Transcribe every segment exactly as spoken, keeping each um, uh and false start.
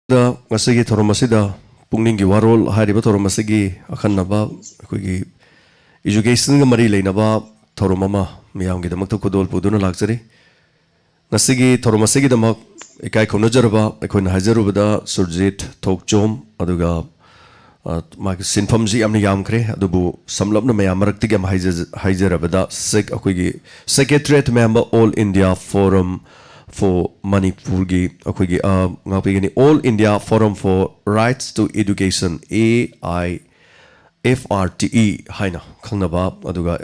ꯗ ꯉꯁꯤꯒꯤ ꯊꯧꯔꯝ ꯑꯁꯤꯗ ꯄꯨꯛꯅꯤꯡꯒꯤ ꯋꯥꯔꯣꯜ ꯍꯥꯏꯔꯤꯕ ꯊꯧꯔꯝ ꯑꯁꯤꯒꯤ ꯑꯈꯟꯅꯕ ꯑꯩꯈꯣꯏꯒꯤ educationꯒ ꯃꯔꯤ ꯂꯩꯅꯕ ꯊꯧꯔꯝ ꯑꯃ ꯃꯤꯌꯥꯝꯒꯤꯗꯃꯛꯇ ꯈꯨꯗꯣꯜ ꯄꯨꯗꯨꯅ ꯂꯥꯛꯆꯔꯤ꯫ ꯉꯁꯤꯒꯤ ꯊꯧꯔꯝ ꯑꯁꯤꯒꯤꯗꯃꯛ ꯏꯀꯥꯏ ꯈꯨꯝꯅꯖꯔꯕ ꯑꯩꯈꯣꯏꯅ ꯍꯥꯏꯖꯔꯨꯕꯗ ꯁꯨꯔꯖꯤꯠ ꯊꯣꯛꯆꯣꯝ, ꯑꯗꯨꯒ, ꯑ, ꯃꯥꯒꯤ ꯁꯤꯟꯐꯝꯁꯤ ꯌꯥꯝꯅ ꯌꯥꯝꯈ꯭ꯔꯦ, ꯑꯗꯨꯕꯨ ꯁꯝꯂꯞꯅ ꯃꯌꯥꯝ ꯃꯔꯛꯇꯒꯤ ꯑꯃ ꯍꯥꯏꯖ-, ꯍꯥꯏꯖꯔꯕꯗ ꯁꯦꯛ-, ꯑꯩꯈꯣꯏꯒꯤ Secretariat member, All India Forum for Manipurꯒꯤ ꯑꯩꯈꯣꯏꯒꯤ, ꯑ, ꯉꯥꯛꯄꯤꯒꯅꯤ, All India Forum for Rights to Education, A I F R T E ꯍꯥꯏꯅ ꯈꯪꯅꯕ, ꯑꯗꯨꯒ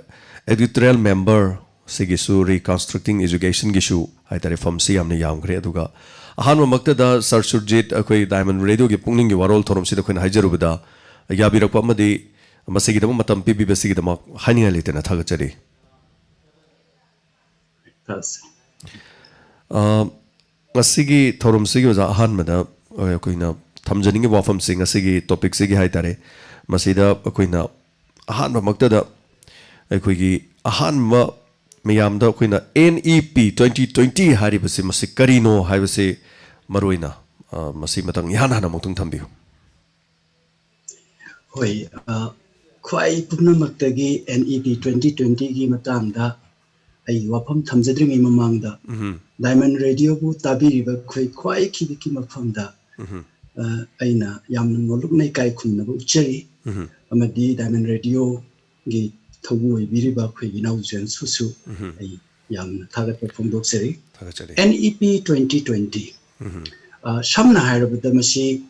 editorial member ꯁꯤꯒꯤꯁꯨ Reconstructing Educationꯒꯤꯁꯨ ꯍꯥꯏꯇꯥꯔꯦ, ꯐꯝꯁꯤ ꯌꯥꯝꯅ ꯌꯥꯝꯈ꯭ꯔꯦ꯫ ꯑꯗꯨꯒ ꯑꯍꯥꯟꯕꯃꯛꯇꯗ ꯁꯥꯔ ꯁꯨꯔꯖꯤꯠ ꯑꯩꯈꯣꯏ Diamond Radioꯒꯤ ꯄꯨꯛꯅꯤꯡꯒꯤ ꯋꯥꯔꯣꯜ ꯊꯧꯔꯝꯁꯤꯗ ꯑꯩꯈꯣꯏꯅ ꯍꯥꯏꯖꯔꯨꯕꯗ ꯌꯥꯕꯤꯔꯛꯄ ꯑꯃꯗꯤ ꯃꯁꯤꯒꯤꯗꯃꯛ ꯃꯇꯝ ꯄꯤꯕꯤꯕꯁꯤꯒꯤꯗꯃꯛ ꯍꯥꯏꯅꯤꯡꯉꯥꯏ ꯂꯩꯇꯅ ꯊꯥꯒꯠꯆꯔꯤ꯫ ꯊꯥꯒꯠꯆꯔꯤ꯫ ꯑ, ꯉꯁꯤꯒꯤ ꯊꯧꯔꯝꯁꯤꯒꯤ ꯑꯣꯖꯥ ꯑꯍꯥꯟꯕꯗ, ꯑ, ꯑꯩꯈꯣꯏꯅ ꯊꯝꯖꯅꯤꯡꯉꯤꯕ ꯋꯥꯐꯝꯁꯤ ꯉꯁꯤꯒꯤ topicꯁꯤꯒꯤ ꯍꯥꯏꯇꯥꯔꯦ, ꯃꯁꯤꯗ ꯑꯩꯈꯣꯏꯅ ꯑꯍꯥꯟꯕꯃꯛꯇꯗ ꯑꯩꯈꯣꯏꯒꯤ ꯑꯍꯥꯟꯕ ꯃꯤꯌꯥꯝꯗ ꯑꯩꯈꯣꯏꯅ N E P twenty twenty ꯍꯥꯏꯔꯤꯕꯁꯤ ꯃꯁꯤ ꯀꯔꯤꯅꯣ ꯍꯥꯏꯕꯁꯤ ꯃꯔꯨ ꯑꯣꯏꯅ, ꯑ, ꯃꯁꯤ ꯃꯇꯥꯡ ꯏꯍꯥꯟ ꯍꯥꯟꯅ ꯑꯃꯨꯛꯇꯪ ꯊꯝꯕꯤꯌꯨ꯫ ꯍꯣꯏ, ꯑ, ꯈ꯭ꯋꯥꯏ ꯄꯨꯝꯅꯃꯛꯇꯒꯤ N E P twenty twentyꯒꯤ ꯃꯇꯥꯡꯗ ꯑꯩ ꯋꯥꯐꯝ ꯊꯝꯖꯗ꯭ꯔꯤꯉꯩ ꯃꯃꯥꯡꯗ ꯎꯝꯍꯨꯝ꯫ Diamond Radioꯕꯨ ꯇꯥꯕꯤꯔꯤꯕ ꯑꯩꯈꯣꯏ ꯈ꯭ꯋꯥꯏ ꯈꯤꯕꯤꯛꯀꯤ ꯃꯐꯝꯗ, ꯎꯝꯍꯨꯝ꯫ ꯑ, ꯑꯩꯅ ꯌꯥꯝꯅ ꯅꯣꯂꯨꯛꯅ ꯏꯀꯥꯏ ꯈꯨꯝꯅꯕ ꯎꯠꯆꯔꯤ꯫ ꯎꯝꯍꯨꯝ꯫ ꯑꯃꯗꯤ Diamond Radioꯒꯤ ꯊꯧꯕꯨ ꯑꯣꯏꯕꯤꯔꯤꯕ ꯑꯩꯈꯣꯏꯒꯤ ꯏꯅꯥꯎ ꯖꯦꯟꯁꯨꯁꯨ ꯎꯝꯍꯨꯝ꯫ ꯑꯩ ꯌꯥꯝꯅ ꯊꯥꯒꯠꯄ ꯐꯣꯡꯗꯣꯛꯆꯔꯤ꯫ ꯊꯥꯒꯠꯆꯔꯤ꯫ N E P twenty twenty, ꯎꯝꯍꯨꯝ꯫ ꯑ, ꯁꯝꯅ ꯍꯥꯏꯔꯕꯗ ꯃꯁꯤ,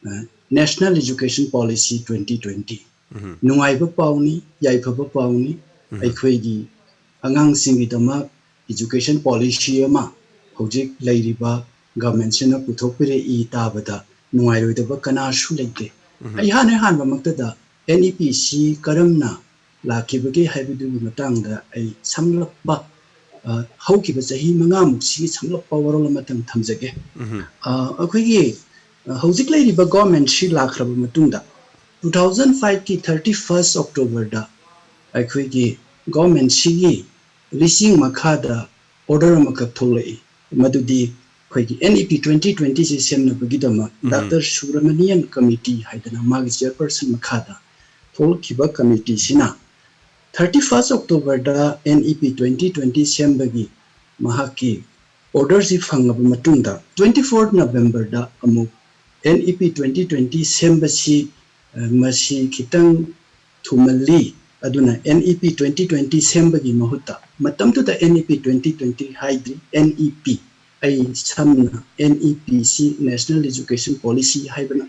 ꯑ, National Education Policy twenty twenty꯫ ꯎꯝꯍꯨꯝ꯫ ꯅꯨꯡꯉꯥꯏꯕ ꯄꯥꯎꯅꯤ, ꯌꯥꯏꯐꯕ ꯄꯥꯎꯅꯤ꯫ ꯎꯝꯍꯨꯝ꯫ ꯑꯩꯈꯣꯏꯒꯤ ꯑꯉꯥꯡꯁꯤꯡꯒꯤꯗꯃꯛ education policy ꯑꯃ ꯍꯧꯖꯤꯛ ꯂꯩꯔꯤꯕ governmentꯁꯤꯅ ꯄꯨꯊꯣꯛꯄꯤꯔꯛꯏ ꯇꯥꯕꯗ ꯅꯨꯡꯉꯥꯏꯔꯣꯏꯗꯕ ꯀꯅꯥꯁꯨ ꯂꯩꯇꯦ꯫ ꯎꯝꯍꯨꯝ꯫ ꯑꯩ ꯏꯍꯥꯟ ꯍꯥꯟꯕꯃꯛꯇꯗ N E Pꯁꯤ ꯀꯔꯝꯅ ꯂꯥꯛꯈꯤꯕꯒꯦ ꯍꯥꯏꯕꯗꯨꯒꯤ ꯃꯇꯥꯡꯗ ꯑꯩ ꯁꯝꯂꯞꯄ, ꯑ, ꯍꯧꯈꯤꯕ ꯆꯍꯤ ꯃꯉꯥꯃꯨꯛꯁꯤꯒꯤ ꯁꯝꯂꯞꯄ ꯋꯥꯔꯣꯜ ꯑꯃꯇꯪ ꯊꯝꯖꯒꯦ꯫ ꯎꯝꯍꯨꯝ꯫ ꯑ, ꯑꯩꯈꯣꯏꯒꯤ, ꯑ, ꯍꯧꯖꯤꯛ ꯂꯩꯔꯤꯕ governmentꯁꯤ ꯂꯥꯛꯈ꯭ꯔꯕ ꯃꯇꯨꯡꯗ two thousand fiveꯀꯤ thirty first Octoberꯗ ꯑꯩꯈꯣꯏꯒꯤ governmentꯁꯤꯒꯤ ꯂꯤꯁꯤꯡ ꯃꯈꯥꯗ order ꯑꯃꯈꯛ ꯊꯣꯛꯂꯛꯏ, ꯃꯗꯨꯗꯤ ꯑꯩꯈꯣꯏꯒꯤ N E P twenty twenty ꯁꯤ ꯁꯦꯝꯅꯕꯒꯤꯗꯃꯛ Doctor Subramanian Committee ꯍꯥꯏꯗꯅ ꯃꯥꯒꯤ chairperson ꯃꯈꯥꯗ ꯊꯣꯛꯂꯛꯈꯤꯕ committeeꯁꯤꯅ thirty first Octoberꯗ N E P twenty twenty ꯁꯦꯝꯕꯒꯤ ꯃꯍꯥꯛꯀꯤ orderꯁꯤ ꯐꯪꯂꯕ ꯃꯇꯨꯡꯗ twenty fourth Novemberꯗ ꯑꯃꯨꯛ N E P twenty twenty ꯁꯦꯝꯕꯁꯤ ꯃꯁꯤ ꯈꯤꯇꯪ ꯊꯨꯃꯜꯂꯤ꯫ ꯑꯗꯨꯅ N E P twenty twenty ꯁꯦꯝꯕꯒꯤ ꯃꯍꯨꯠꯇ, ꯃꯇꯝꯗꯨꯗ N E P twenty twenty ꯍꯥꯏꯗ꯭ꯔꯤ, N E P, ꯑꯩ ꯁꯝꯅ N E P ꯁꯤ National Education Policy ꯍꯥꯏꯕꯅ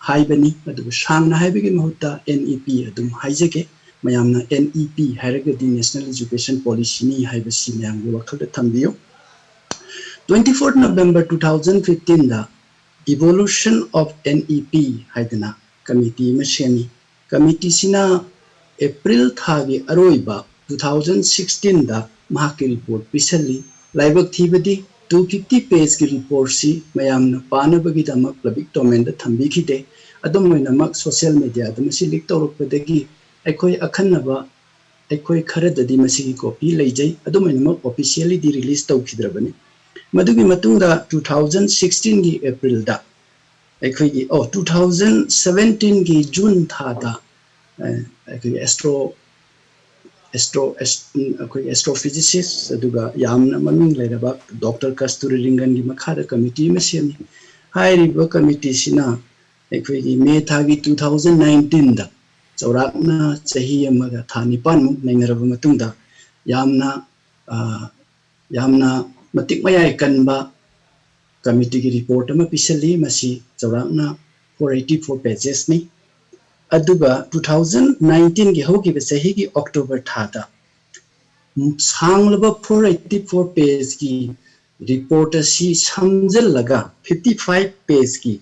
ꯍꯥꯏꯕꯅꯤ꯫ ꯑꯗꯨꯕꯨ ꯁꯥꯡꯅ ꯍꯥꯏꯕꯒꯤ ꯃꯍꯨꯠꯇ N E P ꯑꯗꯨꯝ ꯍꯥꯏꯖꯒꯦ꯫ ꯃꯌꯥꯝꯅ N E P ꯍꯥꯏꯔꯒꯗꯤ National Education Policyꯅꯤ ꯍꯥꯏꯕꯁꯤ ꯃꯌꯥꯝꯒꯤ ꯋꯥꯈꯜꯗ ꯊꯝꯕꯤꯌꯨ꯫ Twenty fourth November two thousand fifteenꯗ Evolution of N E P ꯍꯥꯏꯗꯅ committee ꯑꯃ ꯁꯦꯝꯃꯤ꯫ Committeeꯁꯤꯅ April ꯊꯥꯒꯤ ꯑꯔꯣꯏꯕ two thousand sixteenꯗ ꯃꯍꯥꯛꯀꯤ report ꯄꯤꯁꯜꯂꯤ꯫ ꯂꯥꯏꯕꯛ ꯊꯤꯕꯗꯤ two fifty pageꯀꯤ reportꯁꯤ ꯃꯌꯥꯝꯅ ꯄꯥꯅꯕꯒꯤꯗꯃꯛ public domainꯗ ꯊꯝꯕꯤꯈꯤꯗꯦ꯫ ꯑꯗꯨꯝ ꯑꯣꯏꯅꯃꯛ social mediaꯗ ꯃꯁꯤ leak ꯇꯧꯔꯛꯄꯗꯒꯤ ꯑꯩꯈꯣꯏ ꯑꯈꯟꯅꯕ ꯑꯩꯈꯣꯏ ꯈꯔꯗꯗꯤ ꯃꯁꯤꯒꯤ copy ꯂꯩꯖꯩ꯫ ꯑꯗꯨꯝ ꯑꯣꯏꯅꯃꯛ officiallyꯗꯤ release ꯇꯧꯈꯤꯗ꯭ꯔꯕꯅꯤ꯫ ꯃꯗꯨꯒꯤ ꯃꯇꯨꯡꯗ two thousand sixteenꯒꯤ Aprilꯗ ꯑꯩꯈꯣꯏꯒꯤ, ꯑꯣ, two thousand seventeenꯒꯤ June ꯊꯥꯗ, ꯑ, ꯑꯩꯈꯣꯏꯒꯤ astro-, astro-, ꯑꯩꯈꯣꯏꯒꯤ astrophysicist ꯑꯗꯨꯒ ꯌꯥꯝꯅ ꯃꯃꯤꯡ ꯂꯩꯔꯕ Doctor ꯀꯁꯇꯨꯔꯤ ꯔꯤꯡꯒꯟꯒꯤ ꯃꯈꯥꯗ committee ꯑꯃ ꯁꯦꯝꯃꯤ꯫ ꯍꯥꯏꯔꯤꯕ committeeꯁꯤꯅ ꯑꯩꯈꯣꯏꯒꯤ May ꯊꯥꯒꯤ two thousand nineteenꯗ, ꯆꯥꯎꯔꯥꯛꯅ ꯆꯍꯤ ꯑꯃꯒ ꯊꯥ ꯅꯤꯄꯥꯟꯃꯨꯛ ꯅꯩꯅꯔꯕ ꯃꯇꯨꯡꯗ, ꯌꯥꯝꯅ, ꯑ, ꯌꯥꯝꯅ ꯃꯇꯤꯛ ꯃꯌꯥꯏ ꯀꯟꯕ committeeꯒꯤ report ꯑꯃ ꯄꯤꯁꯜꯂꯤ꯫ ꯃꯁꯤ ꯆꯥꯎꯔꯥꯛꯅ four eighty four pagesꯅꯤ꯫ ꯑꯗꯨꯒ two thousand nineteenꯒꯤ ꯍꯧꯈꯤꯕ ꯆꯍꯤꯒꯤ October ꯊꯥꯗ ꯁꯥꯡꯂꯕ four eighty four pageꯀꯤ report ꯑꯁꯤ ꯁꯝꯖꯤꯜꯂꯒ fifty five pageꯀꯤ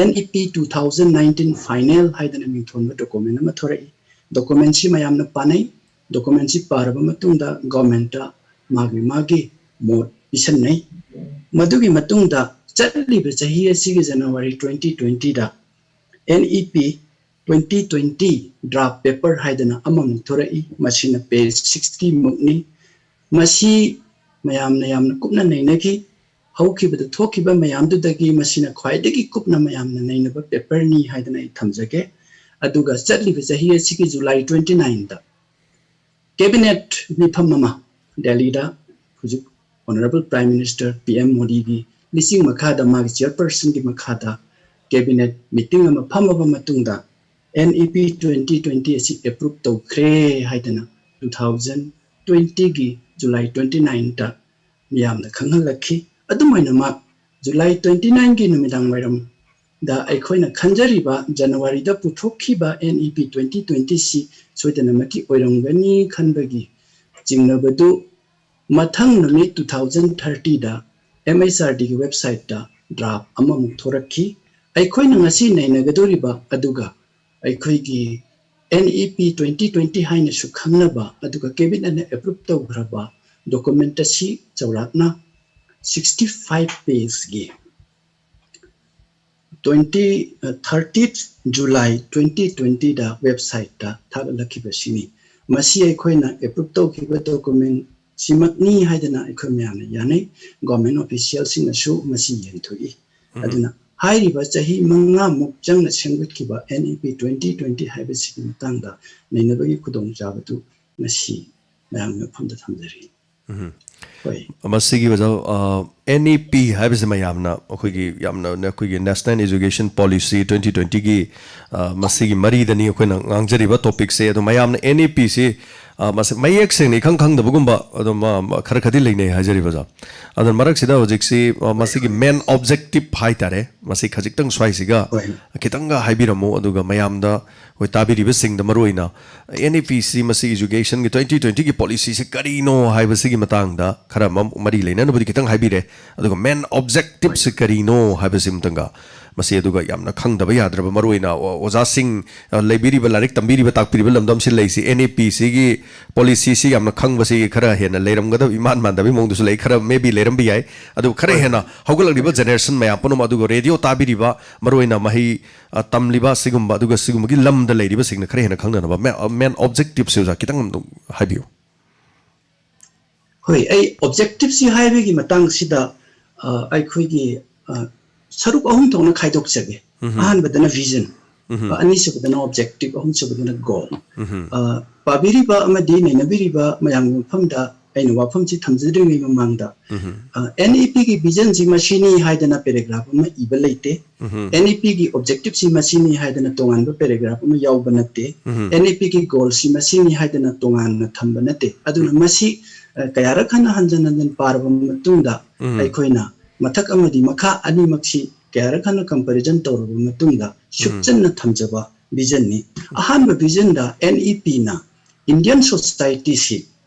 N E P two thousand nineteen final ꯍꯥꯏꯗꯅ ꯃꯤꯡꯊꯣꯟꯕ document ꯑꯃ ꯊꯣꯔꯛꯏ꯫ Documentꯁꯤ ꯃꯌꯥꯝꯅ ꯄꯥꯅꯩ꯫ Documentꯁꯤ ꯄꯥꯔꯕ ꯃꯇꯨꯡꯗ governmentꯇ ꯃꯥꯒꯤ ꯃꯥꯒꯤ ꯃꯣꯠ ꯄꯤꯁꯟꯅꯩ꯫ ꯃꯗꯨꯒꯤ ꯃꯇꯨꯡꯗ ꯆꯠꯂꯤꯕ ꯆꯍꯤ ꯑꯁꯤꯒꯤ January twenty twentyꯗ N E P twenty twenty draft paper ꯍꯥꯏꯗꯅ ꯑꯃꯃꯨꯛ ꯊꯣꯔꯛꯏ꯫ ꯃꯁꯤꯅ page sixtyꯃꯨꯛꯅꯤ꯫ ꯃꯁꯤ ꯃꯌꯥꯝꯅ ꯌꯥꯝꯅ ꯀꯨꯞꯅ ꯅꯩꯅꯈꯤ꯫ ꯍꯧꯈꯤꯕꯗ ꯊꯣꯛꯈꯤꯕ ꯃꯌꯥꯝꯗꯨꯗꯒꯤ ꯃꯁꯤꯅ ꯈ꯭ꯋꯥꯏꯗꯒꯤ ꯀꯨꯞꯅ ꯃꯌꯥꯝꯅ ꯅꯩꯅꯕ paperꯅꯤ ꯍꯥꯏꯗꯅ ꯑꯩ ꯊꯝꯖꯒꯦ꯫ ꯑꯗꯨꯒ ꯆꯠꯂꯤꯕ ꯆꯍꯤ ꯑꯁꯤꯒꯤ July twenty nineꯗ cabinet ꯃꯤꯐꯝ ꯑꯃ ꯗꯦꯜꯂꯤꯗ ꯍꯧꯖꯤꯛ Honourable Prime Minister P M ꯃꯣꯗꯤꯒꯤ ꯂꯤꯆꯤꯡ ꯃꯈꯥꯗ, ꯃꯥꯒꯤ chairpersonꯒꯤ ꯃꯈꯥꯗ cabinet meeting ꯑꯃ ꯐꯝꯃꯕ ꯃꯇꯨꯡꯗ N E P twenty twenty ꯑꯁꯤ approve ꯇꯧꯈ꯭ꯔꯦ ꯍꯥꯏꯗꯅ two thousand twentyꯒꯤ July twenty nineꯗ ꯃꯤꯌꯥꯝꯗ ꯈꯪꯍꯜꯂꯛꯈꯤ꯫ ꯑꯗꯨꯝ ꯑꯣꯏꯅꯃꯛ, July twenty nineꯒꯤ ꯅꯨꯃꯤꯗꯥꯡ ꯋꯥꯏꯔꯝꯗ ꯑꯩꯈꯣꯏꯅ ꯈꯟꯖꯔꯤꯕ Januaryꯗ ꯄꯨꯊꯣꯛꯈꯤꯕ N E P twenty twentyꯁꯤ ꯁꯣꯏꯗꯅꯃꯛꯀꯤ ꯑꯣꯏꯔꯝꯒꯅꯤ ꯈꯟꯕꯒꯤ ꯆꯤꯡꯅꯕꯗꯨ ꯃꯊꯪ ꯅꯨꯃꯤꯠ two thousand thirtyꯗ M H R Dꯒꯤ websiteꯇ draft ꯑꯃꯃꯨꯛ ꯊꯣꯔꯛꯈꯤ꯫ ꯑꯩꯈꯣꯏꯅ ꯉꯁꯤ ꯅꯩꯅꯒꯗꯧꯔꯤꯕ ꯑꯗꯨꯒ ꯑꯩꯈꯣꯏꯒꯤ N E P twenty twenty ꯍꯥꯏꯅꯁꯨ ꯈꯪꯅꯕ, ꯑꯗꯨꯒ cabinetꯅ approve ꯇꯧꯈ꯭ꯔꯕ document ꯑꯁꯤ ꯆꯥꯎꯔꯥꯛꯅ sixty five pageꯀꯤ twenty, thirtieth July twenty twentyꯗ websiteꯇ ꯊꯥꯒꯠꯂꯛꯈꯤꯕꯁꯤꯅꯤ꯫ ꯃꯁꯤ ꯑꯩꯈꯣꯏꯅ approve ꯇꯧꯈꯤꯕ document ꯁꯤꯃꯛꯅꯤ ꯍꯥꯏꯗꯅ ꯑꯩꯈꯣꯏ ꯃꯌꯥꯝꯅ ꯌꯥꯅꯩ꯫ Government officialꯁꯤꯡꯅꯁꯨ ꯃꯁꯤ ꯌꯦꯟꯊꯣꯛꯏ꯫ ꯑꯗꯨꯅ ꯍꯥꯏꯔꯤꯕ ꯆꯍꯤ ꯃꯉꯥꯃꯨꯛ ꯆꯪꯅ ꯁꯦꯝꯒꯠꯈꯤꯕ N E P twenty twenty ꯍꯥꯏꯕꯁꯤꯒꯤ ꯃꯇꯥꯡꯗ ꯅꯩꯅꯕꯒꯤ ꯈꯨꯗꯣꯡꯆꯥꯕꯗꯨ ꯉꯁꯤ ꯃꯌꯥꯝꯒꯤ ꯃꯐꯝꯗ ꯊꯝꯖꯔꯤ꯫ ꯍꯣꯏ꯫ ꯃꯁꯤꯒꯤ ꯑꯣꯖꯥ, ꯑ, N E P ꯍꯥꯏꯕꯁꯤ ꯃꯌꯥꯝꯅ ꯑꯩꯈꯣꯏꯒꯤ ꯌꯥꯝꯅ ꯑꯩꯈꯣꯏꯒꯤ National Education Policy twenty twentyꯒꯤ, ꯑ, ꯃꯁꯤꯒꯤ ꯃꯔꯤꯗꯅꯤ ꯑꯩꯈꯣꯏꯅ ꯉꯥꯡꯖꯔꯤꯕ topicꯁꯦ꯫ ꯑꯗꯣ ꯃꯌꯥꯝꯅ N E Pꯁꯤ, ꯑ, ꯃꯁꯤ ꯃꯌꯦꯛ ꯁꯦꯡꯅ ꯏꯈꯪ ꯈꯪꯗꯕꯒꯨꯝꯕ ꯑꯗꯨꯝ, ꯑ, ꯈꯔ ꯈꯔꯗꯤ ꯂꯩꯅꯩ ꯍꯥꯏꯖꯔꯤꯕ ꯑꯣꯖꯥ꯫ ꯑꯗꯨꯅ ꯃꯔꯛꯁꯤꯗ ꯍꯧꯖꯤꯛꯁꯤ, ꯑ, ꯃꯁꯤꯒꯤ main objective ꯍꯥꯏꯇꯥꯔꯦ, ꯃꯁꯤ ꯈꯖꯤꯛꯇꯪ ꯁ꯭ꯋꯥꯏꯁꯤꯒ ꯍꯣꯏ꯫ ꯈꯤꯇꯪꯒ ꯍꯥꯏꯕꯤꯔꯝꯃꯨ, ꯑꯗꯨꯒ ꯃꯌꯥꯝꯗ ꯑꯩꯈꯣꯏ ꯇꯥꯕꯤꯔꯤꯕꯁꯤꯡꯗ ꯃꯔꯨ ꯑꯣꯏꯅ N E Pꯁꯤ ꯃꯁꯤ educationꯒꯤ twenty twentyꯒꯤ policyꯁꯤ ꯀꯔꯤꯅꯣ ꯍꯥꯏꯕꯁꯤꯒꯤ ꯃꯇꯥꯡꯗ ꯈꯔ ꯃ-, ꯃꯔꯤ ꯂꯩꯅꯅꯕꯗꯤ ꯈꯤꯇꯪ ꯍꯥꯏꯕꯤꯔꯦ, ꯑꯗꯨꯒ main objectiveꯁꯤ ꯀꯔꯤꯅꯣ ꯍꯥꯏꯕꯁꯤ ꯑꯃꯇꯪꯒ ꯃꯁꯤ, ꯑꯗꯨꯒ ꯌꯥꯝꯅ ꯈꯪꯗꯕ ꯌꯥꯗ꯭ꯔꯕ ꯃꯔꯨ ꯑꯣꯏꯅ ꯑꯣ-, ꯑꯣꯖꯥꯁꯤꯡ, ꯑ, ꯂꯩꯕꯤꯔꯤꯕ, ꯂꯥꯏꯔꯤꯛ ꯇꯝꯕꯤꯔꯤꯕ, ꯇꯥꯛꯄꯤꯔꯤꯕ ꯂꯝꯗꯝꯁꯤ ꯂꯩꯁꯤ, N E Pꯁꯤꯒꯤ policyꯁꯤ ꯌꯥꯝꯅ ꯈꯪꯕꯁꯤ ꯈꯔ ꯍꯦꯟꯅ ꯂꯩꯔꯝꯒꯗꯕ ꯏꯃꯥꯟ ꯃꯥꯟꯗꯕꯒꯤ ꯃꯑꯣꯡꯗꯁꯨ ꯂꯩ꯫ ꯈꯔ maybe ꯂꯩꯔꯝꯕ ꯌꯥꯏ꯫ ꯑꯗꯨ ꯈꯔ ꯍꯣꯏ꯫ ꯍꯦꯟꯅ ꯍꯧꯒꯠꯂꯛꯂꯤꯕ generation ꯃꯌꯥꯝ ꯄꯨꯝꯅꯃꯛ, ꯑꯗꯨꯒ radio ꯇꯥꯕꯤꯔꯤꯕ ꯃꯔꯨ ꯑꯣꯏꯅ ꯃꯍꯩ, ꯑ, ꯇꯝꯂꯤꯕ ꯁꯤꯒꯨꯝꯕ, ꯑꯗꯨꯒ ꯁꯤꯒꯨꯝꯕꯒꯤ ꯂꯝꯗ ꯂꯩꯔꯤꯕꯁꯤꯡꯅ ꯈꯔ ꯍꯦꯟꯅ ꯈꯪꯅꯅꯕ main, main objectiveꯁꯤ ꯑꯣꯖꯥ ꯈꯤꯇꯪ ꯑꯗꯨꯝ ꯍꯥꯏꯕꯤꯌꯨ꯫ ꯍꯣꯏ, ꯑꯩ objectiveꯁꯤ ꯍꯥꯏꯕꯒꯤ ꯃꯇꯥꯡꯁꯤꯗ ꯑ, ꯑꯩꯈꯣꯏꯒꯤ, ꯑ, ꯁꯔꯨꯛ ꯑꯍꯨꯝ ꯊꯣꯛꯅ ꯈꯥꯏꯗꯣꯛꯆꯒꯦ꯫ ꯎꯝꯍꯨꯝ꯫ ꯑꯍꯥꯟꯕꯗꯅ vision, ꯎꯝꯍꯨꯝ꯫ ꯑ, ꯑꯅꯤꯁꯨꯕꯗꯅ objective, ꯑꯍꯨꯝꯁꯨꯕꯗꯅ goal꯫ ꯎꯝꯍꯨꯝ꯫ ꯑ, ꯄꯥꯕꯤꯔꯤꯕ ꯑꯃꯗꯤ ꯅꯩꯅꯕꯤꯔꯤꯕ ꯃꯌꯥꯝꯒꯤ ꯃꯐꯝꯗ ꯑꯩꯅ ꯋꯥꯐꯝꯁꯤ ꯊꯝꯖꯗ꯭ꯔꯤꯉꯩ ꯃꯃꯥꯡꯗ, ꯎꯝꯍꯨꯝ꯫ ꯑ, NEPꯒꯤ visionꯁꯤ ꯃꯁꯤꯅꯤ ꯍꯥꯏꯗꯅ paragraph ꯑꯃ ꯏꯕ ꯂꯩꯇꯦ꯫ ꯎꯝꯍꯨꯝ꯫ NEPꯒꯤ objectiveꯁꯤ ꯃꯁꯤꯅꯤ ꯍꯥꯏꯗꯅ ꯇꯣꯉꯥꯟꯕ paragraph ꯑꯃ ꯌꯥꯎꯕ ꯅꯠꯇꯦ꯫ ꯎꯝꯍꯨꯝ꯫ NEPꯒꯤ goalꯁꯤ ꯃꯁꯤꯅꯤ ꯍꯥꯏꯗꯅ ꯇꯣꯉꯥꯟꯅ ꯊꯝꯕ ꯅꯠꯇꯦ꯫ ꯑꯗꯨꯅ ꯎꯝ꯫ ꯃꯁꯤ, ꯑ, ꯀꯌꯥꯔꯛ ꯍꯟꯅ ꯍꯟꯖꯟ ꯍꯟꯖꯟ ꯄꯥꯔꯕ ꯃꯇꯨꯡꯗ ꯎꯝ꯫ ꯑꯩꯈꯣꯏꯅ ꯃꯊꯛ ꯑꯃꯗꯤ ꯃꯈꯥ ꯑꯅꯤꯃꯛꯁꯤ ꯀꯌꯥꯔꯛ ꯍꯟꯅ comparison ꯇꯧꯔꯕ ꯃꯇꯨꯡꯗ ꯎꯝ꯫ ꯁꯨꯞꯆꯟꯅ ꯊꯝꯖꯕ visionꯅꯤ꯫ ꯑꯍꯥꯟꯕ visionꯗ NEPꯅ Indian societyꯁꯤ,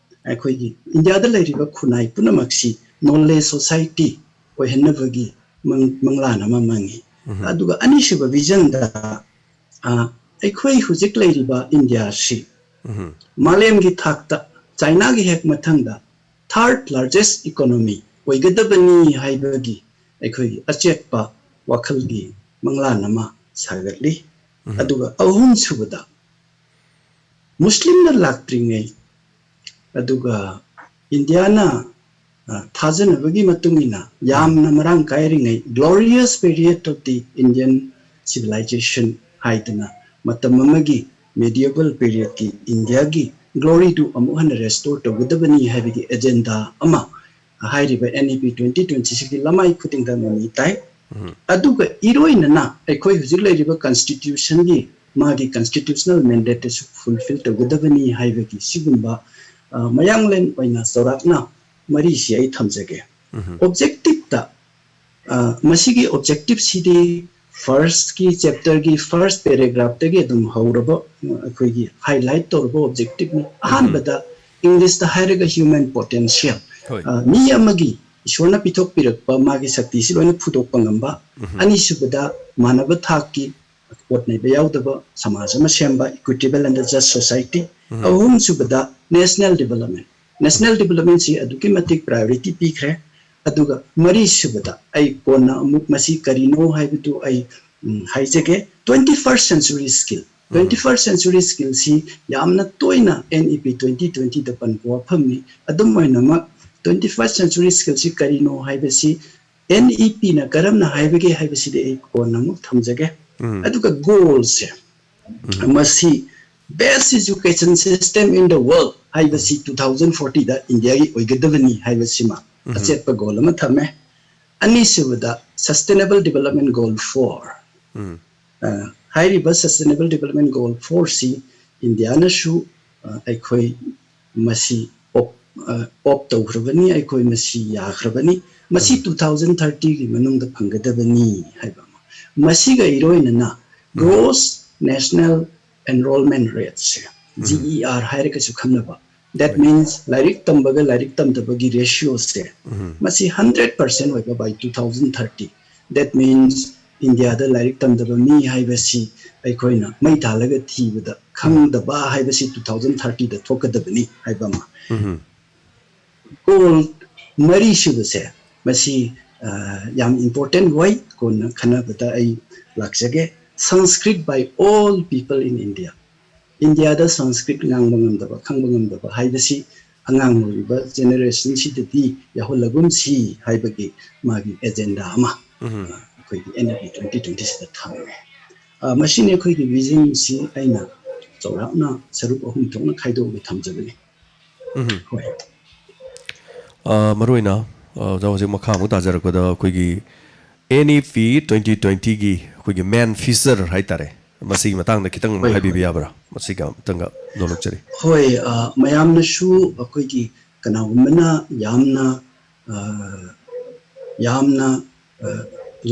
ꯑꯩꯈꯣꯏꯒꯤ ꯏꯟꯗꯤꯌꯥꯗ ꯂꯩꯔꯤꯕ ꯈꯨꯟꯅꯥꯏ ꯄꯨꯝꯅꯃꯛꯁꯤ knowledge society ꯑꯣꯏꯍꯟꯅꯕꯒꯤ ꯃꯪ-, ꯃꯪꯂꯥꯟ ꯑꯃ ꯃꯪꯉꯤ꯫ ꯎꯝꯍꯨꯝ꯫ ꯑꯗꯨꯒ ꯑꯅꯤꯁꯨꯕ visionꯗ, ꯑ, ꯑꯩꯈꯣꯏ ꯍꯧꯖꯤꯛ ꯂꯩꯔꯤꯕ ꯏꯟꯗꯤꯌꯥꯁꯤ ꯎꯝꯍꯨꯝ꯫ ꯃꯥꯂꯦꯝꯒꯤ ꯊꯥꯛꯇ ꯆꯥꯏꯅꯥꯒꯤ ꯍꯦꯛ ꯃꯊꯪꯗ third largest economy ꯑꯣꯏꯒꯗꯕꯅꯤ ꯍꯥꯏꯕꯒꯤ ꯑꯩꯈꯣꯏꯒꯤ ꯑꯆꯦꯠꯄ ꯋꯥꯈꯜꯒꯤ ꯃꯪꯂꯥꯟ ꯑꯃ ꯁꯥꯒꯠꯂꯤ꯫ ꯎꯝꯍꯨꯝ꯫ ꯑꯗꯨꯒ ꯑꯍꯨꯝꯁꯨꯕꯗ ꯃꯨꯁꯂꯤꯝꯅ ꯂꯥꯛꯇ꯭ꯔꯤꯉꯩ, ꯑꯗꯨꯒ ꯏꯟꯗꯤꯌꯥꯅ, ꯑ, ꯊꯥꯖꯅꯕꯒꯤ ꯃꯇꯨꯡ ꯏꯟꯅ ꯌꯥꯝꯅ ꯃꯔꯥꯡ ꯀꯥꯏꯔꯤꯉꯩ, glorious period of the Indian civilization ꯍꯥꯏꯗꯅ ꯃꯇꯝ ꯑꯃꯒꯤ medieval periodꯀꯤ ꯏꯟꯗꯤꯌꯥꯒꯤ gloryꯗꯨ ꯑꯃꯨꯛ ꯍꯟꯅ restore ꯇꯧꯒꯗꯕꯅꯤ ꯍꯥꯏꯕꯒꯤ agenda ꯑꯃ ꯍꯥꯏꯔꯤꯕ NEP twenty twenty sixꯀꯤ ꯂꯃꯥꯏ ꯈꯨꯗꯤꯡꯗ ꯃꯃꯤ ꯇꯥꯏ꯫ ꯎꯝ꯫ ꯑꯗꯨꯒ ꯏꯔꯣꯏꯅꯅ ꯑꯩꯈꯣꯏ ꯍꯧꯖꯤꯛ ꯂꯩꯔꯤꯕ constitutionꯒꯤ ꯃꯥꯒꯤ constitutional mandateꯇꯁꯨ fulfil ꯇꯧꯒꯗꯕꯅꯤ ꯍꯥꯏꯕꯒꯤ ꯁꯤꯒꯨꯝꯕ, ꯑ, ꯃꯌꯥꯡꯂꯦꯟ ꯑꯣꯏꯅ ꯆꯥꯎꯔꯥꯛꯅ ꯃꯔꯤꯁꯤ ꯑꯩ ꯊꯝꯖꯒꯦ꯫ ꯎꯝ꯫ Objectiveꯇ, ꯑ, ꯃꯁꯤꯒꯤ objectiveꯁꯤꯗꯤ firstꯀꯤ chapterꯒꯤ first paragraphꯇꯒꯤ ꯑꯗꯨꯝ ꯍꯧꯔꯕ, ꯑ, ꯑꯩꯈꯣꯏꯒꯤ highlight ꯇꯧꯔꯕ objectiveꯅꯤ꯫ ꯎꯝ꯫ ꯑꯍꯥꯟꯕꯗ Englishꯇ ꯍꯥꯏꯔꯒ human potential, ꯍꯣꯏ꯫ ꯑ, ꯃꯤ ꯑꯃꯒꯤ ꯏꯁꯣꯔꯅ ꯄꯤꯊꯣꯛꯄꯤꯔꯛꯄ ꯃꯥꯒꯤ ꯁꯛꯇꯤꯁꯤ ꯂꯣꯏꯅ ꯐꯨꯗꯣꯛꯄ ꯉꯝꯕ꯫ ꯎꯝ꯫ ꯑꯅꯤꯁꯨꯕꯗ ꯃꯥꯟꯅꯕ ꯊꯥꯛꯀꯤ ꯑꯣꯠ ꯅꯩꯕ ꯌꯥꯎꯗꯕ ꯁꯃꯥꯖ ꯑꯃ ꯁꯦꯝꯕ, equitable and just society꯫ ꯎꯝ꯫ ꯑꯍꯨꯝꯁꯨꯕꯗ national development꯫ National developmentꯁꯤ ꯑꯗꯨꯛꯀꯤ ꯃꯇꯤꯛ priority ꯄꯤꯈ꯭ꯔꯦ꯫ ꯑꯗꯨꯒ ꯃꯔꯤꯁꯨꯕꯗ ꯑꯩ ꯀꯣꯟꯅ ꯑꯃꯨꯛ ꯃꯁꯤ ꯀꯔꯤꯅꯣ ꯍꯥꯏꯕꯗꯨ ꯑꯩ, ꯎꯝ, ꯍꯥꯏꯖꯒꯦ꯫ Twenty first century skill꯫ ꯎꯝ꯫ Twenty first century skillꯁꯤ ꯌꯥꯝꯅ ꯇꯣꯏꯅ NEP twenty twentyꯗ ꯄꯟꯕ ꯋꯥꯐꯝꯅꯤ꯫ ꯑꯗꯨꯝ ꯑꯣꯏꯅꯃꯛ, twenty first century skillꯁꯤ ꯀꯔꯤꯅꯣ ꯍꯥꯏꯕꯁꯤ ꯑꯦꯟ ꯏ ꯄꯤꯅ ꯀꯔꯝꯅ ꯍꯥꯏꯕꯒꯦ ꯍꯥꯏꯕꯁꯤꯗꯤ ꯑꯩ ꯀꯣꯟꯅ ꯑꯃꯨꯛ ꯊꯝꯖꯒꯦ꯫ ꯎꯝ꯫ ꯑꯗꯨꯒ ꯒꯣꯜꯁꯦ, ꯎꯝ꯫ ꯃꯁꯤ best education system in the world ꯍꯥꯏꯕꯁꯤ two thousand forty ꯗ ꯏꯟꯗꯤꯌꯥꯒꯤ ꯑꯣꯏꯒꯗꯕꯅꯤ ꯍꯥꯏꯕꯁꯤꯃ ꯎꯝ꯫ ꯑꯆꯦꯠꯄ ꯒꯣꯜ ꯑꯃ ꯊꯝꯃꯦ꯫ ꯑꯅꯤꯁꯨꯕꯗ sustainable development goal four꯫ ꯎꯝ꯫ ꯑ, ꯍꯥꯏꯔꯤꯕ sustainable development goal four ꯁꯤ ꯏꯟꯗꯤꯌꯥꯅꯁꯨ, ꯑ, ꯑꯩꯈꯣꯏ ꯃꯁꯤ ꯑꯣꯞ-, ꯑ, ꯑꯣꯞ ꯇꯧꯈ꯭ꯔꯕꯅꯤ, ꯑꯩꯈꯣꯏ ꯃꯁꯤ ꯌꯥꯈ꯭ꯔꯕꯅꯤ꯫ ꯃꯁꯤ ꯎꯝ꯫ two thousand thirty ꯒꯤ ꯃꯅꯨꯡꯗ ꯐꯪꯒꯗꯕꯅꯤ ꯍꯥꯏꯕ ꯑꯃ꯫ ꯃꯁꯤꯒ ꯏꯔꯣꯏꯅꯅ ꯎꯝ꯫ Gross National Enrollment Rate ꯁꯦ, ꯎꯝ꯫ ꯖꯤ ꯏ ꯑꯥꯔ ꯍꯥꯏꯔꯒꯁꯨ ꯈꯪꯅꯕ, that ꯍꯣꯏ꯫ Means ꯂꯥꯏꯔꯤꯛ ꯇꯝꯕꯒ ꯂꯥꯏꯔꯤꯛ ꯇꯝꯗꯕꯒꯤ ratio ꯁꯦ, ꯎꯝ꯫ ꯃꯁꯤ hundred percent ꯑꯣꯏꯕ by two thousand thirty꯫ That means ꯏꯟꯗꯤꯌꯥꯗ ꯂꯥꯏꯔꯤꯛ ꯇꯝꯗꯕ ꯃꯤ ꯍꯥꯏꯕꯁꯤ ꯑꯩꯈꯣꯏꯅ ꯃꯩ ꯊꯥꯜꯂꯒ ꯊꯤꯕꯗ ꯈꯪꯗꯕ ꯍꯥꯏꯕꯁꯤ two thousand thirty ꯗ ꯊꯣꯛꯀꯗꯕꯅꯤ ꯍꯥꯏꯕ ꯑꯃ꯫ ꯎꯝ꯫ ꯒꯣꯜ ꯃꯔꯤꯁꯨꯕꯁꯦ, ꯃꯁꯤ, ꯑ, ꯌꯥꯝ important ꯑꯣꯏ, ꯀꯣꯟꯅ ꯈꯟꯅꯕꯗ ꯑꯩ ꯂꯥꯛꯆꯒꯦ꯫ Sanskrit by all people in India꯫ ꯏꯟꯗꯤꯌꯥꯗ ꯁꯪꯁꯀ꯭ꯔꯤꯠ ꯉꯥꯡꯕ ꯉꯝꯗꯕ, ꯈꯪꯕ ꯉꯝꯗꯕ ꯍꯥꯏꯕꯁꯤ ꯑꯉꯥꯡ ꯑꯣꯏꯔꯤꯕ generation ꯁꯤꯗꯗꯤ ꯌꯥꯎꯍꯜꯂꯒꯨꯝꯁꯤ ꯍꯥꯏꯕꯒꯤ ꯃꯥꯒꯤ agenda ꯑꯃ, ꯎꯝ꯫ ꯑ, ꯑꯩꯈꯣꯏꯒꯤ ꯑꯦꯟ ꯏ ꯄꯤ twenty twenty ꯁꯤꯗ ꯊꯝꯃꯦ꯫ ꯑ, ꯃꯁꯤꯅꯤ ꯑꯩꯈꯣꯏꯒꯤ vision ꯁꯤ ꯑꯩꯅ ꯆꯥꯎꯔꯥꯛꯅ ꯁꯔꯨꯛ ꯑꯍꯨꯝ ꯊꯣꯛꯅ ꯈꯥꯏꯗꯣꯛꯑꯒ ꯊꯝꯖꯕꯅꯤ꯫ ꯎꯝ꯫ ꯍꯣꯏ꯫ ꯑ, ꯃꯔꯨꯑꯣꯏꯅ, ꯑ, ꯑꯣꯖꯥ ꯍꯧꯖꯤꯛ ꯃꯈꯥ ꯑꯃꯨꯛ ꯇꯥꯖꯔꯛꯄꯗ ꯑꯩꯈꯣꯏꯒꯤ ꯑꯦꯟ ꯏ ꯄꯤ twenty twenty ꯒꯤ ꯑꯩꯈꯣꯏꯒꯤ main feature ꯍꯥꯏꯇꯥꯔꯦ, ꯃꯁꯤꯒꯤ ꯃꯇꯥꯡꯗ ꯈꯤꯇꯪ ꯍꯣꯏ, ꯍꯥꯏꯕꯤꯕ ꯍꯣꯏ꯫ ꯌꯥꯕ꯭ꯔꯥ? ꯃꯁꯤꯒ ꯑꯃꯇꯪꯒ ꯅꯣꯂꯨꯛꯆꯔꯤ꯫ ꯍꯣꯏ, ꯑ, ꯃꯌꯥꯝꯅꯁꯨ ꯑꯩꯈꯣꯏꯒꯤ ꯀꯅꯥꯒꯨꯝꯕꯅ ꯌꯥꯝꯅ, ꯑ, ꯌꯥꯝꯅ, ꯑ,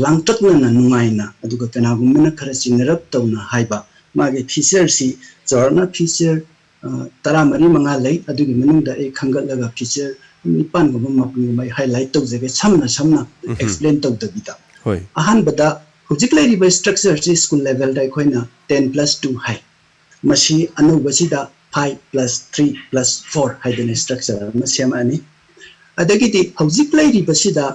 ꯂꯥꯡꯇꯛꯅꯅ ꯅꯨꯡꯉꯥꯏꯅ, ꯑꯗꯨꯒ ꯀꯅꯥꯒꯨꯝꯕꯅ ꯈꯔ ꯆꯤꯡꯅꯔꯞ ꯇꯧꯅ ꯍꯥꯏꯕ ꯃꯥꯒꯤ feature ꯁꯤ, ꯆꯥꯎꯔꯥꯛꯅ feature, ꯑ, ꯇꯔꯥꯃꯔꯤ ꯃꯉꯥ ꯂꯩ꯫ ꯑꯗꯨꯒꯤ ꯃꯅꯨꯡꯗ ꯑꯩ ꯈꯟꯒꯠꯂꯒ feature ꯅꯤꯄꯥꯟꯒꯨꯝꯕ ꯃꯥꯄꯟꯒꯨꯝꯕ ꯑꯩ highlight ꯇꯧꯖꯒꯦ, ꯁꯝꯅ ꯁꯝꯅ ꯎꯝꯍꯨꯝ꯫ Explain ꯇꯧꯗꯕꯤꯗ꯫ ꯍꯣꯏ꯫ ꯑꯍꯥꯟꯕꯗ ꯍꯧꯖꯤꯛ ꯂꯩꯔꯤꯕ structure ꯁꯤ school level ꯗ ꯑꯩꯈꯣꯏꯅ ten plus two ꯍꯥꯏ꯫ ꯃꯁꯤ ꯑꯅꯧꯕꯁꯤꯗ five plus three plus four ꯍꯥꯏꯗꯅ structure ꯑꯃ ꯁꯦꯝꯃꯛꯑꯅꯤ꯫ ꯑꯗꯒꯤꯗꯤ ꯍꯧꯖꯤꯛ ꯂꯩꯔꯤꯕꯁꯤꯗ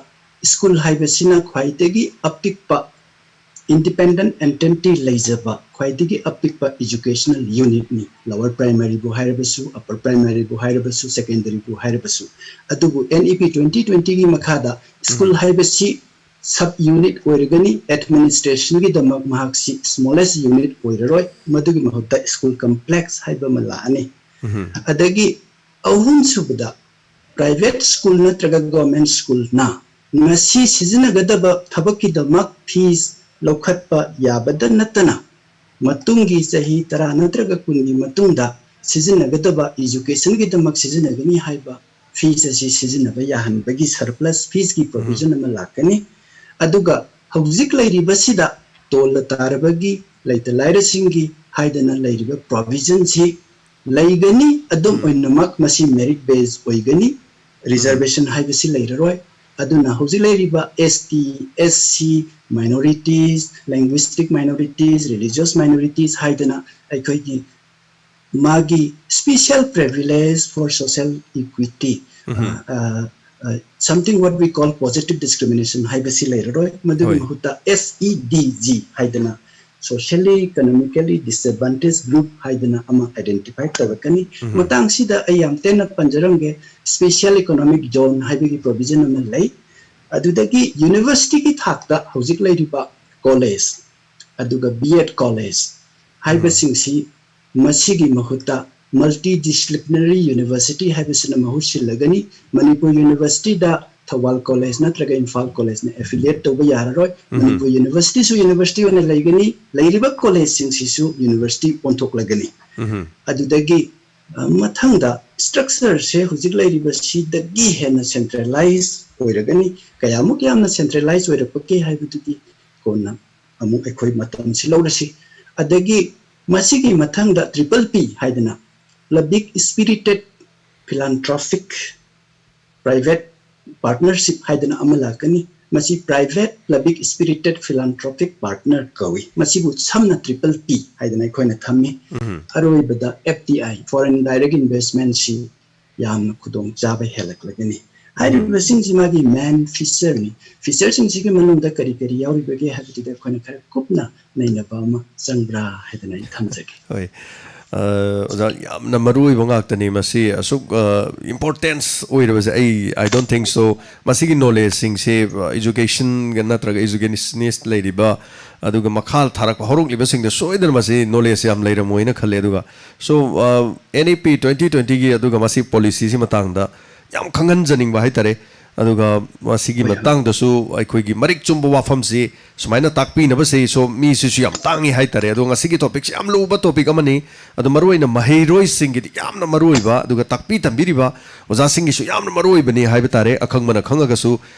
school ꯍꯥꯏꯕꯁꯤꯅ ꯈ꯭ꯋꯥꯏꯗꯒꯤ ꯑꯄꯤꯛꯄ Independent entity ꯂꯩꯖꯕ ꯈ꯭ꯋꯥꯏꯗꯒꯤ ꯑꯄꯤꯛꯄ educational unitꯅꯤ꯫ Lower primaryꯕꯨ ꯍꯥꯏꯔꯕꯁꯨ, upper primaryꯕꯨ ꯍꯥꯏꯔꯕꯁꯨ, secondaryꯕꯨ ꯍꯥꯏꯔꯕꯁꯨ꯫ ꯑꯗꯨꯕꯨ N E P twenty twentyꯒꯤ ꯃꯈꯥꯗ school ꯎꯝ꯫ ꯍꯥꯏꯕꯁꯤ sub unit ꯑꯣꯏꯔꯒꯅꯤ꯫ Administrationꯒꯤꯗꯃꯛ ꯃꯍꯥꯛꯁꯤ smallest unit ꯑꯣꯏꯔꯔꯣꯏ꯫ ꯃꯗꯨꯒꯤ ꯃꯍꯨꯠꯇ school complex ꯍꯥꯏꯕ ꯑꯃ ꯂꯥꯛꯑꯅꯤ꯫ ꯎꯝ꯫ ꯑꯗꯒꯤ ꯑꯍꯨꯝꯁꯨꯕꯗ, private school ꯅꯠꯇ꯭ꯔꯒ government schoolꯅ ꯉꯁꯤ ꯁꯤꯖꯤꯟꯅꯒꯗꯕ ꯊꯕꯛꯀꯤꯗꯃꯛ fees ꯂꯧꯈꯠꯄ ꯌꯥꯕꯗ ꯅꯠꯇꯅ, ꯃꯇꯨꯡꯒꯤ ꯆꯍꯤ ꯇꯔꯥ ꯅꯠꯇ꯭ꯔꯒ ꯀꯨꯟꯒꯤ ꯃꯇꯨꯡꯗ ꯁꯤꯖꯤꯟꯅꯒꯗꯕ educationꯒꯤꯗꯃꯛ ꯁꯤꯖꯤꯟꯅꯒꯅꯤ ꯍꯥꯏꯕ fees ꯑꯁꯤ ꯁꯤꯖꯤꯟꯅꯕ ꯌꯥꯍꯟꯕꯒꯤ surplus feesꯀꯤ provision ꯑꯃ ꯂꯥꯛꯀꯅꯤ꯫ ꯑꯗꯨꯒ ꯍꯧꯖꯤꯛ ꯂꯩꯔꯤꯕꯁꯤꯗ ꯇꯣꯜꯂ ꯇꯥꯔꯕꯒꯤ, ꯂꯩꯇ ꯂꯥꯏꯔꯁꯤꯡꯒꯤ ꯍꯥꯏꯗꯅ ꯂꯩꯔꯤꯕ provisionꯁꯤ ꯂꯩꯒꯅꯤ꯫ ꯑꯗꯨꯝ ꯎꯝ꯫ ꯑꯣꯏꯅꯃꯛ ꯃꯁꯤ merit base ꯑꯣꯏꯒꯅꯤ, reservation ꯍꯥꯏꯕꯁꯤ ꯂꯩꯔꯔꯣꯏ꯫ ꯑꯗꯨꯅ ꯍꯧꯖꯤꯛ ꯂꯩꯔꯤꯕ S T, S C, minorities, linguistic minorities, religious minorities ꯍꯥꯏꯗꯅ ꯑꯩꯈꯣꯏꯒꯤ ꯃꯥꯒꯤ special privilege for social equity, ꯎꯝ꯫ ꯑ, ꯑ, something what we call positive discrimination ꯍꯥꯏꯕꯁꯤ ꯂꯩꯔꯔꯣꯏ꯫ ꯃꯗꯨꯒꯤ ꯍꯣꯏ꯫ ꯃꯍꯨꯠꯇ S E D G ꯍꯥꯏꯗꯅ socially economically disadvantaged group ꯍꯥꯏꯗꯅ ꯑꯃ identify ꯇꯧꯔꯛꯀꯅꯤ꯫ ꯎꯝ꯫ ꯃꯇꯥꯡꯁꯤꯗ ꯑꯩ ꯌꯥꯝ ꯇꯦꯟꯅ ꯄꯟꯖꯔꯝꯒꯦ꯫ Special economic zone ꯍꯥꯏꯕꯒꯤ provision ꯑꯃ ꯂꯩ꯫ ꯑꯗꯨꯗꯒꯤ universityꯒꯤ ꯊꯥꯛꯇ ꯍꯧꯖꯤꯛ ꯂꯩꯔꯤꯕ college, ꯑꯗꯨꯒ B Ed college ꯎꯝ꯫ ꯍꯥꯏꯕꯁꯤꯡꯁꯤ ꯃꯁꯤꯒꯤ ꯃꯍꯨꯠꯇ multidisciplinary university ꯍꯥꯏꯕꯁꯤꯅ ꯃꯍꯨꯠ ꯁꯤꯜꯂꯒꯅꯤ꯫ ꯃꯅꯤꯄꯨꯔ universityꯗ ꯊꯧꯕꯥꯜ college ꯅꯠꯇ꯭ꯔꯒ ꯏꯝꯐꯥꯜ collegeꯅ affiliate ꯇꯧꯕ ꯌꯥꯔꯔꯣꯏ꯫ ꯎꯝ꯫ ꯃꯅꯤꯄꯨꯔ universityꯁꯨ university ꯑꯣꯏꯅ ꯂꯩꯒꯅꯤ, ꯂꯩꯔꯤꯕ collegeꯁꯤꯡꯁꯤꯁꯨ university ꯑꯣꯟꯊꯣꯛꯂꯒꯅꯤ꯫ ꯎꯝ꯫ ꯑꯗꯨꯗꯒꯤ, ꯑ, ꯃꯊꯪꯗ structureꯁꯦ ꯍꯧꯖꯤꯛ ꯂꯩꯔꯤꯕꯁꯤꯗꯒꯤ ꯍꯦꯟꯅ centralize ꯑꯣꯏꯔꯒꯅꯤ꯫ ꯀꯌꯥꯃꯨꯛ ꯌꯥꯝꯅ centralize ꯑꯣꯏꯔꯛꯄꯒꯦ ꯍꯥꯏꯕꯗꯨꯗꯤ ꯀꯣꯟꯅ ꯑꯃꯨꯛ ꯑꯩꯈꯣꯏ ꯃꯇꯝꯁꯤ ꯂꯧꯔꯁꯤ꯫ ꯑꯗꯒꯤ ꯃꯁꯤꯒꯤ ꯃꯊꯪꯗ triple P ꯍꯥꯏꯗꯅ public spirited philanthropic private partnership ꯍꯥꯏꯗꯅ ꯑꯃ ꯂꯥꯛꯀꯅꯤ꯫ ꯃꯁꯤ private public spirited philanthropic partner ꯀꯧꯏ꯫ ꯃꯁꯤꯕꯨ ꯁꯝꯅ triple P ꯍꯥꯏꯗꯅ ꯑꯩꯈꯣꯏꯅ ꯊꯝꯃꯤ꯫ ꯎꯝ꯫ ꯑꯔꯣꯏꯕꯗ F D I, foreign direct investmentꯁꯤ ꯌꯥꯝꯅ ꯈꯨꯗꯣꯡꯆꯥꯕ ꯍꯦꯜꯂꯛꯂꯒꯅꯤ꯫ ꯍꯥꯏꯔꯤꯕꯁꯤꯡꯁꯤ ꯃꯥꯒꯤ ꯃꯦꯟ ꯐꯤꯆꯔꯅꯤ꯫ ꯐꯤꯆꯔꯁꯤꯡꯁꯤꯒꯤ ꯃꯅꯨꯡꯗ ꯀꯔꯤ ꯀꯔꯤ ꯌꯥꯎꯔꯤꯕꯒꯦ ꯍꯥꯏꯕꯗꯨꯗ ꯑꯩꯈꯣꯏꯅ ꯈꯔ ꯀꯨꯞꯅ ꯅꯩꯅꯕ ꯑꯃ ꯆꯪꯕ꯭ꯔꯥ ꯍꯥꯏꯗꯅ ꯑꯩ ꯊꯝꯖꯒꯦ꯫ ꯍꯣꯏ꯫ ꯑ, ꯑꯣꯖꯥ, ꯌꯥꯝꯅ ꯃꯔꯨ ꯑꯣꯏꯕ ꯉꯥꯛꯇꯅꯤ ꯃꯁꯤ꯫ ꯑꯁꯨꯛ ꯏꯝꯄꯣꯔꯇꯦꯟꯁ ꯑꯣꯏꯔꯕꯁꯦ ꯑꯩ, I don't think so꯫ ꯃꯁꯤꯒꯤ ꯅꯣꯂꯦꯖꯁꯤꯡꯁꯦ ꯑꯦꯖꯨꯀꯦꯁꯟꯒ ꯅꯠꯇ꯭ꯔꯒ ꯑꯦꯖꯨꯀꯦꯁꯅꯤꯁ ꯂꯩꯔꯤꯕ ꯑꯗꯨꯒ ꯃꯈꯥ ꯊꯥꯔꯛꯄ ꯍꯧꯔꯛꯂꯤꯕꯁꯤꯡꯗ ꯁꯣꯏꯗꯅ ꯃꯁꯤ ꯅꯣꯂꯦꯖ ꯌꯥꯝ ꯂꯩꯔꯝꯃꯣꯏꯅ ꯈꯜꯂꯦ꯫ ꯑꯗꯨꯒ so, ꯑ, N E P twenty twenty ꯒꯤ ꯑꯗꯨꯒ ꯃꯁꯤ ꯄꯣꯂꯤꯁꯤꯁꯤ ꯃꯇꯥꯡꯗ ꯌꯥꯝ ꯈꯪꯍꯟꯖꯅꯤꯡꯕ ꯍꯥꯏꯇꯥꯔꯦ꯫ ꯑꯗꯨꯒ ꯃꯁꯤꯒꯤ ꯃꯇꯥꯡꯗꯁꯨ ꯑꯩꯈꯣꯏꯒꯤ ꯃꯔꯤꯛ ꯆꯨꯝꯕ ꯋꯥꯐꯝꯁꯤ ꯁꯨꯃꯥꯏꯅ ꯇꯥꯛꯄꯤꯅꯕꯁꯦ꯫ So, ꯃꯤꯁꯤꯁꯨ ꯌꯥꯝ ꯇꯥꯡꯉꯤ ꯍꯥꯏꯇꯥꯔꯦ꯫ ꯑꯗꯣ ꯉꯁꯤꯒꯤ ꯇꯣꯄꯤꯛꯁꯤ ꯌꯥꯝ ꯂꯨꯕ ꯇꯣꯄꯤꯛ ꯑꯃꯅꯤ꯫ ꯑꯗꯣ ꯃꯔꯨꯑꯣꯏꯅ ꯃꯍꯩꯔꯣꯏꯁꯤꯡꯒꯤꯗꯤ ꯌꯥꯝꯅ ꯃꯔꯨꯑꯣꯏꯕ, ꯑꯗꯨꯒ ꯇꯥꯛꯄꯤ ꯇꯝꯕꯤꯔꯤꯕ ꯑꯣꯖꯥꯁꯤꯡꯒꯤꯁꯨ ꯌꯥꯝꯅ ꯃꯔꯨꯑꯣꯏꯕꯅꯤ ꯍꯥꯏꯕ ꯇꯥꯔꯦ, ꯑꯈꯪꯕꯅ ꯈꯪꯉꯒꯁꯨ꯫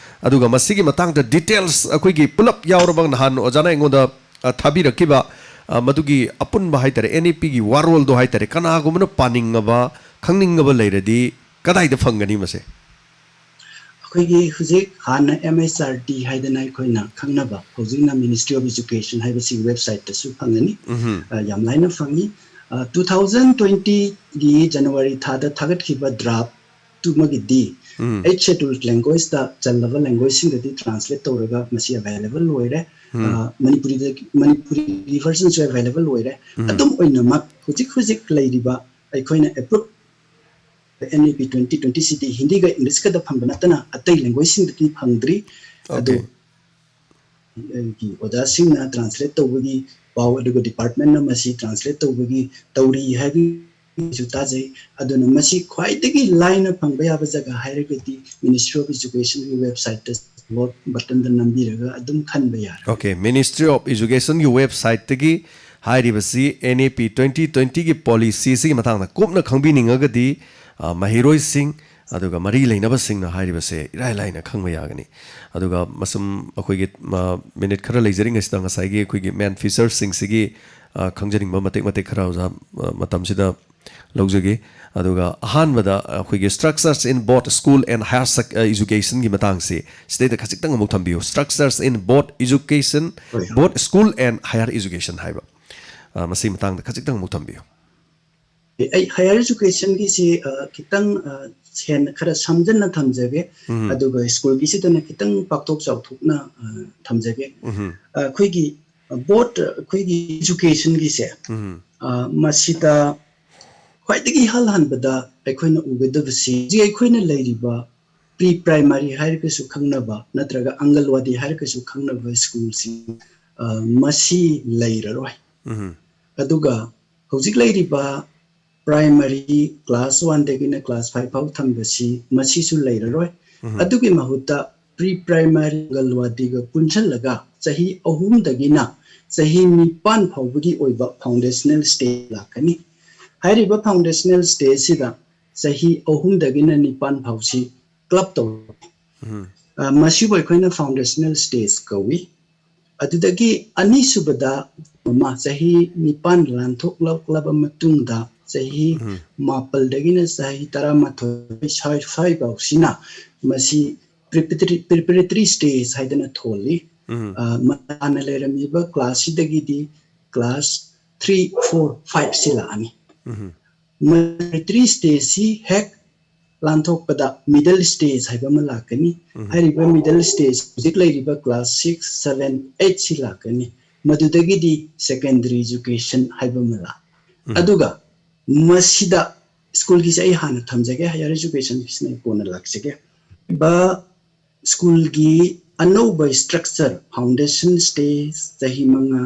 ꯑꯗꯨꯒ ꯃꯁꯤꯒꯤ ꯃꯇꯥꯡꯗ ꯗꯤꯇꯦꯜꯁ ꯑꯩꯈꯣꯏꯒꯤ ꯄꯨꯂꯞ ꯌꯥꯎꯔꯕ ꯅꯍꯥꯟ ꯑꯣꯖꯥꯅ ꯑꯩꯉꯣꯟꯗ, ꯑ, ꯊꯥꯕꯤꯔꯛꯈꯤꯕ, ꯑ, ꯃꯗꯨꯒꯤ ꯑꯄꯨꯟꯕ ꯍꯥꯏꯇꯥꯔꯦ, N E P ꯒꯤ ꯋꯥꯔꯣꯜꯗꯣ ꯍꯥꯏꯇꯥꯔꯦ, ꯀꯅꯥꯒꯨꯝꯕꯅ ꯄꯥꯅꯤꯡꯉꯕ, ꯈꯪꯅꯤꯡꯉꯕ ꯂꯩꯔꯗꯤ ꯀꯗꯥꯏꯗ ꯐꯪꯒꯅꯤ ꯃꯁꯦ? ꯑꯩꯈꯣꯏꯒꯤ ꯍꯧꯖꯤꯛ ꯍꯥꯟꯅ M H R D ꯍꯥꯏꯗꯅ ꯑꯩꯈꯣꯏꯅ ꯈꯪꯅꯕ, ꯍꯧꯖꯤꯛꯅ Ministry of Education ꯍꯥꯏꯕꯁꯤ ꯋꯦꯕꯁꯥꯏꯠꯇꯁꯨ ꯐꯪꯒꯅꯤ꯫ ꯎꯝꯍꯨꯝ꯫ ꯑ, ꯌꯥꯝ ꯂꯥꯏꯅ ꯐꯪꯉꯤ꯫ ꯑ, two thousand twenty ꯒꯤ ꯖꯅꯋꯥꯔꯤ ꯊꯥꯗ ꯊꯥꯒꯠꯈꯤꯕ ꯗ꯭ꯔꯥꯐ ꯇꯨꯃꯒꯤꯗꯤ ꯎꯝ꯫ Eighth Scheduled Language ꯇ ꯆꯜꯂꯕ ꯂꯦꯡꯒ꯭ꯋꯦꯖꯁꯤꯡꯗꯗꯤ ꯇ꯭ꯔꯥꯟꯁꯂꯦꯠ ꯇꯧꯔꯒ ꯃꯁꯤ ꯑꯦꯚꯥꯏꯂꯦꯕꯜ ꯑꯣꯏꯔꯦ꯫ ꯎꯝ꯫ ꯑ, ꯃꯅꯤꯄꯨꯔꯤꯗꯒꯤ, ꯃꯅꯤꯄꯨꯔꯤ ꯚꯔꯖꯟꯁꯨ ꯑꯦꯚꯥꯏꯂꯦꯕꯜ ꯑꯣꯏꯔꯦ꯫ ꯎꯝ꯫ ꯑꯗꯨꯝ ꯑꯣꯏꯅꯃꯛ ꯍꯧꯖꯤꯛ ꯍꯧꯖꯤꯛ ꯂꯩꯔꯤꯕ ꯑꯩꯈꯣꯏꯅ approve N E P twenty twenty ꯁꯤꯗꯤ ꯍꯤꯟꯗꯤꯒ ꯏꯪꯂꯤꯁꯀꯗ ꯐꯪꯕ ꯅꯠꯇꯅ ꯑꯇꯩ ꯂꯦꯡꯒ꯭ꯋꯦꯖꯁꯤꯡꯗꯗꯤ ꯐꯪꯗ꯭ꯔꯤ꯫ ꯑꯗꯣ Okay꯫ ꯑꯩꯒꯤ ꯑꯣꯖꯥꯁꯤꯡꯅ ꯇ꯭ꯔꯥꯟꯁꯂꯦꯠ ꯇꯧꯕꯒꯤ ꯄꯥꯎ, ꯑꯗꯨꯒ ꯗꯤꯄꯥꯔꯠꯃꯦꯟꯅ ꯃꯁꯤ ꯇ꯭ꯔꯥꯟꯁꯂꯦꯠ ꯇꯧꯕꯒꯤ ꯇꯧꯔꯤ ꯍꯥꯏꯕꯒꯤꯁꯨ ꯇꯥꯖꯩ꯫ ꯑꯗꯨꯅ ꯃꯁꯤ ꯈ꯭ꯋꯥꯏꯗꯒꯤ ꯂꯥꯏꯅ ꯐꯪꯕ ꯌꯥꯕ ꯖꯒꯥ ꯍꯥꯏꯔꯒꯗꯤ Ministry of Education ꯒꯤ ꯋꯦꯕꯁꯥꯏꯠꯇ ꯁꯞꯄꯣꯔꯠ ꯕꯇꯟꯗ ꯅꯝꯕꯤꯔꯒ ꯑꯗꯨꯝ ꯈꯟꯕ ꯌꯥꯔꯦ꯫ Okay, Ministry of Education ꯒꯤ ꯋꯦꯕꯁꯥꯏꯠꯇꯒꯤ ꯍꯥꯏꯔꯤꯕꯁꯤ N E P twenty twenty ꯒꯤ ꯄꯣꯂꯤꯁꯤꯁꯤꯒꯤ ꯃꯇꯥꯡꯗ ꯀꯨꯞꯅ ꯈꯪꯕꯤꯅꯤꯡꯉꯒꯗꯤ, ꯑ, ꯃꯍꯩꯔꯣꯏꯁꯤꯡ ꯑꯗꯨꯒ ꯃꯔꯤ ꯂꯩꯅꯕꯁꯤꯡꯅ ꯍꯥꯏꯔꯤꯕꯁꯦ ꯏꯔꯥꯏ ꯂꯥꯏꯅ ꯈꯪꯕ ꯌꯥꯒꯅꯤ꯫ ꯑꯗꯨꯒ ꯃꯁꯨꯝ ꯑꯩꯈꯣꯏꯒꯤ, ꯑ, ꯃꯤꯅꯤꯠ ꯈꯔ ꯂꯩꯖꯔꯤꯉꯩꯁꯤꯗ ꯉꯁꯥꯏꯒꯤ ꯑꯩꯈꯣꯏꯒꯤ ꯃꯦꯟ ꯐꯤꯆꯔꯁꯤꯡꯁꯤꯒꯤ, ꯑ, ꯈꯪꯖꯅꯤꯡꯕ ꯃꯇꯦꯛ ꯃꯇꯦꯛ ꯈꯔ ꯑꯣꯖꯥ, ꯑ, ꯃꯇꯝꯁꯤꯗ ꯂꯧꯖꯒꯦ꯫ ꯑꯗꯨꯒ ꯑꯍꯥꯟꯕꯗ ꯑꯩꯈꯣꯏꯒꯤ structures in both school and higher sec-, ꯑ, education ꯒꯤ ꯃꯇꯥꯡꯁꯤ ꯁꯤꯗꯩꯗ ꯈꯖꯤꯛꯇꯪ ꯑꯃꯨꯛ ꯊꯝꯕꯤꯌꯨ꯫ Structures in both education, ꯍꯣꯏ꯫ Both school and higher education ꯍꯥꯏꯕ, ꯑ, ꯃꯁꯤ ꯃꯇꯥꯡꯗ ꯈꯖꯤꯛꯇꯪ ꯑꯃꯨꯛ ꯊꯝꯕꯤꯌꯨ꯫ ꯑꯩ higher educationꯒꯤꯁꯤ, ꯑ, ꯈꯤꯇꯪ, ꯑ, ꯍꯦꯟꯅ ꯈꯔ ꯁꯝꯖꯟꯅ ꯊꯝꯖꯒꯦ꯫ ꯎꯝ꯫ ꯑꯗꯨꯒ schoolꯒꯤꯁꯤꯗꯅ ꯈꯤꯇꯪ ꯄꯥꯛꯊꯣꯛ ꯆꯥꯎꯊꯣꯛꯅ, ꯑ, ꯊꯝꯖꯒꯦ꯫ ꯎꯝ꯫ ꯑ, ꯑꯩꯈꯣꯏꯒꯤ, ꯑ, board, ꯑꯩꯈꯣꯏꯒꯤ educationꯒꯤꯁꯦ, ꯎꯝ꯫ ꯑ, ꯃꯁꯤꯗ ꯈ꯭ꯋꯥꯏꯗꯒꯤ ꯏꯍꯥꯟ ꯍꯥꯟꯕꯗ ꯑꯩꯈꯣꯏꯅ ꯎꯒꯗꯕꯁꯤ ꯍꯧꯖꯤꯛ ꯑꯩꯈꯣꯏꯅ ꯂꯩꯔꯤꯕ pre primary ꯍꯥꯏꯔꯒꯁꯨ ꯈꯪꯅꯕ ꯅꯠꯇ꯭ꯔꯒ ꯑꯪꯒꯜꯋꯥꯗꯤ ꯍꯥꯏꯔꯒꯁꯨ ꯈꯪꯅꯕ schoolꯁꯤꯡ, ꯑ, ꯃꯁꯤ ꯂꯩꯔꯔꯣꯏ꯫ ꯎꯝ꯫ ꯑꯗꯨꯒ ꯍꯧꯖꯤꯛ ꯂꯩꯔꯤꯕ primary class oneꯗꯒꯤꯅ class five ꯐꯥꯎ ꯊꯝꯕꯁꯤ ꯃꯁꯤꯁꯨ ꯂꯩꯔꯔꯣꯏ꯫ ꯎꯝ꯫ ꯑꯗꯨꯒꯤ ꯃꯍꯨꯠꯇ pre primary ꯑꯪꯒꯜꯋꯥꯗꯤꯒ ꯄꯨꯟꯁꯤꯜꯂꯒ ꯆꯍꯤ ꯑꯍꯨꯝꯗꯒꯤꯅ ꯆꯍꯤ ꯅꯤꯄꯥꯟ ꯐꯥꯎꯕꯒꯤ ꯑꯣꯏꯕ foundational stage ꯂꯥꯛꯀꯅꯤ꯫ ꯍꯥꯏꯔꯤꯕ foundational stageꯁꯤꯗ ꯆꯍꯤ ꯑꯍꯨꯝꯗꯒꯤꯅ ꯅꯤꯄꯥꯟ ꯐꯥꯎꯁꯤ club ꯇꯧꯔꯛꯏ꯫ ꯎꯝ꯫ ꯑ, ꯃꯁꯤꯕꯨ ꯑꯩꯈꯣꯏꯅ foundational stage ꯀꯧꯏ꯫ ꯑꯗꯨꯗꯒꯤ ꯑꯅꯤꯁꯨꯕꯗ ꯑꯃ ꯆꯍꯤ ꯅꯤꯄꯥꯟ ꯂꯥꯟꯊꯣꯛꯂꯛꯂꯕ ꯃꯇꯨꯡꯗ ꯆꯍꯤ ꯎꯝ꯫ ꯃꯥꯄꯜꯗꯒꯤꯅ ꯆꯍꯤ ꯇꯔꯥꯃꯥꯊꯣꯏ ꯁ꯭ꯋꯥꯏ, ꯁ꯭ꯋꯥꯏꯐꯥꯎꯁꯤꯅ ꯃꯁꯤ preparatory, preparatory stage ꯍꯥꯏꯗꯅ ꯊꯣꯜꯂꯤ꯫ ꯎꯝ꯫ ꯑ, ꯃ-, ꯍꯥꯟꯅ ꯂꯩꯔꯝꯃꯤꯕ classꯁꯤꯗꯒꯤꯗꯤ class three, four, five ꯁꯤ ꯂꯥꯛꯑꯅꯤ꯫ ꯎꯝ꯫ Preparatory stageꯁꯤ ꯍꯦꯛ ꯂꯥꯟꯊꯣꯛꯄꯗ middle stage ꯍꯥꯏꯕ ꯑꯃ ꯂꯥꯛꯀꯅꯤ꯫ ꯎꯝ꯫ ꯍꯥꯏꯔꯤꯕ middle stage ꯍꯧꯖꯤꯛ ꯂꯩꯔꯤꯕ class six, seven, eight ꯁꯤ ꯂꯥꯛꯀꯅꯤ꯫ ꯃꯗꯨꯗꯒꯤꯗꯤ secondary education ꯍꯥꯏꯕ ꯑꯃ ꯂꯥꯛ-, ꯎꯝ꯫ ꯑꯗꯨꯒ ꯃꯁꯤꯗ schoolꯒꯤꯁꯦ ꯑꯩ ꯍꯥꯟꯅ ꯊꯝꯖꯒꯦ, higher educationꯒꯤꯁꯤꯅ ꯑꯩ ꯀꯣꯟꯅ ꯂꯥꯛꯆꯒꯦ꯫ ꯕ-, schoolꯒꯤ ꯑꯅꯧꯕ structure, foundation stage ꯆꯍꯤ ꯃꯉꯥ,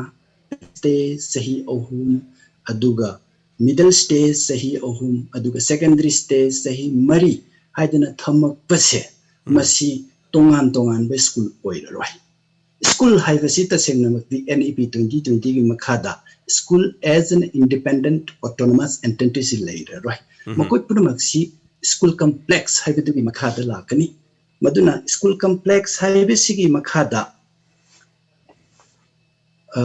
stage ꯆꯍꯤ ꯑꯍꯨꯝ, ꯑꯗꯨꯒ middle stage ꯆꯍꯤ ꯑꯍꯨꯝ, ꯑꯗꯨꯒ secondary stage ꯆꯍꯤ ꯃꯔꯤ ꯍꯥꯏꯗꯅ ꯊꯝꯃꯛꯄꯁꯦ, ꯎꯝ꯫ ꯃꯁꯤ ꯇꯣꯉꯥꯟ ꯇꯣꯉꯥꯟꯕ school ꯑꯣꯏꯔꯔꯣꯏ꯫ School ꯍꯥꯏꯕꯁꯤ ꯇꯁꯦꯡꯅꯃꯛꯇꯤ NEP twenty twentyꯒꯤ ꯃꯈꯥꯗ school as an independent autonomous entity ꯁꯤ ꯂꯩꯔꯔꯣꯏ꯫ ꯎꯝ꯫ ꯃꯈꯣꯏ ꯄꯨꯝꯅꯃꯛꯁꯤ school complex ꯍꯥꯏꯕꯗꯨꯒꯤ ꯃꯈꯥꯗ ꯂꯥꯛꯀꯅꯤ꯫ ꯃꯗꯨꯅ school complex ꯍꯥꯏꯕꯁꯤꯒꯤ ꯃꯈꯥꯗ, ꯑ,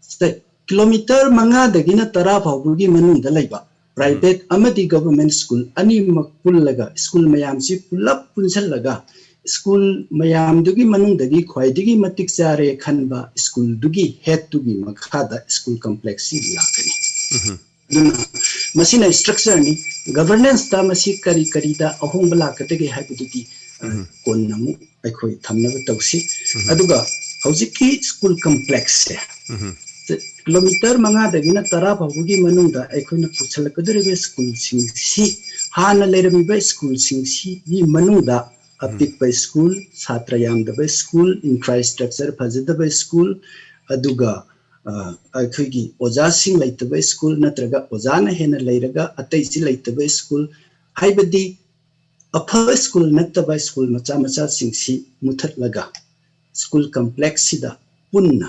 ꯁꯦ, kilometre ꯃꯉꯥꯗꯒꯤꯅ ꯇꯔꯥ ꯐꯥꯎꯕꯒꯤ ꯃꯅꯨꯡꯗ ꯂꯩꯕ private ꯎꯝ꯫ ꯑꯃꯗꯤ government school ꯑꯅꯤꯃꯛ ꯄꯨꯜꯂꯒ school ꯃꯌꯥꯝꯁꯤ ꯄꯨꯂꯞ ꯄꯨꯟꯁꯤꯜꯂꯒ school ꯃꯌꯥꯝꯗꯨꯒꯤ ꯃꯅꯨꯡꯗꯒꯤ ꯈ꯭ꯋꯥꯏꯗꯒꯤ ꯃꯇꯤꯛ ꯆꯥꯔꯦ ꯈꯟꯕ schoolꯗꯨꯒꯤ headꯇꯨꯒꯤ ꯃꯈꯥꯗ school complexꯁꯤ ꯂꯥꯛꯀꯅꯤ꯫ ꯎꯝ꯫ ꯑꯗꯨꯅ ꯃꯁꯤꯅ ꯁ꯭ꯇ꯭ꯔꯛꯆꯔꯅꯤ꯫ ꯒꯚꯔꯅꯦꯟꯁꯇ ꯃꯁꯤ ꯀꯔꯤ ꯀꯔꯤꯗ ꯑꯍꯣꯡꯕ ꯂꯥꯛꯀꯗꯒꯦ ꯍꯥꯏꯕꯗꯨꯗꯤ, ꯑ, ꯎꯝ꯫ ꯀꯣꯟꯅ ꯑꯃꯨꯛ ꯑꯩꯈꯣꯏ ꯊꯝꯅꯕ ꯇꯧꯁꯤ꯫ ꯎꯝ꯫ ꯑꯗꯨꯒ ꯍꯧꯖꯤꯛꯀꯤ ꯁ꯭ꯀꯨꯜ ꯀꯝꯄ꯭ꯂꯦꯛꯁꯁꯦ, ꯎꯝ꯫ ꯀꯤꯂꯣꯃꯤꯇꯔ ꯃꯉꯥꯗꯒꯤꯅ ꯇꯔꯥ ꯐꯥꯎꯕꯒꯤ ꯃꯅꯨꯡꯗ ꯑꯩꯈꯣꯏꯅ ꯄꯨꯁꯜꯂꯛꯀꯗꯧꯔꯤꯕ ꯁ꯭ꯀꯨꯜꯁꯤꯡꯁꯤ, ꯍꯥꯟꯅ ꯂꯩꯔꯝꯃꯤꯕ ꯁ꯭ꯀꯨꯜꯁꯤꯡꯁꯤꯒꯤ ꯃꯅꯨꯡꯗ ꯎꯝ꯫ ꯑꯄꯤꯛꯄ ꯁ꯭ꯀꯨꯜ, ꯁꯥꯇ꯭ꯔ ꯌꯥꯝꯗꯕ ꯁ꯭ꯀꯨꯜ, ꯏꯟꯐ꯭ꯔꯥꯁ꯭ꯇ꯭ꯔꯛꯆꯔ ꯐꯖꯗꯕ ꯁ꯭ꯀꯨꯜ, ꯑꯗꯨꯒ, ꯑ, ꯑꯩꯈꯣꯏꯒꯤ ꯑꯣꯖꯥꯁꯤꯡ ꯂꯩꯇꯕ ꯁ꯭ꯀꯨꯜ ꯅꯠꯇ꯭ꯔꯒ ꯑꯣꯖꯥꯅ ꯍꯦꯟꯅ ꯂꯩꯔꯒ ꯑꯇꯩꯁꯤ ꯂꯩꯇꯕ ꯁ꯭ꯀꯨꯜ, ꯍꯥꯏꯕꯗꯤ ꯑꯐꯕ ꯁ꯭ꯀꯨꯜ ꯅꯠꯇꯕ ꯁ꯭ꯀꯨꯜ ꯃꯆꯥ ꯃꯆꯥꯁꯤꯡꯁꯤ ꯃꯨꯊꯠꯂꯒ ꯁ꯭ꯀꯨꯜ ꯀꯝꯄ꯭ꯂꯦꯛꯁꯁꯤꯗ ꯄꯨꯟꯅ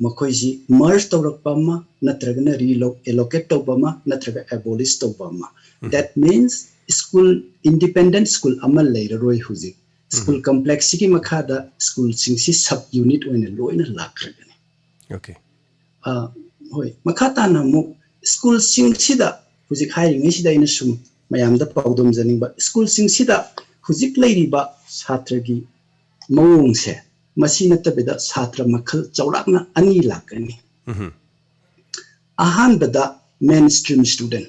ꯃꯈꯣꯏꯁꯤ ꯃꯔꯖ ꯇꯧꯔꯛꯄ ꯑꯃ, ꯅꯠꯇ꯭ꯔꯒꯅ ꯔꯤꯂꯣ-, ꯑꯦꯂꯣꯀꯦꯠ ꯇꯧꯕ ꯑꯃ, ꯅꯠꯇ꯭ꯔꯒ ꯑꯦꯕꯣꯂꯤꯁ ꯇꯧꯕ ꯑꯃ꯫ ꯎꯝ꯫ That means school, independent school ꯑꯃ ꯂꯩꯔꯔꯣꯏ ꯍꯧꯖꯤꯛ꯫ ꯁ꯭ꯀꯨꯜ ꯎꯝ꯫ ꯀꯝꯄ꯭ꯂꯦꯛꯁꯁꯤꯒꯤ ꯃꯈꯥꯗ ꯁ꯭ꯀꯨꯜꯁꯤꯡꯁꯤ ꯁꯕ ꯌꯨꯅꯤꯠ ꯑꯣꯏꯅ ꯂꯣꯏꯅ ꯂꯥꯛꯈ꯭ꯔꯒꯅꯤ꯫ ꯑꯣꯀꯦ꯫ ꯑ, ꯍꯣꯏ, ꯃꯈꯥ ꯇꯥꯅ ꯑꯃꯨꯛ ꯁ꯭ꯀꯨꯜꯁꯤꯡꯁꯤꯗ ꯍꯧꯖꯤꯛ ꯍꯥꯏꯔꯤꯉꯩꯁꯤꯗ ꯑꯩꯅ ꯁꯨꯝ ꯃꯌꯥꯝꯗ ꯄꯥꯎꯗꯝꯖꯅꯤꯡꯕ, ꯁ꯭ꯀꯨꯜꯁꯤꯡꯁꯤꯗ ꯍꯧꯖꯤꯛ ꯂꯩꯔꯤꯕ ꯁꯥꯇ꯭ꯔꯒꯤ ꯃꯑꯣꯡꯁꯦ, ꯃꯁꯤ ꯅꯠꯇꯕꯤꯗ ꯁꯥꯇ꯭ꯔ ꯃꯈꯜ ꯆꯥꯎꯔꯥꯛꯅ ꯑꯅꯤ ꯂꯥꯛꯀꯅꯤ꯫ ꯎꯝꯍꯨꯝ꯫ ꯑꯍꯥꯟꯕꯗ ꯃꯦꯟ ꯁ꯭ꯇ꯭ꯔꯤꯝ ꯁ꯭ꯇꯨꯗꯦꯟꯠ,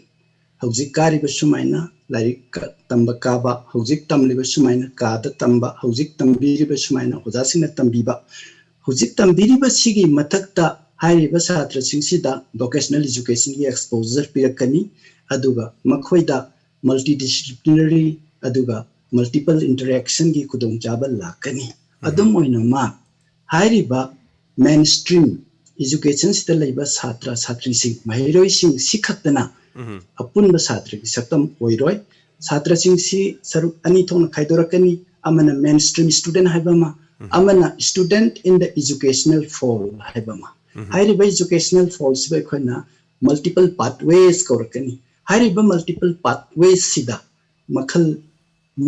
ꯍꯧꯖꯤꯛ ꯀꯥꯔꯤꯕ ꯁꯨꯃꯥꯏꯅ ꯂꯥꯏꯔꯤꯛ ꯀ-, ꯇꯝꯕ ꯀꯥꯕ, ꯍꯧꯖꯤꯛ ꯇꯝꯂꯤꯕ ꯁꯨꯃꯥꯏꯅ ꯀꯥꯗ ꯇꯝꯕ, ꯍꯧꯖꯤꯛ ꯇꯝꯕꯤꯔꯤꯕ ꯁꯨꯃꯥꯏꯅ ꯑꯣꯖꯥꯁꯤꯡꯅ ꯇꯝꯕꯤꯕ, ꯍꯧꯖꯤꯛ ꯇꯝꯕꯤꯔꯤꯕꯁꯤꯒꯤ ꯃꯊꯛꯇ ꯍꯥꯏꯔꯤꯕ ꯁꯥꯇ꯭ꯔꯁꯤꯡꯁꯤꯗ ꯚꯣꯀꯦꯁꯅꯦꯜ ꯏꯖꯨꯀꯦꯁꯟꯒꯤ ꯑꯦꯛꯁꯄꯣꯖꯔ ꯄꯤꯔꯛꯀꯅꯤ, ꯑꯗꯨꯒ ꯃꯈꯣꯏꯗ ꯃꯜꯇꯤ ꯗꯤꯁꯤꯄ꯭ꯂꯤꯅꯔꯤ ꯑꯗꯨꯒ ꯃꯜꯇꯤꯄꯜ ꯏꯟꯇꯔꯦꯛꯁꯟꯒꯤ ꯈꯨꯗꯣꯡꯆꯥꯕ ꯂꯥꯛꯀꯅꯤ꯫ ꯎꯝ꯫ ꯑꯗꯨꯝ ꯑꯣꯏꯅꯃꯛ, ꯍꯥꯏꯔꯤꯕ ꯃꯦꯟ ꯁ꯭ꯇ꯭ꯔꯤꯝ ꯏꯖꯨꯀꯦꯁꯟꯁꯤꯗ ꯂꯩꯕ ꯁꯥꯇ꯭ꯔ ꯁꯥꯇ꯭ꯔꯤꯁꯤꯡ, ꯃꯍꯩꯔꯣꯏꯁꯤꯡ ꯁꯤ ꯈꯛꯇꯅ ꯎꯝ꯫ ꯑꯄꯨꯟꯕ ꯁꯥꯇ꯭ꯔꯒꯤ ꯁꯛꯇꯝ ꯑꯣꯏꯔꯣꯏ꯫ ꯁꯥꯇ꯭ꯔꯁꯤꯡꯁꯤ ꯁꯔꯨꯛ ꯑꯅꯤ ꯊꯣꯛꯅ ꯈꯥꯏꯗꯣꯔꯛꯀꯅꯤ꯫ ꯑꯃꯅ ꯃꯦꯟ ꯁ꯭ꯇ꯭ꯔꯤꯝ ꯁ꯭ꯇꯨꯗꯦꯟꯠ ꯍꯥꯏꯕ ꯑꯃ, ꯎꯝ꯫ ꯑꯃꯅ ꯁ꯭ꯇꯨꯗꯦꯟꯠ ꯏꯟ ꯗ ꯏꯖꯨꯀꯦꯁꯅꯦꯜ ꯐꯣꯜ ꯍꯥꯏꯕ ꯑꯃ꯫ ꯎꯝ꯫ ꯍꯥꯏꯔꯤꯕ ꯏꯖꯨꯀꯦꯁꯅꯦꯜ ꯐꯣꯜꯁꯤꯕꯨ ꯑꯩꯈꯣꯏꯅ ꯃꯜꯇꯤꯄꯜ ꯄꯥꯊꯋꯦꯁ ꯀꯧꯔꯛꯀꯅꯤ꯫ ꯍꯥꯏꯔꯤꯕ ꯃꯜꯇꯤꯄꯜ ꯄꯥꯊꯋꯦꯁꯁꯤꯗ ꯃꯈꯜ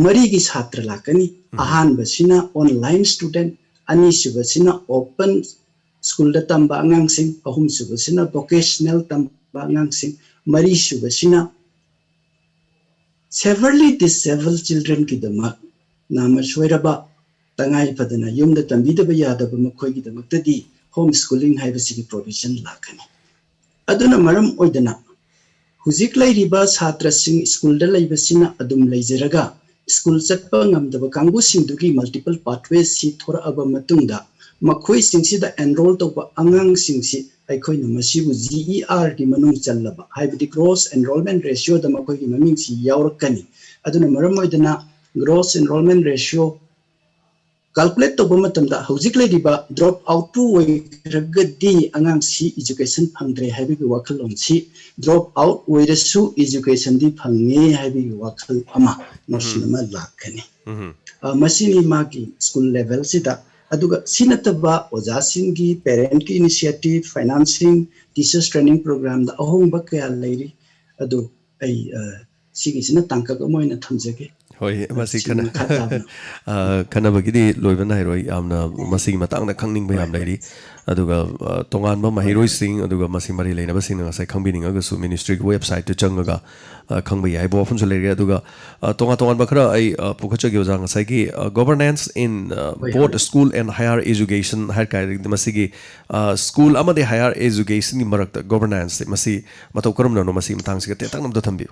ꯃꯔꯤꯒꯤ ꯁꯥꯇ꯭ꯔ ꯂꯥꯛꯀꯅꯤ꯫ ꯎꯝ꯫ ꯑꯍꯥꯟꯕꯁꯤꯅ ꯑꯣꯟꯂꯥꯏꯟ ꯁ꯭ꯇꯨꯗꯦꯟꯠ, ꯑꯅꯤꯁꯨꯕꯁꯤꯅ ꯑꯣꯄꯟ ꯁ꯭ꯀꯨꯜꯗ ꯇꯝꯕ ꯑꯉꯥꯡꯁꯤꯡ, ꯑꯍꯨꯝꯁꯨꯕꯁꯤꯅ ꯚꯣꯀꯦꯁꯅꯦꯜ ꯇꯝꯕ ꯑꯉꯥꯡꯁꯤꯡ, ꯃꯔꯤꯁꯨꯕꯁꯤꯅ ꯁꯦꯚꯔꯂꯤ ꯗꯤꯁꯦꯕꯜ ꯆꯤꯜꯗ꯭ꯔꯦꯟꯒꯤꯗꯃꯛ, ꯅꯥꯃ ꯁꯣꯏꯔꯕ, ꯇꯉꯥꯏ ꯐꯗꯅ ꯌꯨꯝꯗ ꯇꯝꯕꯤꯗꯕ ꯌꯥꯗꯕ ꯃꯈꯣꯏꯒꯤꯗꯃꯛꯇꯗꯤ ꯍꯣꯝ ꯁ꯭ꯀꯨꯂꯤꯡ ꯍꯥꯏꯕꯁꯤꯒꯤ ꯄ꯭ꯔꯣꯚꯤꯖꯟ ꯂꯥꯛꯀꯅꯤ꯫ ꯑꯗꯨꯅ ꯃꯔꯝ ꯑꯣꯏꯗꯅ ꯍꯧꯖꯤꯛ ꯂꯩꯔꯤꯕ ꯁꯥꯇ꯭ꯔꯁꯤꯡ ꯁ꯭ꯀꯨꯜꯗ ꯂꯩꯕꯁꯤꯅ ꯑꯗꯨꯝ ꯂꯩꯖꯔꯒ, ꯁ꯭ꯀꯨꯜ ꯆꯠꯄ ꯉꯝꯗꯕ ꯀꯥꯡꯕꯨꯁꯤꯡꯗꯨꯒꯤ multiple pathways ꯁꯤ ꯊꯣꯔꯛꯑꯕ ꯃꯇꯨꯡꯗ, ꯃꯈꯣꯏꯁꯤꯡꯁꯤꯗ enroll ꯇꯧꯕ ꯑꯉꯥꯡꯁꯤꯡꯁꯤ ꯑꯩꯈꯣꯏꯅ ꯃꯁꯤꯕꯨ G E R ꯒꯤ ꯃꯅꯨꯡ ꯆꯜꯂꯕ, ꯍꯥꯏꯕꯗꯤ Gross Enrollment Ratio ꯗ ꯃꯈꯣꯏꯒꯤ ꯃꯃꯤꯡꯁꯤ ꯌꯥꯎꯔꯛꯀꯅꯤ꯫ ꯑꯗꯨꯅ ꯃꯔꯝ ꯑꯣꯏꯗꯅ Gross Enrollment Ratio calculate ꯇꯧꯕ ꯃꯇꯝꯗ ꯍꯧꯖꯤꯛ ꯂꯩꯔꯤꯕ drop out ꯄꯨ ꯑꯣꯏꯈ꯭ꯔꯒꯗꯤ ꯑꯉꯥꯡꯁꯤ education ꯐꯪꯗ꯭ꯔꯦ ꯍꯥꯏꯕꯒꯤ ꯋꯥꯈꯜꯂꯣꯟꯁꯤ drop out ꯑꯣꯏꯔꯁꯨ education ꯗꯤ ꯐꯪꯉꯦ ꯍꯥꯏꯕꯒꯤ ꯋꯥꯈꯜ ꯑꯃ, notion ꯑꯃ ꯂꯥꯛꯀꯅꯤ꯫ ꯑ, ꯃꯁꯤꯅꯤ ꯃꯥꯒꯤ school level ꯁꯤꯗ꯫ ꯑꯗꯨꯒ ꯁꯤ ꯅꯠꯇꯕ ꯑꯣꯖꯥꯁꯤꯡꯒꯤ parent ꯀꯤ initiative, financing, teachers training program ꯗ ꯑꯍꯣꯡꯕ ꯀꯌꯥ ꯂꯩꯔꯤ꯫ ꯑꯗꯨ ꯑꯩ, ꯑ, ꯁꯤꯒꯤꯁꯤꯅ ꯇꯥꯡꯀꯛ ꯑꯃ ꯑꯣꯏꯅ ꯊꯝꯖꯒꯦ꯫ ꯍꯣꯏ, ꯃꯁꯤ ꯁꯤ ꯈꯟꯅ-, ꯃꯈꯥ ꯇꯥꯕꯅ꯫ ꯑ, ꯈꯟꯅꯕꯒꯤꯗꯤ ꯂꯣꯏꯕ ꯅꯥꯏꯔꯣꯏ꯫ ꯌꯥꯝꯅ ꯃꯁꯤꯒꯤ ꯃꯇꯥꯡꯗ ꯈꯪꯅꯤꯡꯕ ꯍꯣꯏ, ꯌꯥꯝ ꯍꯣꯏ꯫ ꯂꯩꯔꯤ꯫ ꯑꯗꯨꯒ, ꯑ, ꯇꯣꯉꯥꯟꯕ ꯍꯣꯏ, ꯍꯣꯏ꯫ ꯃꯍꯩꯔꯣꯏꯁꯤꯡ ꯑꯗꯨꯒ ꯃꯁꯤ ꯃꯔꯤ ꯂꯩꯅꯕꯁꯤꯡꯅ ꯉꯁꯥꯏ ꯈꯪꯕꯤꯅꯤꯡꯉꯒꯁꯨ ministry ꯒꯤ website ꯇ ꯆꯪꯉꯒ, ꯑ, ꯈꯪꯕ ꯌꯥꯏ ꯍꯥꯏꯕ ꯋꯥꯐꯝꯁꯨ ꯂꯩꯔꯦ꯫ ꯑꯗꯨꯒ, ꯑ, ꯇꯣꯉꯥꯟ ꯇꯣꯉꯥꯟꯕ ꯈꯔ ꯑꯩ, ꯑ, ꯄꯨꯈꯠꯆꯒꯦ ꯑꯣꯖꯥ꯫ ꯉꯁꯥꯏꯒꯤ, ꯑ, governance in, ꯑ, ꯍꯣꯏ, both ꯍꯣꯏ꯫ School and higher education ꯍꯥꯏꯔ ꯀꯥꯟꯗ ꯃꯁꯤꯒꯤ, ꯑ, school ꯑꯃꯗꯤ higher education ꯒꯤ ꯃꯔꯛꯇ governance ꯁꯦ ꯃꯁꯤ ꯃꯇꯧ ꯀꯔꯝꯅꯅꯣ, ꯃꯁꯤꯒꯤ ꯃꯇꯥꯡꯁꯤꯒ ꯇꯦꯟꯇꯛꯅ ꯑꯝꯇ ꯊꯝꯕꯤꯌꯨ꯫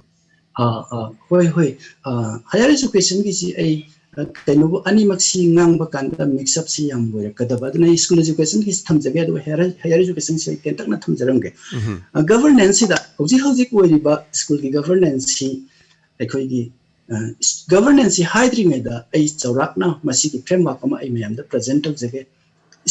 ꯑꯥ, ꯑꯥ, ꯍꯣꯏ, ꯍꯣꯏ꯫ ꯑꯥ, higher education ꯒꯤꯁꯤ ꯑꯩ, ꯑ, ꯀꯩꯅꯣꯕꯨ ꯑꯅꯤꯃꯛꯁꯤ ꯉꯥꯡꯕ ꯀꯥꯟꯗ mix up ꯁꯤ ꯌꯥꯝ ꯑꯣꯏꯔꯛꯀꯗꯕ꯫ ꯑꯗꯨꯅ ꯑꯩ school education ꯒꯤꯁꯤ ꯊꯝꯖꯒꯦ, ꯑꯗꯨꯒ higher, higher education ꯁꯤ ꯑꯩ ꯇꯦꯟꯇꯛꯅ ꯊꯝꯖꯔꯝꯒꯦ꯫ ꯎꯝꯍꯨꯝ꯫ ꯑ, governance ꯁꯤꯗ ꯍꯧꯖꯤꯛ ꯍꯧꯖꯤꯛ ꯑꯣꯏꯔꯤꯕ school ꯒꯤ governance ꯁꯤ ꯑꯩꯈꯣꯏꯒꯤ, ꯑ, governance ꯁꯤ ꯍꯥꯏꯗ꯭ꯔꯤꯉꯩꯗ ꯑꯩ ꯆꯥꯎꯔꯥꯛꯅ ꯃꯁꯤꯒꯤ framework ꯑꯃ ꯑꯩ ꯃꯌꯥꯝꯗ present ꯇꯧꯖꯒꯦ꯫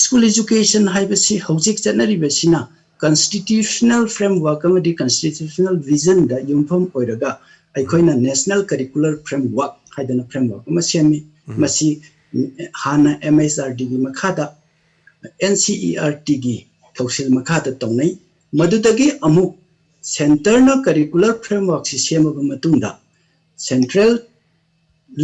School education ꯍꯥꯏꯕꯁꯤ ꯍꯧꯖꯤꯛ ꯆꯠꯅꯔꯤꯕꯁꯤꯅ constitutional framework ꯑꯃꯗꯤ constitutional vision ꯗ ꯌꯨꯝꯐꯝ ꯑꯣꯏꯔꯒ ꯑꯩꯈꯣꯏꯅ National Curricular Framework ꯍꯥꯏꯗꯅ framework ꯑꯃ ꯁꯦꯝꯃꯤ꯫ ꯎꯝ꯫ ꯃꯁꯤ ꯍꯥꯟꯅ M H R D ꯒꯤ ꯃꯈꯥꯗ N C E R T ꯒꯤ ꯊꯧꯁꯤꯜ ꯃꯈꯥꯗ ꯇꯧꯅꯩ꯫ ꯃꯗꯨꯗꯒꯤ ꯑꯃꯨꯛ centre ꯅ curricular framework ꯁꯤ ꯁꯦꯝꯃꯕ ꯃꯇꯨꯡꯗ central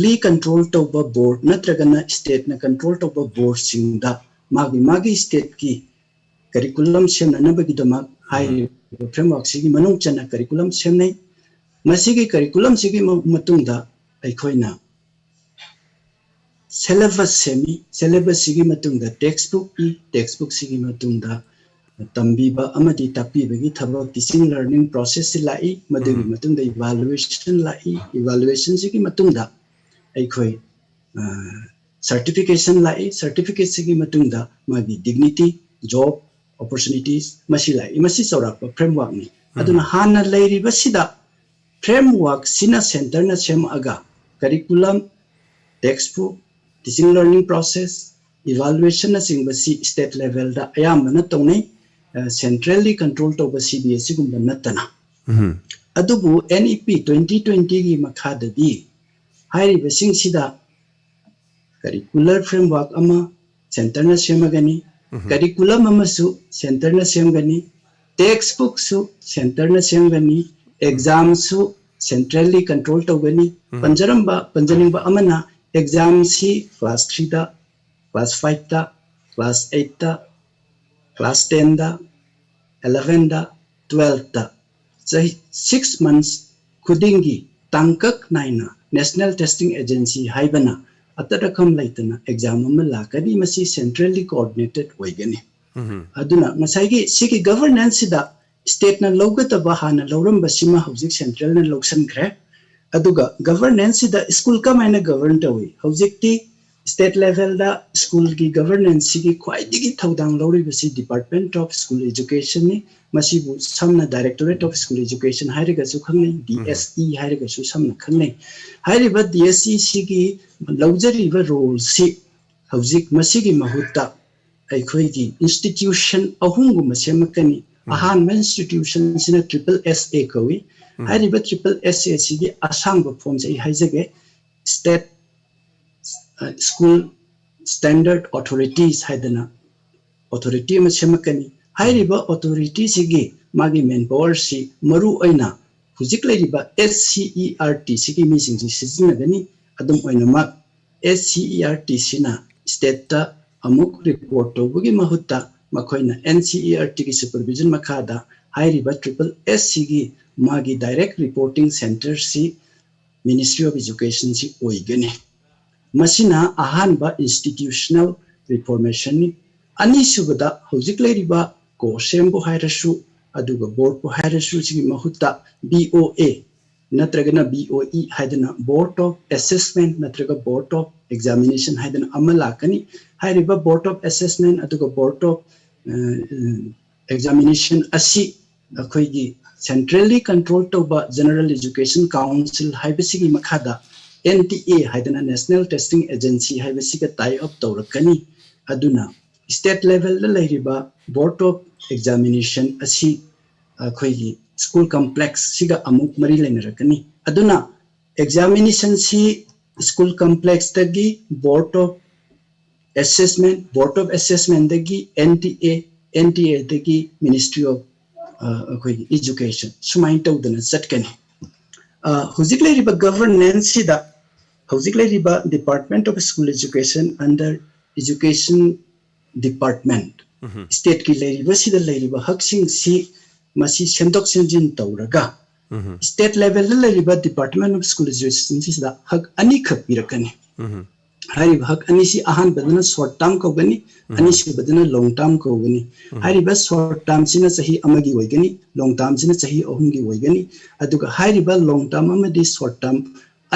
ꯂꯤ control ꯇꯧꯕ board ꯅꯠꯇ꯭ꯔꯒꯅ state ꯅ control ꯇꯧꯕ board ꯁꯤꯡꯗ ꯃꯥꯒꯤ ꯃꯥꯒꯤ state ꯀꯤ curriculum ꯁꯦꯝꯅꯅꯕꯒꯤꯗꯃꯛ ꯎꯝ꯫ ꯍꯥꯏꯔꯤꯕ framework ꯁꯤꯒꯤ ꯃꯅꯨꯡ ꯆꯟꯅ curriculum ꯁꯦꯝꯅꯩ꯫ ꯃꯁꯤꯒꯤ curriculum ꯁꯤꯒꯤ ꯃ-, ꯃꯇꯨꯡꯗ ꯑꯩꯈꯣꯏꯅ syllabus ꯁꯦꯝꯃꯤ꯫ Syllabus ꯁꯤꯒꯤ ꯃꯇꯨꯡꯗ textbook ꯏ, textbook ꯁꯤꯒꯤ ꯃꯇꯨꯡꯗ ꯇꯝꯕꯤꯕ ꯑꯃꯗꯤ ꯇꯥꯛꯄꯤꯕꯒꯤ ꯊꯕꯛ, teaching learning process ꯁꯤ ꯂꯥꯛꯏ꯫ ꯃꯗꯨꯒꯤ ꯎꯝ꯫ ꯃꯇꯨꯡꯗ evaluation ꯂꯥꯛꯏ꯫ Evaluation ꯁꯤꯒꯤ ꯃꯇꯨꯡꯗ ꯑꯩꯈꯣꯏ, ꯑ, certification ꯂꯥꯛꯏ꯫ Certificate ꯁꯤꯒꯤ ꯃꯇꯨꯡꯗ ꯃꯥꯒꯤ dignity, job opportunities ꯃꯁꯤ ꯂꯥꯛꯏ꯫ ꯃꯁꯤ ꯆꯥꯎꯔꯥꯛꯄ framework ꯅꯤ꯫ ꯑꯗꯨꯅ ꯎꯝ꯫ ꯍꯥꯟꯅ ꯂꯩꯔꯤꯕꯁꯤꯗ framework ꯁꯤꯅ centre ꯅ ꯁꯦꯝꯃꯛꯑꯒ curriculum, textbook, teaching learning process, evaluation ꯅꯆꯤꯡꯕꯁꯤ state level ꯗ ꯑꯌꯥꯝꯕꯅ ꯇꯧꯅꯩ꯫ ꯑ, centrally control ꯇꯧꯕ C B S E ꯒꯨꯝꯕ ꯅꯠꯇꯅ꯫ ꯎꯝ꯫ ꯑꯗꯨꯕꯨ N E P twenty twenty ꯒꯤ ꯃꯈꯥꯗꯗꯤ ꯍꯥꯏꯔꯤꯕꯁꯤꯡꯁꯤꯗ curricular framework ꯑꯃ centre ꯅ ꯁꯦꯝꯃꯒꯅꯤ, ꯎꯝ꯫ Curriculum ꯑꯃꯁꯨ centre ꯅ ꯁꯦꯝꯒꯅꯤ, textbook ꯁꯨ centre ꯅ ꯁꯦꯝꯒꯅꯤ, exam ꯁꯨ centrally control ꯇꯧꯒꯅꯤ꯫ ꯎꯝ꯫ ꯄꯟꯖꯔꯝꯕ, ꯄꯟꯖꯅꯤꯡꯕ ꯑꯃꯅ exam ꯁꯤ class three ꯗ, class five ꯇ, class eight ꯇ, class ten ꯗ, eleven ꯗ, twelve ꯇ ꯆꯍꯤ six months ꯈꯨꯗꯤꯡꯒꯤ ꯇꯥꯡꯀꯛ ꯅꯥꯏꯅ National Testing Agency ꯍꯥꯏꯕꯅ ꯑꯇꯠ ꯑꯈꯝ ꯂꯩꯇꯅ exam ꯑꯃ ꯂꯥꯛꯀꯅꯤ꯫ ꯃꯁꯤ centrally coordinated ꯑꯣꯏꯒꯅꯤ꯫ ꯎꯝ꯫ ꯑꯗꯨꯅ ꯉꯁꯥꯏꯒꯤ ꯁꯤꯒꯤ governance ꯁꯤꯗ state ꯅ ꯂꯧꯒꯗꯕ ꯍꯥꯟꯅ ꯂꯧꯔꯝꯕꯁꯤꯃ ꯍꯧꯖꯤꯛ central ꯅ ꯂꯧꯁꯤꯟꯈ꯭ꯔꯦ꯫ ꯑꯗꯨꯒ governance ꯁꯤꯗ school ꯀꯃꯥꯏꯅ govern ꯇꯧꯏ? ꯍꯧꯖꯤꯛꯇꯤ state level ꯗ school ꯒꯤ governance ꯁꯤꯒꯤ ꯈ꯭ꯋꯥꯏꯗꯒꯤ ꯊꯧꯗꯥꯡ ꯂꯧꯔꯤꯕꯁꯤ Department of School Education ꯅꯤ꯫ ꯃꯁꯤꯕꯨ ꯁꯝꯅ Directorate of School Education ꯍꯥꯏꯔꯒꯁꯨ ꯈꯪꯅꯩ, ꯎꯝ꯫ D S E ꯍꯥꯏꯔꯒꯁꯨ ꯁꯝꯅ ꯈꯪꯅꯩ꯫ ꯍꯥꯏꯔꯤꯕ D S E ꯁꯤꯒꯤ ꯂꯧꯖꯔꯤꯕ role ꯁꯤ ꯍꯧꯖꯤꯛ ꯃꯁꯤꯒꯤ ꯃꯍꯨꯠꯇ ꯑꯩꯈꯣꯏꯒꯤ institution ꯑꯍꯨꯝꯒꯨꯝꯕ ꯁꯦꯝꯃꯛꯀꯅꯤ꯫ ꯎꯝ꯫ ꯑꯍꯥꯟꯕ institution ꯁꯤꯅ triple S A ꯀꯧꯏ꯫ ꯎꯝ꯫ ꯍꯥꯏꯔꯤꯕ triple S A ꯁꯤꯒꯤ ꯑꯁꯥꯡꯕ form ꯁꯦ ꯑꯩ ꯍꯥꯏꯖꯒꯦ꯫ State, ꯑ, School Standard Authorities ꯍꯥꯏꯗꯅ authority ꯑꯃ ꯁꯦꯝꯃꯛꯀꯅꯤ꯫ ꯍꯥꯏꯔꯤꯕ authority ꯁꯤꯒꯤ ꯃꯥꯒꯤ main power ꯁꯤ ꯃꯔꯨ ꯑꯣꯏꯅ ꯍꯧꯖꯤꯛ ꯂꯩꯔꯤꯕ S C E R T ꯁꯤꯒꯤ ꯃꯤꯁꯤꯡꯁꯤ ꯁꯤꯖꯤꯟꯅꯒꯅꯤ꯫ ꯑꯗꯨꯝ ꯑꯣꯏꯅꯃꯛ, S C E R T ꯁꯤꯅ state ꯇ ꯑꯃꯨꯛ report ꯇꯧꯕꯒꯤ ꯃꯍꯨꯠꯇ ꯃꯈꯣꯏꯅ N C E R T ꯒꯤ supervision ꯃꯈꯥꯗ ꯍꯥꯏꯔꯤꯕ triple S ꯁꯤꯒꯤ ꯃꯥꯒꯤ direct reporting centre ꯁꯤ Ministry of Education ꯁꯤ ꯑꯣꯏꯒꯅꯤ꯫ ꯃꯁꯤꯅ ꯑꯍꯥꯟꯕ institutional reformation ꯅꯤ꯫ ꯑꯅꯤꯁꯨꯕꯗ, ꯍꯧꯖꯤꯛ ꯂꯩꯔꯤꯕ ꯀꯣꯁꯦꯝꯕꯨ ꯍꯥꯏꯔꯁꯨ, ꯑꯗꯨꯒ ꯕꯣꯔꯗꯄꯨ ꯍꯥꯏꯔꯁꯨ, ꯁꯤꯒꯤ ꯃꯍꯨꯠꯇ B O A ꯅꯠꯇ꯭ꯔꯒꯅ B O E ꯍꯥꯏꯗꯅ Board of Assessment ꯅꯠꯇ꯭ꯔꯒ Board of Examination ꯍꯥꯏꯗꯅ ꯑꯃ ꯂꯥꯛꯀꯅꯤ꯫ ꯍꯥꯏꯔꯤꯕ Board of Assessment ꯑꯗꯨꯒ Board of Examination ꯑꯁꯤ ꯑꯩꯈꯣꯏꯒꯤ centrally control ꯇꯧꯕ General Education Council ꯍꯥꯏꯕꯁꯤꯒꯤ ꯃꯈꯥꯗ N T A ꯍꯥꯏꯗꯅ National Testing Agency ꯍꯥꯏꯕꯁꯤꯒ tie up ꯇꯧꯔꯛꯀꯅꯤ꯫ ꯑꯗꯨꯅ state levelꯗ ꯂꯩꯔꯤꯕ Board of Examination ꯑꯁꯤ ꯑꯩꯈꯣꯏꯒꯤ school complexꯁꯤꯒ ꯑꯃꯨꯛ ꯃꯔꯤ ꯂꯩꯅꯔꯛꯀꯅꯤ꯫ ꯑꯗꯨꯅ examinationꯁꯤ school complexꯇꯒꯤ Board of Assessment, Board of Assessmentꯗꯒꯤ N T A, N T Aꯗꯒꯤ Ministry of ꯑꯩꯈꯣꯏꯒꯤ Education, ꯁꯨꯃꯥꯏꯅ ꯇꯧꯗꯅ ꯆꯠꯀꯅꯤ꯫ ꯍꯧꯖꯤꯛ ꯂꯩꯔꯤꯕ governancesꯁꯤꯗ, ꯍꯧꯖꯤꯛ ꯂꯩꯔꯤꯕ Department of School Education under Education Department, stateꯀꯤ ꯂꯩꯔꯤꯕꯁꯤꯗ ꯂꯩꯔꯤꯕ ꯍꯛꯁꯤꯡꯁꯤ ꯃꯁꯤ ꯁꯦꯝꯗꯣꯛ ꯁꯦꯝꯖꯤꯟ ꯇꯧꯔꯒ state levelꯗ ꯂꯩꯔꯤꯕ Department of School Educationꯁꯤꯗ ꯍꯛ ꯑꯅꯤꯈꯛ ꯄꯤꯔꯛꯀꯅꯤ꯫ ꯍꯥꯏꯔꯤꯕ ꯍꯛ ꯑꯅꯤꯁꯤ ꯑꯍꯥꯟꯕꯗꯅ short term ꯀꯧꯒꯅꯤ, ꯑꯅꯤꯁꯨꯕꯗꯅ long term ꯀꯧꯒꯅꯤ꯫ ꯍꯥꯏꯔꯤꯕ short termꯁꯤꯅ ꯆꯍꯤ ꯑꯃꯒꯤ ꯑꯣꯏꯒꯅꯤ, long termꯁꯤꯅ ꯆꯍꯤ ꯑꯍꯨꯝꯒꯤ ꯑꯣꯏꯒꯅꯤ꯫ ꯑꯗꯨꯒ ꯍꯥꯏꯔꯤꯕ long term ꯑꯃꯗꯤ short term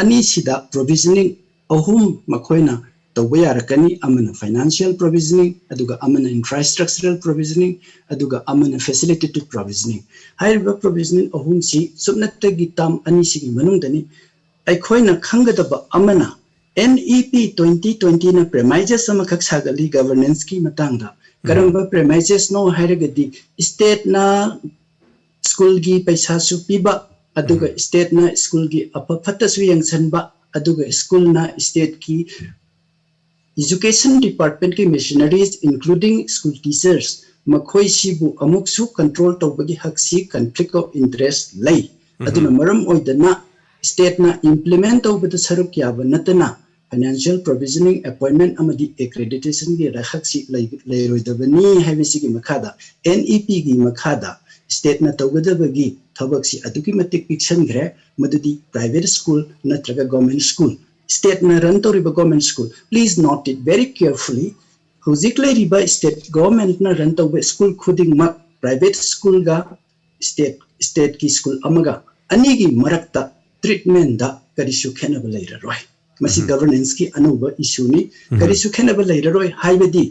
ꯑꯅꯤꯁꯤꯗ provisioning ꯑꯍꯨꯝ ꯃꯈꯣꯏꯅ ꯇꯧꯕ ꯌꯥꯔꯛꯀꯅꯤ꯫ ꯑꯃꯅ financial provisioning, ꯑꯗꯨꯒ ꯑꯃꯅ infrastructural provisioning, ꯑꯗꯨꯒ ꯑꯃꯅ facilitative provisioning꯫ ꯍꯥꯏꯔꯤꯕ provisioning ꯑꯍꯨꯝꯁꯤ ꯁꯨꯞꯅꯇꯒꯤ term ꯑꯅꯤꯁꯤꯒꯤ ꯃꯅꯨꯡꯗꯅꯤ꯫ ꯑꯩꯈꯣꯏꯅ ꯈꯪꯒꯗꯕ ꯑꯃꯅ, N E P twenty twentyꯅ premises ꯑꯃꯈꯛ ꯁꯥꯒꯠꯂꯤ governanceꯀꯤ ꯃꯇꯥꯡꯗ꯫ ꯀꯔꯝꯕ premisesꯅꯣ ꯍꯥꯏꯔꯒꯗꯤ, stateꯅ schoolꯒꯤ ꯄꯩꯁꯥꯁꯨ ꯄꯤꯕ, ꯑꯗꯨꯒ stateꯅ schoolꯒꯤ ꯑꯐ ꯐꯠꯇꯁꯨ ꯌꯦꯡꯁꯤꯟꯕ, ꯑꯗꯨꯒ schoolꯅ stateꯀꯤ Education Departmentꯀꯤ machineries, including school teachers, ꯃꯈꯣꯏꯁꯤꯕꯨ ꯑꯃꯨꯛꯁꯨ control ꯇꯧꯕꯒꯤ ꯍꯛꯁꯤ conflict of interest ꯂꯩ꯫ ꯑꯗꯨꯅ ꯃꯔꯝ ꯑꯣꯏꯗꯅ stateꯅ implement ꯇꯧꯕꯗ ꯁꯔꯨꯛ ꯌꯥꯕ ꯅꯠꯇꯅ financial provisioning, appointment ꯑꯃꯗꯤ accreditationꯒꯤ ꯍꯛꯁꯤ ꯂꯩ-, ꯂꯩꯔꯣꯏꯗꯕꯅꯤ ꯍꯥꯏꯕꯁꯤꯒꯤ ꯃꯈꯥꯗ, N E Pꯒꯤ ꯃꯈꯥꯗ stateꯅ ꯇꯧꯒꯗꯕꯒꯤ ꯊꯕꯛꯁꯤ ꯑꯗꯨꯛꯀꯤ ꯃꯇꯤꯛ ꯄꯤꯛꯁꯟꯈ꯭ꯔꯦ꯫ ꯃꯗꯨꯗꯤ private school ꯅꯠꯇ꯭ꯔꯒ government school, stateꯅ run ꯇꯧꯔꯤꯕ government school, please note it very carefully, ꯍꯧꯖꯤꯛ ꯂꯩꯔꯤꯕ state governmentꯅ run ꯇꯧꯕ school ꯈꯨꯗꯤꯡꯃꯛ private schoolꯒ state stateꯀꯤ school ꯑꯃꯒ ꯑꯅꯤꯒꯤ ꯃꯔꯛꯇ treatmentꯗ ꯀꯔꯤꯁꯨ ꯈꯦꯠꯅꯕ ꯂꯩꯔꯔꯣꯏ꯫ ꯃꯁꯤ governancegꯤ ꯑꯅꯧꯕ issueꯅꯤ꯫ ꯀꯔꯤꯁꯨ ꯈꯦꯠꯅꯕ ꯂꯩꯔꯔꯣꯏ ꯍꯥꯏꯕꯗꯤ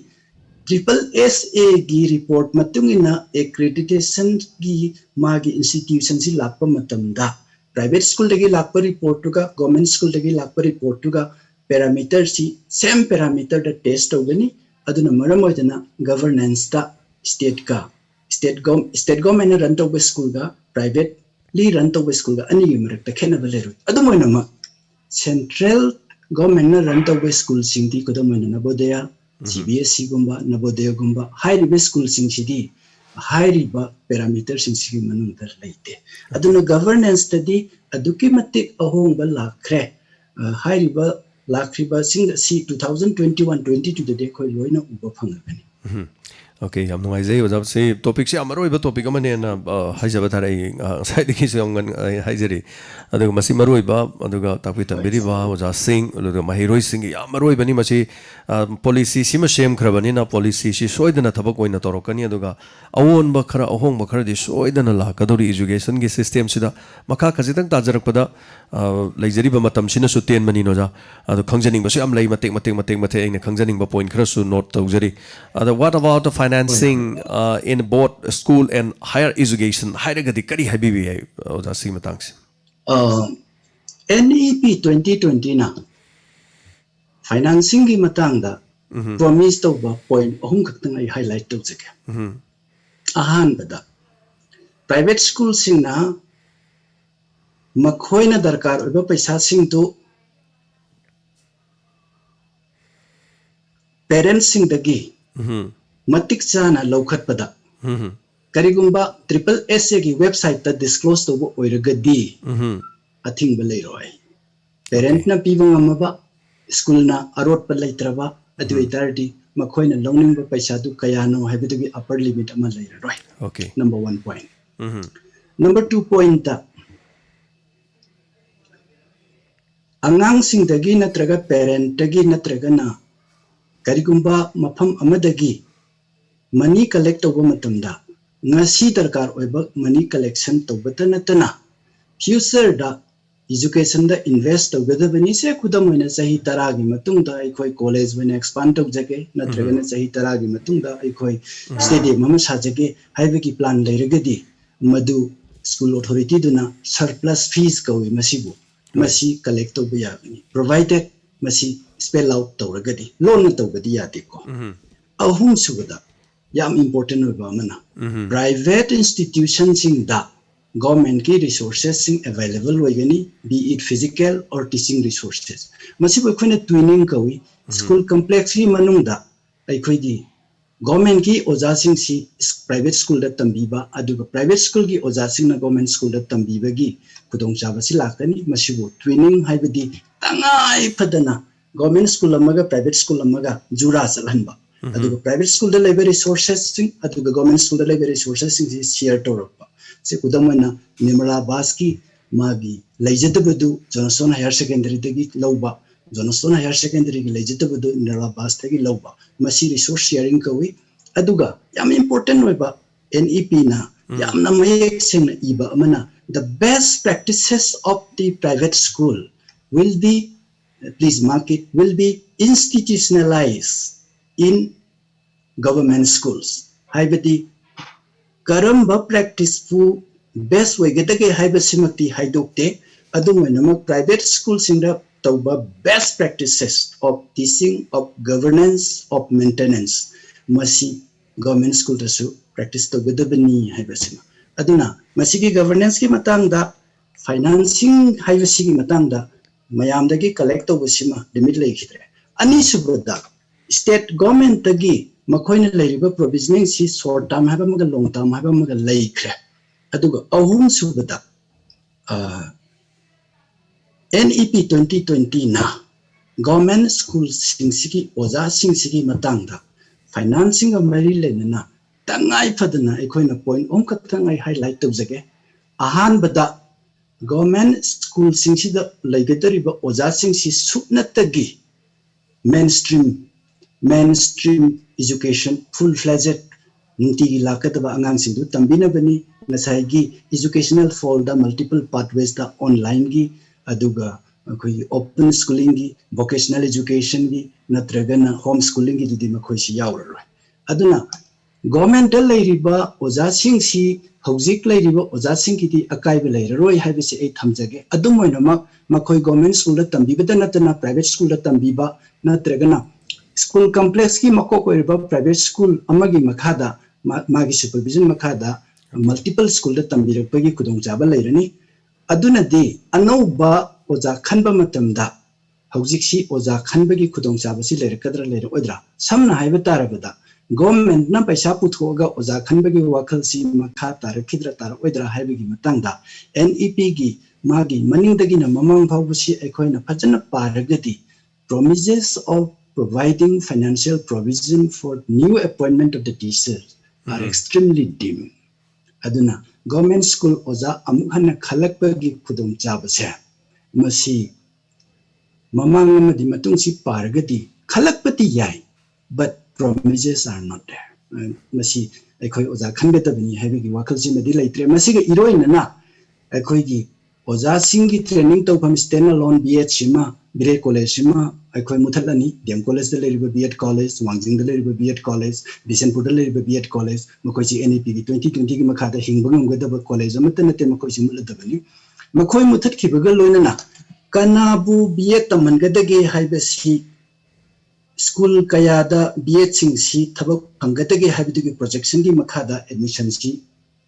triple S Aꯒꯤ report ꯃꯇꯨꯡ ꯏꯟꯅ accreditationꯒꯤ ꯃꯥꯒꯤ institutionꯁꯤ ꯂꯥꯛꯄ ꯃꯇꯝꯗ private schoolꯗꯒꯤ ꯂꯥꯛꯄ reportꯇꯨꯒ government schoolꯗꯒꯤ ꯂꯥꯛꯄ reportꯇꯨꯒ parameterꯁꯤ same parameterꯗ test ꯇꯧꯒꯅꯤ꯫ ꯑꯗꯨꯅ ꯃꯔꯝ ꯑꯣꯏꯗꯅ governanceꯇ stateꯀ state gov state governmentꯅ run ꯇꯧꯕ schoolꯒ privately run ꯇꯧꯕ schoolꯒ ꯑꯅꯤꯒꯤ ꯃꯔꯛꯇ ꯈꯦꯠꯅꯕ ꯂꯩꯔꯣꯏ꯫ ꯑꯗꯨꯝ ꯑꯣꯏꯅꯃꯛ central governmentꯅ run ꯇꯧꯕ schoolꯁꯤꯡꯗꯤ ꯈꯨꯗꯝ ꯑꯣꯏꯅ ꯅꯕꯣꯗꯌ, CBSEꯒꯨꯝꯕ, ꯅꯕꯣꯗꯌꯒꯨꯝꯕ ꯍꯥꯏꯔꯤꯕ schoolꯁꯤꯡꯁꯤꯗꯤ ꯍꯥꯏꯔꯤꯕ parameterꯁꯤꯡꯁꯤꯒꯤ ꯃꯅꯨꯡꯗ ꯂꯩꯇꯦ꯫ ꯑꯗꯨꯅ governanceꯇꯗꯤ ꯑꯗꯨꯛꯀꯤ ꯃꯇꯤꯛ ꯑꯍꯣꯡꯕ ꯂꯥꯛꯈ꯭ꯔꯦ꯫ ꯑ, ꯍꯥꯏꯔꯤꯕ ꯂꯥꯛꯈ꯭ꯔꯤꯕꯁꯤꯡ ꯑꯁꯤ two thousand twenty one twenty twoꯗꯗꯤ ꯑꯩꯈꯣꯏ ꯂꯣꯏꯅ ꯎꯕ ꯐꯪꯉꯒꯅꯤ꯫ ꯑꯣꯀꯦ, ꯌꯥꯝ ꯅꯨꯡꯉꯥꯏꯖꯩ ꯑꯣꯖꯥ꯫ ꯁꯤ topicꯁꯤ ꯌꯥꯝ ꯃꯔꯨ ꯑꯣꯏꯕ topic ꯑꯃꯅꯦꯅ, ꯑ, ꯍꯥꯏꯖꯕ ꯇꯥꯔꯦ꯫ ꯑꯩ, ꯑ, ꯉꯁꯥꯏꯗꯒꯤꯁꯨ ꯌꯥꯝ ꯉꯟ-, ꯑ, ꯍꯥꯏꯖꯔꯤ꯫ ꯑꯗꯨꯒ ꯃꯁꯤ ꯃꯔꯨ ꯑꯣꯏꯕ, ꯑꯗꯨꯒ ꯇꯥꯛꯄꯤ ꯇꯝꯕꯤꯔꯤꯕ ꯑꯣꯖꯥꯁꯤꯡ, ꯑꯗꯨꯒ ꯃꯍꯩꯔꯣꯏꯁꯤꯡꯒꯤ ꯌꯥꯝ ꯃꯔꯨ ꯑꯣꯏꯕꯅꯤ꯫ ꯃꯁꯤ, ꯑ, policyꯁꯤꯃ ꯁꯦꯝꯈ꯭ꯔꯕꯅꯤꯅ policyꯁꯤ ꯁꯣꯏꯗꯅ ꯊꯕꯛ ꯑꯣꯏꯅ ꯇꯧꯔꯛꯀꯅꯤ꯫ ꯑꯗꯨꯒ ꯑꯑꯣꯟꯕ ꯈꯔ, ꯑꯍꯣꯡꯕ ꯈꯔꯗꯤ ꯁꯣꯏꯗꯅ ꯂꯥꯛꯀꯗꯧꯔꯤ educationꯒꯤ systemꯁꯤꯗ꯫ ꯃꯈꯥ ꯈꯖꯤꯛꯇꯪ ꯇꯥꯖꯔꯛꯄꯗ, ꯑ, ꯂꯩꯖꯔꯤꯕ ꯃꯇꯝꯁꯤꯅꯁꯨ ꯇꯦꯟꯕꯅꯤꯅ ꯑꯣꯖꯥ, ꯑꯗꯣ ꯈꯪꯖꯅꯤꯡꯕꯁꯨ ꯌꯥꯝ ꯂꯩ, ꯃꯇꯦꯛ ꯃꯇꯦꯛ ꯃꯇꯦꯛ ꯃꯇꯦꯛ ꯑꯩꯅ ꯈꯪꯖꯅꯤꯡꯕ point ꯈꯔꯁꯨ note ꯇꯧꯖꯔꯤ꯫ ꯑꯗꯣ what about the financing, uh, in both school and higher education ꯍꯥꯏꯔꯒꯗꯤ ꯀꯔꯤ ꯍꯥꯏꯕꯤꯕ ꯌꯥꯏ ꯑꯣꯖꯥ ꯁꯤꯒꯤ ꯃꯇꯥꯡꯁꯦ? ꯑ, NEP twenty twentyꯅ financingꯒꯤ ꯃꯇꯥꯡꯗ promise ꯇꯧꯕ point ꯑꯍꯨꯝ ꯈꯛꯇꯪ ꯑꯩ highlight ꯇꯧꯖꯒꯦ꯫ ꯑꯍꯥꯟꯕꯗ, private schoolꯁꯤꯡꯅ ꯃꯈꯣꯏꯅ ꯗꯔꯀꯥꯔ ꯑꯣꯏꯕ ꯄꯩꯁꯥꯁꯤꯡꯗꯨ parentsꯁꯤꯡꯗꯒꯤ ꯃꯇꯤꯛ ꯆꯥꯅ ꯂꯧꯈꯠꯄꯗ ꯀꯔꯤꯒꯨꯝꯕ triple S Aꯒꯤ websiteꯇ disclose ꯇꯧꯕ ꯑꯣꯏꯔꯒꯗꯤ ꯑꯊꯤꯡꯕ ꯂꯩꯔꯣꯏ꯫ Parentꯅ ꯄꯤꯕ ꯉꯝꯃꯕ, schoolꯅ ꯑꯔꯣꯠꯄ ꯂꯩꯇ꯭ꯔꯕ, ꯑꯗꯨ ꯑꯣꯏꯇꯥꯔꯗꯤ ꯃꯈꯣꯏꯅ ꯂꯧꯅꯤꯡꯕ ꯄꯩꯁꯥꯗꯨ ꯀꯌꯥꯅꯣ ꯍꯥꯏꯕꯗꯨꯒꯤ upper limit ꯑꯃ ꯂꯩꯔꯔꯣꯏ꯫ Okay. Number one point꯫ Number two pointꯇ ꯑꯉꯥꯡꯁꯤꯡꯗꯒꯤ ꯅꯠꯇ꯭ꯔꯒ parentꯇꯒꯤ ꯅꯠꯇ꯭ꯔꯒꯅ ꯀꯔꯤꯒꯨꯝꯕ ꯃꯐꯝ ꯑꯃꯗꯒꯤ money collect ꯇꯧꯕ ꯃꯇꯝꯗ ꯉꯁꯤ ꯗꯔꯀꯥꯔ ꯑꯣꯏꯕ money collection ꯇꯧꯕꯇ ꯅꯠꯇꯅ future ꯗ education ꯗ invest ꯇꯧꯒꯗꯕꯅꯤ꯫ ꯁꯦ, ꯈꯨꯗꯝ ꯑꯣꯏꯅ, ꯆꯍꯤ ꯇꯔꯥꯒꯤ ꯃꯇꯨꯡꯗ ꯑꯩꯈꯣꯏ college ꯑꯣꯏꯅ expand ꯇꯧꯖꯒꯦ, ꯅꯠꯇ꯭ꯔꯒꯅ ꯆꯍꯤ ꯇꯔꯥꯒꯤ ꯃꯇꯨꯡꯗ ꯑꯩꯈꯣꯏ stadium ꯑꯃ ꯁꯥꯖꯒꯦ ꯍꯥꯏꯕꯒꯤ plan ꯂꯩꯔꯒꯗꯤ, ꯃꯗꯨ school authority ꯗꯨꯅ surplus fees ꯀꯧꯏ ꯃꯁꯤꯕꯨ, ꯃꯁꯤ collect ꯇꯧꯕ ꯌꯥꯒꯅꯤ, provided ꯃꯁꯤ spell out ꯇꯧꯔꯒꯗꯤ, ꯂꯣꯟꯅ ꯇꯧꯕꯗꯤ ꯌꯥꯗꯦꯀꯣ꯫ ꯑꯍꯨꯝꯁꯨꯕꯗ ꯌꯥꯝ important ꯑꯣꯏꯕ ꯑꯃꯅ, private institution ꯁꯤꯡꯗ government ꯀꯤ resources ꯁꯤꯡ available ꯑꯣꯏꯒꯅꯤ, be it physical or teaching resources꯫ ꯃꯁꯤꯕꯨ ꯑꯩꯈꯣꯏꯅ twinning ꯀꯧꯏ꯫ School complex ꯀꯤ ꯃꯅꯨꯡꯗ ꯑꯩꯈꯣꯏꯒꯤ government ꯀꯤ ꯑꯣꯖꯥꯁꯤꯡꯁꯤ private school ꯗ ꯇꯝꯕꯤꯕ, ꯑꯗꯨꯒ private school ꯒꯤ ꯑꯣꯖꯥꯁꯤꯡꯅ government school ꯗ ꯇꯝꯕꯤꯕꯒꯤ ꯈꯨꯗꯣꯡꯆꯥꯕꯁꯤ ꯂꯥꯛꯀꯅꯤ꯫ ꯃꯁꯤꯕꯨ twinning ꯍꯥꯏꯕꯗꯤ ꯇꯉꯥꯏ ꯐꯗꯅ government school ꯑꯃꯒ private school ꯑꯃꯒ ꯖꯨꯔꯥ ꯆꯠꯍꯟꯕ, ꯑꯗꯨꯒ private school ꯗ ꯂꯩꯕ resources ꯁꯤꯡ ꯑꯗꯨꯒ government school ꯗ ꯂꯩꯕ resources ꯁꯤꯡꯁꯤ share ꯇꯧꯔꯛꯄ꯫ ꯁꯤ ꯈꯨꯗꯝ ꯑꯣꯏꯅ ꯅꯤꯔꯃꯂꯥ ꯕꯥꯁꯀꯤ ꯃꯥꯒꯤ ꯂꯩꯖꯗꯕꯗꯨ Johnstone Higher Secondary ꯗꯒꯤ ꯂꯧꯕ, Johnstone Higher Secondary ꯒꯤ ꯂꯩꯖꯗꯕꯗꯨ ꯅꯤꯔꯃꯂꯥ ꯕꯥꯁꯇꯒꯤ ꯂꯧꯕ, ꯃꯁꯤ resource sharing ꯀꯧꯏ꯫ ꯑꯗꯨꯒ ꯌꯥꯝ important ꯑꯣꯏꯕ, N E P ꯅ ꯌꯥꯝꯅ ꯃꯌꯦꯛ ꯁꯦꯡꯅ ꯏꯕ ꯑꯃꯅ, "The best practices of the private school will be, please mark it, will be institutionalized in government schools"꯫ ꯍꯥꯏꯕꯗꯤ ꯀꯔꯝꯕ practice ꯄꯨ best ꯑꯣꯏꯒꯗꯒꯦ ꯍꯥꯏꯕꯁꯤꯃꯛꯇꯤ ꯍꯥꯏꯗꯣꯛꯇꯦ꯫ ꯑꯗꯨꯝ ꯑꯣꯏꯅꯃꯛ, private school ꯁꯤꯡꯗ ꯇꯧꯕ best practices of teaching, of governance, of maintenance, ꯃꯁꯤ government school ꯗꯁꯨ practice ꯇꯧꯒꯗꯕꯅꯤ ꯍꯥꯏꯕꯁꯤꯃ꯫ ꯑꯗꯨꯅ ꯃꯁꯤꯒꯤ governance ꯀꯤ ꯃꯇꯥꯡꯗ, financing ꯍꯥꯏꯕꯁꯤꯒꯤ ꯃꯇꯥꯡꯗ ꯃꯌꯥꯝꯗꯒꯤ collect ꯇꯧꯕꯁꯤꯃ limit ꯂꯩꯈꯤꯗ꯭ꯔꯦ꯫ ꯑꯅꯤꯁꯨꯕꯗ, state government ꯇꯒꯤ ꯃꯈꯣꯏꯅ ꯂꯩꯔꯤꯕ provisioning ꯁꯤ short term ꯍꯥꯏꯕ ꯑꯃꯒ long term ꯍꯥꯏꯕ ꯑꯃꯒ ꯂꯩꯈ꯭ꯔꯦ꯫ ꯑꯗꯨꯒ ꯑꯍꯨꯝꯁꯨꯕꯗ, ꯑ, N E P twenty twenty ꯅ government school ꯁꯤꯡꯁꯤꯒꯤ ꯑꯣꯖꯥꯁꯤꯡꯁꯤꯒꯤ ꯃꯇꯥꯡꯗ financing ꯒ ꯃꯔꯤ ꯂꯩꯅꯅ ꯇꯉꯥꯏ ꯐꯗꯅ ꯑꯩꯈꯣꯏꯅ point ꯑꯍꯨꯝꯈꯛꯇꯪ ꯑꯩ highlight ꯇꯧꯖꯒꯦ꯫ ꯑꯍꯥꯟꯕꯗ, government school ꯁꯤꯡꯁꯤꯗ ꯂꯩꯒꯗꯧꯔꯤꯕ ꯑꯣꯖꯥꯁꯤꯡꯁꯤ ꯁꯨꯞꯅꯇꯒꯤ mainstream mainstream education, full fledged ꯅꯨꯡꯇꯤꯒꯤ ꯂꯥꯛꯀꯗꯕ ꯑꯉꯥꯡꯁꯤꯡꯗꯨ ꯇꯝꯕꯤꯅꯕꯅꯤ꯫ ꯉꯁꯥꯏꯒꯤ educational fold ꯗ multiple pathways ꯇ online ꯒꯤ, ꯑꯗꯨꯒ ꯑꯩꯈꯣꯏꯒꯤ open schooling ꯒꯤ, vocational education ꯒꯤ, ꯅꯠꯇ꯭ꯔꯒꯅ home schooling ꯒꯤꯗꯨꯗꯤ ꯃꯈꯣꯏꯁꯤ ꯌꯥꯎꯔꯔꯣꯏ꯫ ꯑꯗꯨꯅ government ꯇ ꯂꯩꯔꯤꯕ ꯑꯣꯖꯥꯁꯤꯡꯁꯤ, ꯍꯧꯖꯤꯛ ꯂꯩꯔꯤꯕ ꯑꯣꯖꯥꯁꯤꯡꯒꯤꯗꯤ ꯑꯀꯥꯏꯕ ꯂꯩꯔꯔꯣꯏ ꯍꯥꯏꯕꯁꯤ ꯑꯩ ꯊꯝꯖꯒꯦ꯫ ꯑꯗꯨꯝ ꯑꯣꯏꯅꯃꯛ ꯃꯈꯣꯏ government school ꯗ ꯇꯝꯕꯤꯕꯗ ꯅꯠꯇꯅ private school ꯗ ꯇꯝꯕꯤꯕ ꯅꯠꯇ꯭ꯔꯒꯅ school complex ꯀꯤ ꯃꯀꯣꯛ ꯑꯣꯏꯔꯤꯕ private school ꯑꯃꯒꯤ ꯃꯈꯥꯗ, ꯃꯥ-, ꯃꯥꯒꯤ supervision ꯃꯈꯥꯗ multiple school ꯗ ꯇꯝꯕꯤꯔꯛꯄꯒꯤ ꯈꯨꯗꯣꯡꯆꯥꯕ ꯂꯩꯔꯅꯤ꯫ ꯑꯗꯨꯅꯗꯤ ꯑꯅꯧꯕ ꯑꯣꯖꯥ ꯈꯟꯕ ꯃꯇꯝꯗ ꯍꯧꯖꯤꯛꯁꯤ ꯑꯣꯖꯥ ꯈꯟꯕꯒꯤ ꯈꯨꯗꯣꯡꯆꯥꯕꯁꯤ ꯂꯩꯔꯛꯀꯗ꯭ꯔꯥ ꯂꯩꯔꯛꯑꯣꯏꯗ꯭ꯔꯥ? ꯁꯝꯅ ꯍꯥꯏꯕ ꯇꯥꯔꯕꯗ, government ꯅ ꯄꯩꯁꯥ ꯄꯨꯊꯣꯛꯑꯒ ꯑꯣꯖꯥ ꯈꯟꯕꯒꯤ ꯋꯥꯈꯜꯁꯤ ꯃꯈꯥ ꯇꯥꯔꯛꯈꯤꯗ꯭ꯔꯥ ꯇꯥꯔꯛꯑꯣꯏꯗ꯭ꯔꯥ ꯍꯥꯏꯕꯒꯤ ꯃꯇꯥꯡꯗ N E P ꯒꯤ ꯃꯥꯒꯤ ꯃꯅꯤꯡꯗꯒꯤꯅ ꯃꯃꯥꯡ ꯐꯥꯎꯕꯁꯤ ꯑꯩꯈꯣꯏꯅ ꯐꯖꯅ ꯄꯥꯔꯒꯗꯤ, promises of providing financial provision for new appointment of the teachers are extremely dim꯫ ꯑꯗꯨꯅ government school ꯑꯣꯖꯥ ꯑꯃꯨꯛ ꯍꯟꯅ ꯈꯜꯂꯛꯄꯒꯤ ꯈꯨꯗꯣꯡꯆꯥꯕꯁꯦ, ꯃꯁꯤ ꯃꯃꯥꯡ ꯑꯃꯗꯤ ꯃꯇꯨꯡꯁꯤ ꯄꯥꯔꯒꯗꯤ ꯈꯜꯂꯛꯄꯗꯤ ꯌꯥꯏ, but promises are not there꯫ ꯑ, ꯃꯁꯤ ꯑꯩꯈꯣꯏ ꯑꯣꯖꯥ ꯈꯟꯒꯗꯕꯅꯤ ꯍꯥꯏꯕꯒꯤ ꯋꯥꯈꯜꯁꯤꯃꯗꯤ ꯂꯩꯇ꯭ꯔꯦ꯫ ꯃꯁꯤꯒ ꯏꯔꯣꯏꯅꯅ ꯑꯩꯈꯣꯏꯒꯤ ꯑꯣꯖꯥꯁꯤꯡꯒꯤ training ꯇꯧꯐꯝ stand alone B Ed ꯁꯤꯃ, ꯕꯤꯔꯦ college ꯁꯤꯃ ꯑꯩꯈꯣꯏ ꯃꯨꯊꯠꯂꯅꯤ꯫ D M college ꯇ ꯂꯩꯔꯤꯕ B Ed college, ꯋꯥꯡꯖꯤꯡꯗ ꯂꯩꯔꯤꯕ B Ed college, ꯕꯤꯁꯦꯟꯄꯨꯔꯗ ꯂꯩꯔꯤꯕ B Ed college, ꯃꯈꯣꯏꯁꯤ N E P ꯒꯤ twenty twenty ꯒꯤ ꯃꯈꯥꯗ ꯍꯤꯡꯕ ꯉꯝꯒꯗꯕ college ꯑꯃꯠꯇ ꯅꯠꯇꯦ꯫ ꯃꯈꯣꯏꯁꯤ ꯃꯨꯠꯂꯗꯕꯅꯤ꯫ ꯃꯈꯣꯏ ꯃꯨꯊꯠꯈꯤꯕꯒ ꯂꯣꯏꯅꯅ ꯀꯅꯥꯕꯨ B Ed ꯇꯝꯍꯟꯒꯗꯒꯦ ꯍꯥꯏꯕꯁꯤ, school ꯀꯌꯥꯗ B Ed ꯁꯤꯡꯁꯤ ꯊꯕꯛ ꯐꯪꯒꯗꯒꯦ ꯍꯥꯏꯕꯗꯨꯒꯤ projection ꯒꯤ ꯃꯈꯥꯗ admission ꯁꯤ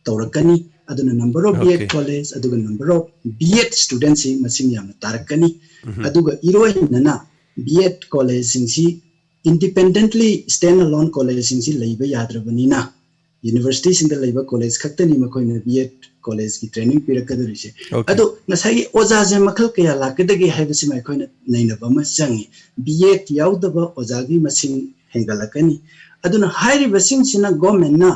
ꯇꯧꯔꯛꯀꯅꯤ꯫ ꯑꯗꯨꯅ number of B Ed Okay. college ꯑꯗꯨꯒ number of B Ed student ꯁꯤ ꯃꯁꯤꯡ ꯌꯥꯝꯅ ꯇꯥꯔꯛꯀꯅꯤ꯫ ꯎꯝꯍꯨꯝ꯫ ꯑꯗꯨꯒ ꯏꯔꯣꯏꯅꯅ B Ed college ꯁꯤꯡꯁꯤ independently stand alone college ꯁꯤꯡꯁꯤ ꯂꯩꯕ ꯌꯥꯗ꯭ꯔꯕꯅꯤꯅ, university ꯁꯤꯡꯗ ꯂꯩꯕ college ꯈꯛꯇꯅꯤ ꯃꯈꯣꯏꯅ B Ed college ꯀꯤ training ꯄꯤꯔꯛꯀꯗꯧꯔꯤꯁꯦ꯫ Okay. ꯑꯗꯣ ꯉꯁꯥꯏꯒꯤ ꯑꯣꯖꯥꯁꯦ ꯃꯈꯜ ꯀꯌꯥ ꯂꯥꯛꯀꯗꯒꯦ ꯍꯥꯏꯕꯁꯤꯃ ꯑꯩꯈꯣꯏꯅ ꯅꯩꯅꯕ ꯑꯃ ꯆꯪꯉꯤ꯫ B Ed ꯌꯥꯎꯗꯕ ꯑꯣꯖꯥꯒꯤ ꯃꯁꯤꯡ ꯍꯦꯟꯒꯠꯂꯛꯀꯅꯤ꯫ ꯑꯗꯨꯅ ꯍꯥꯏꯔꯤꯕꯁꯤꯡꯁꯤꯅ government ꯅ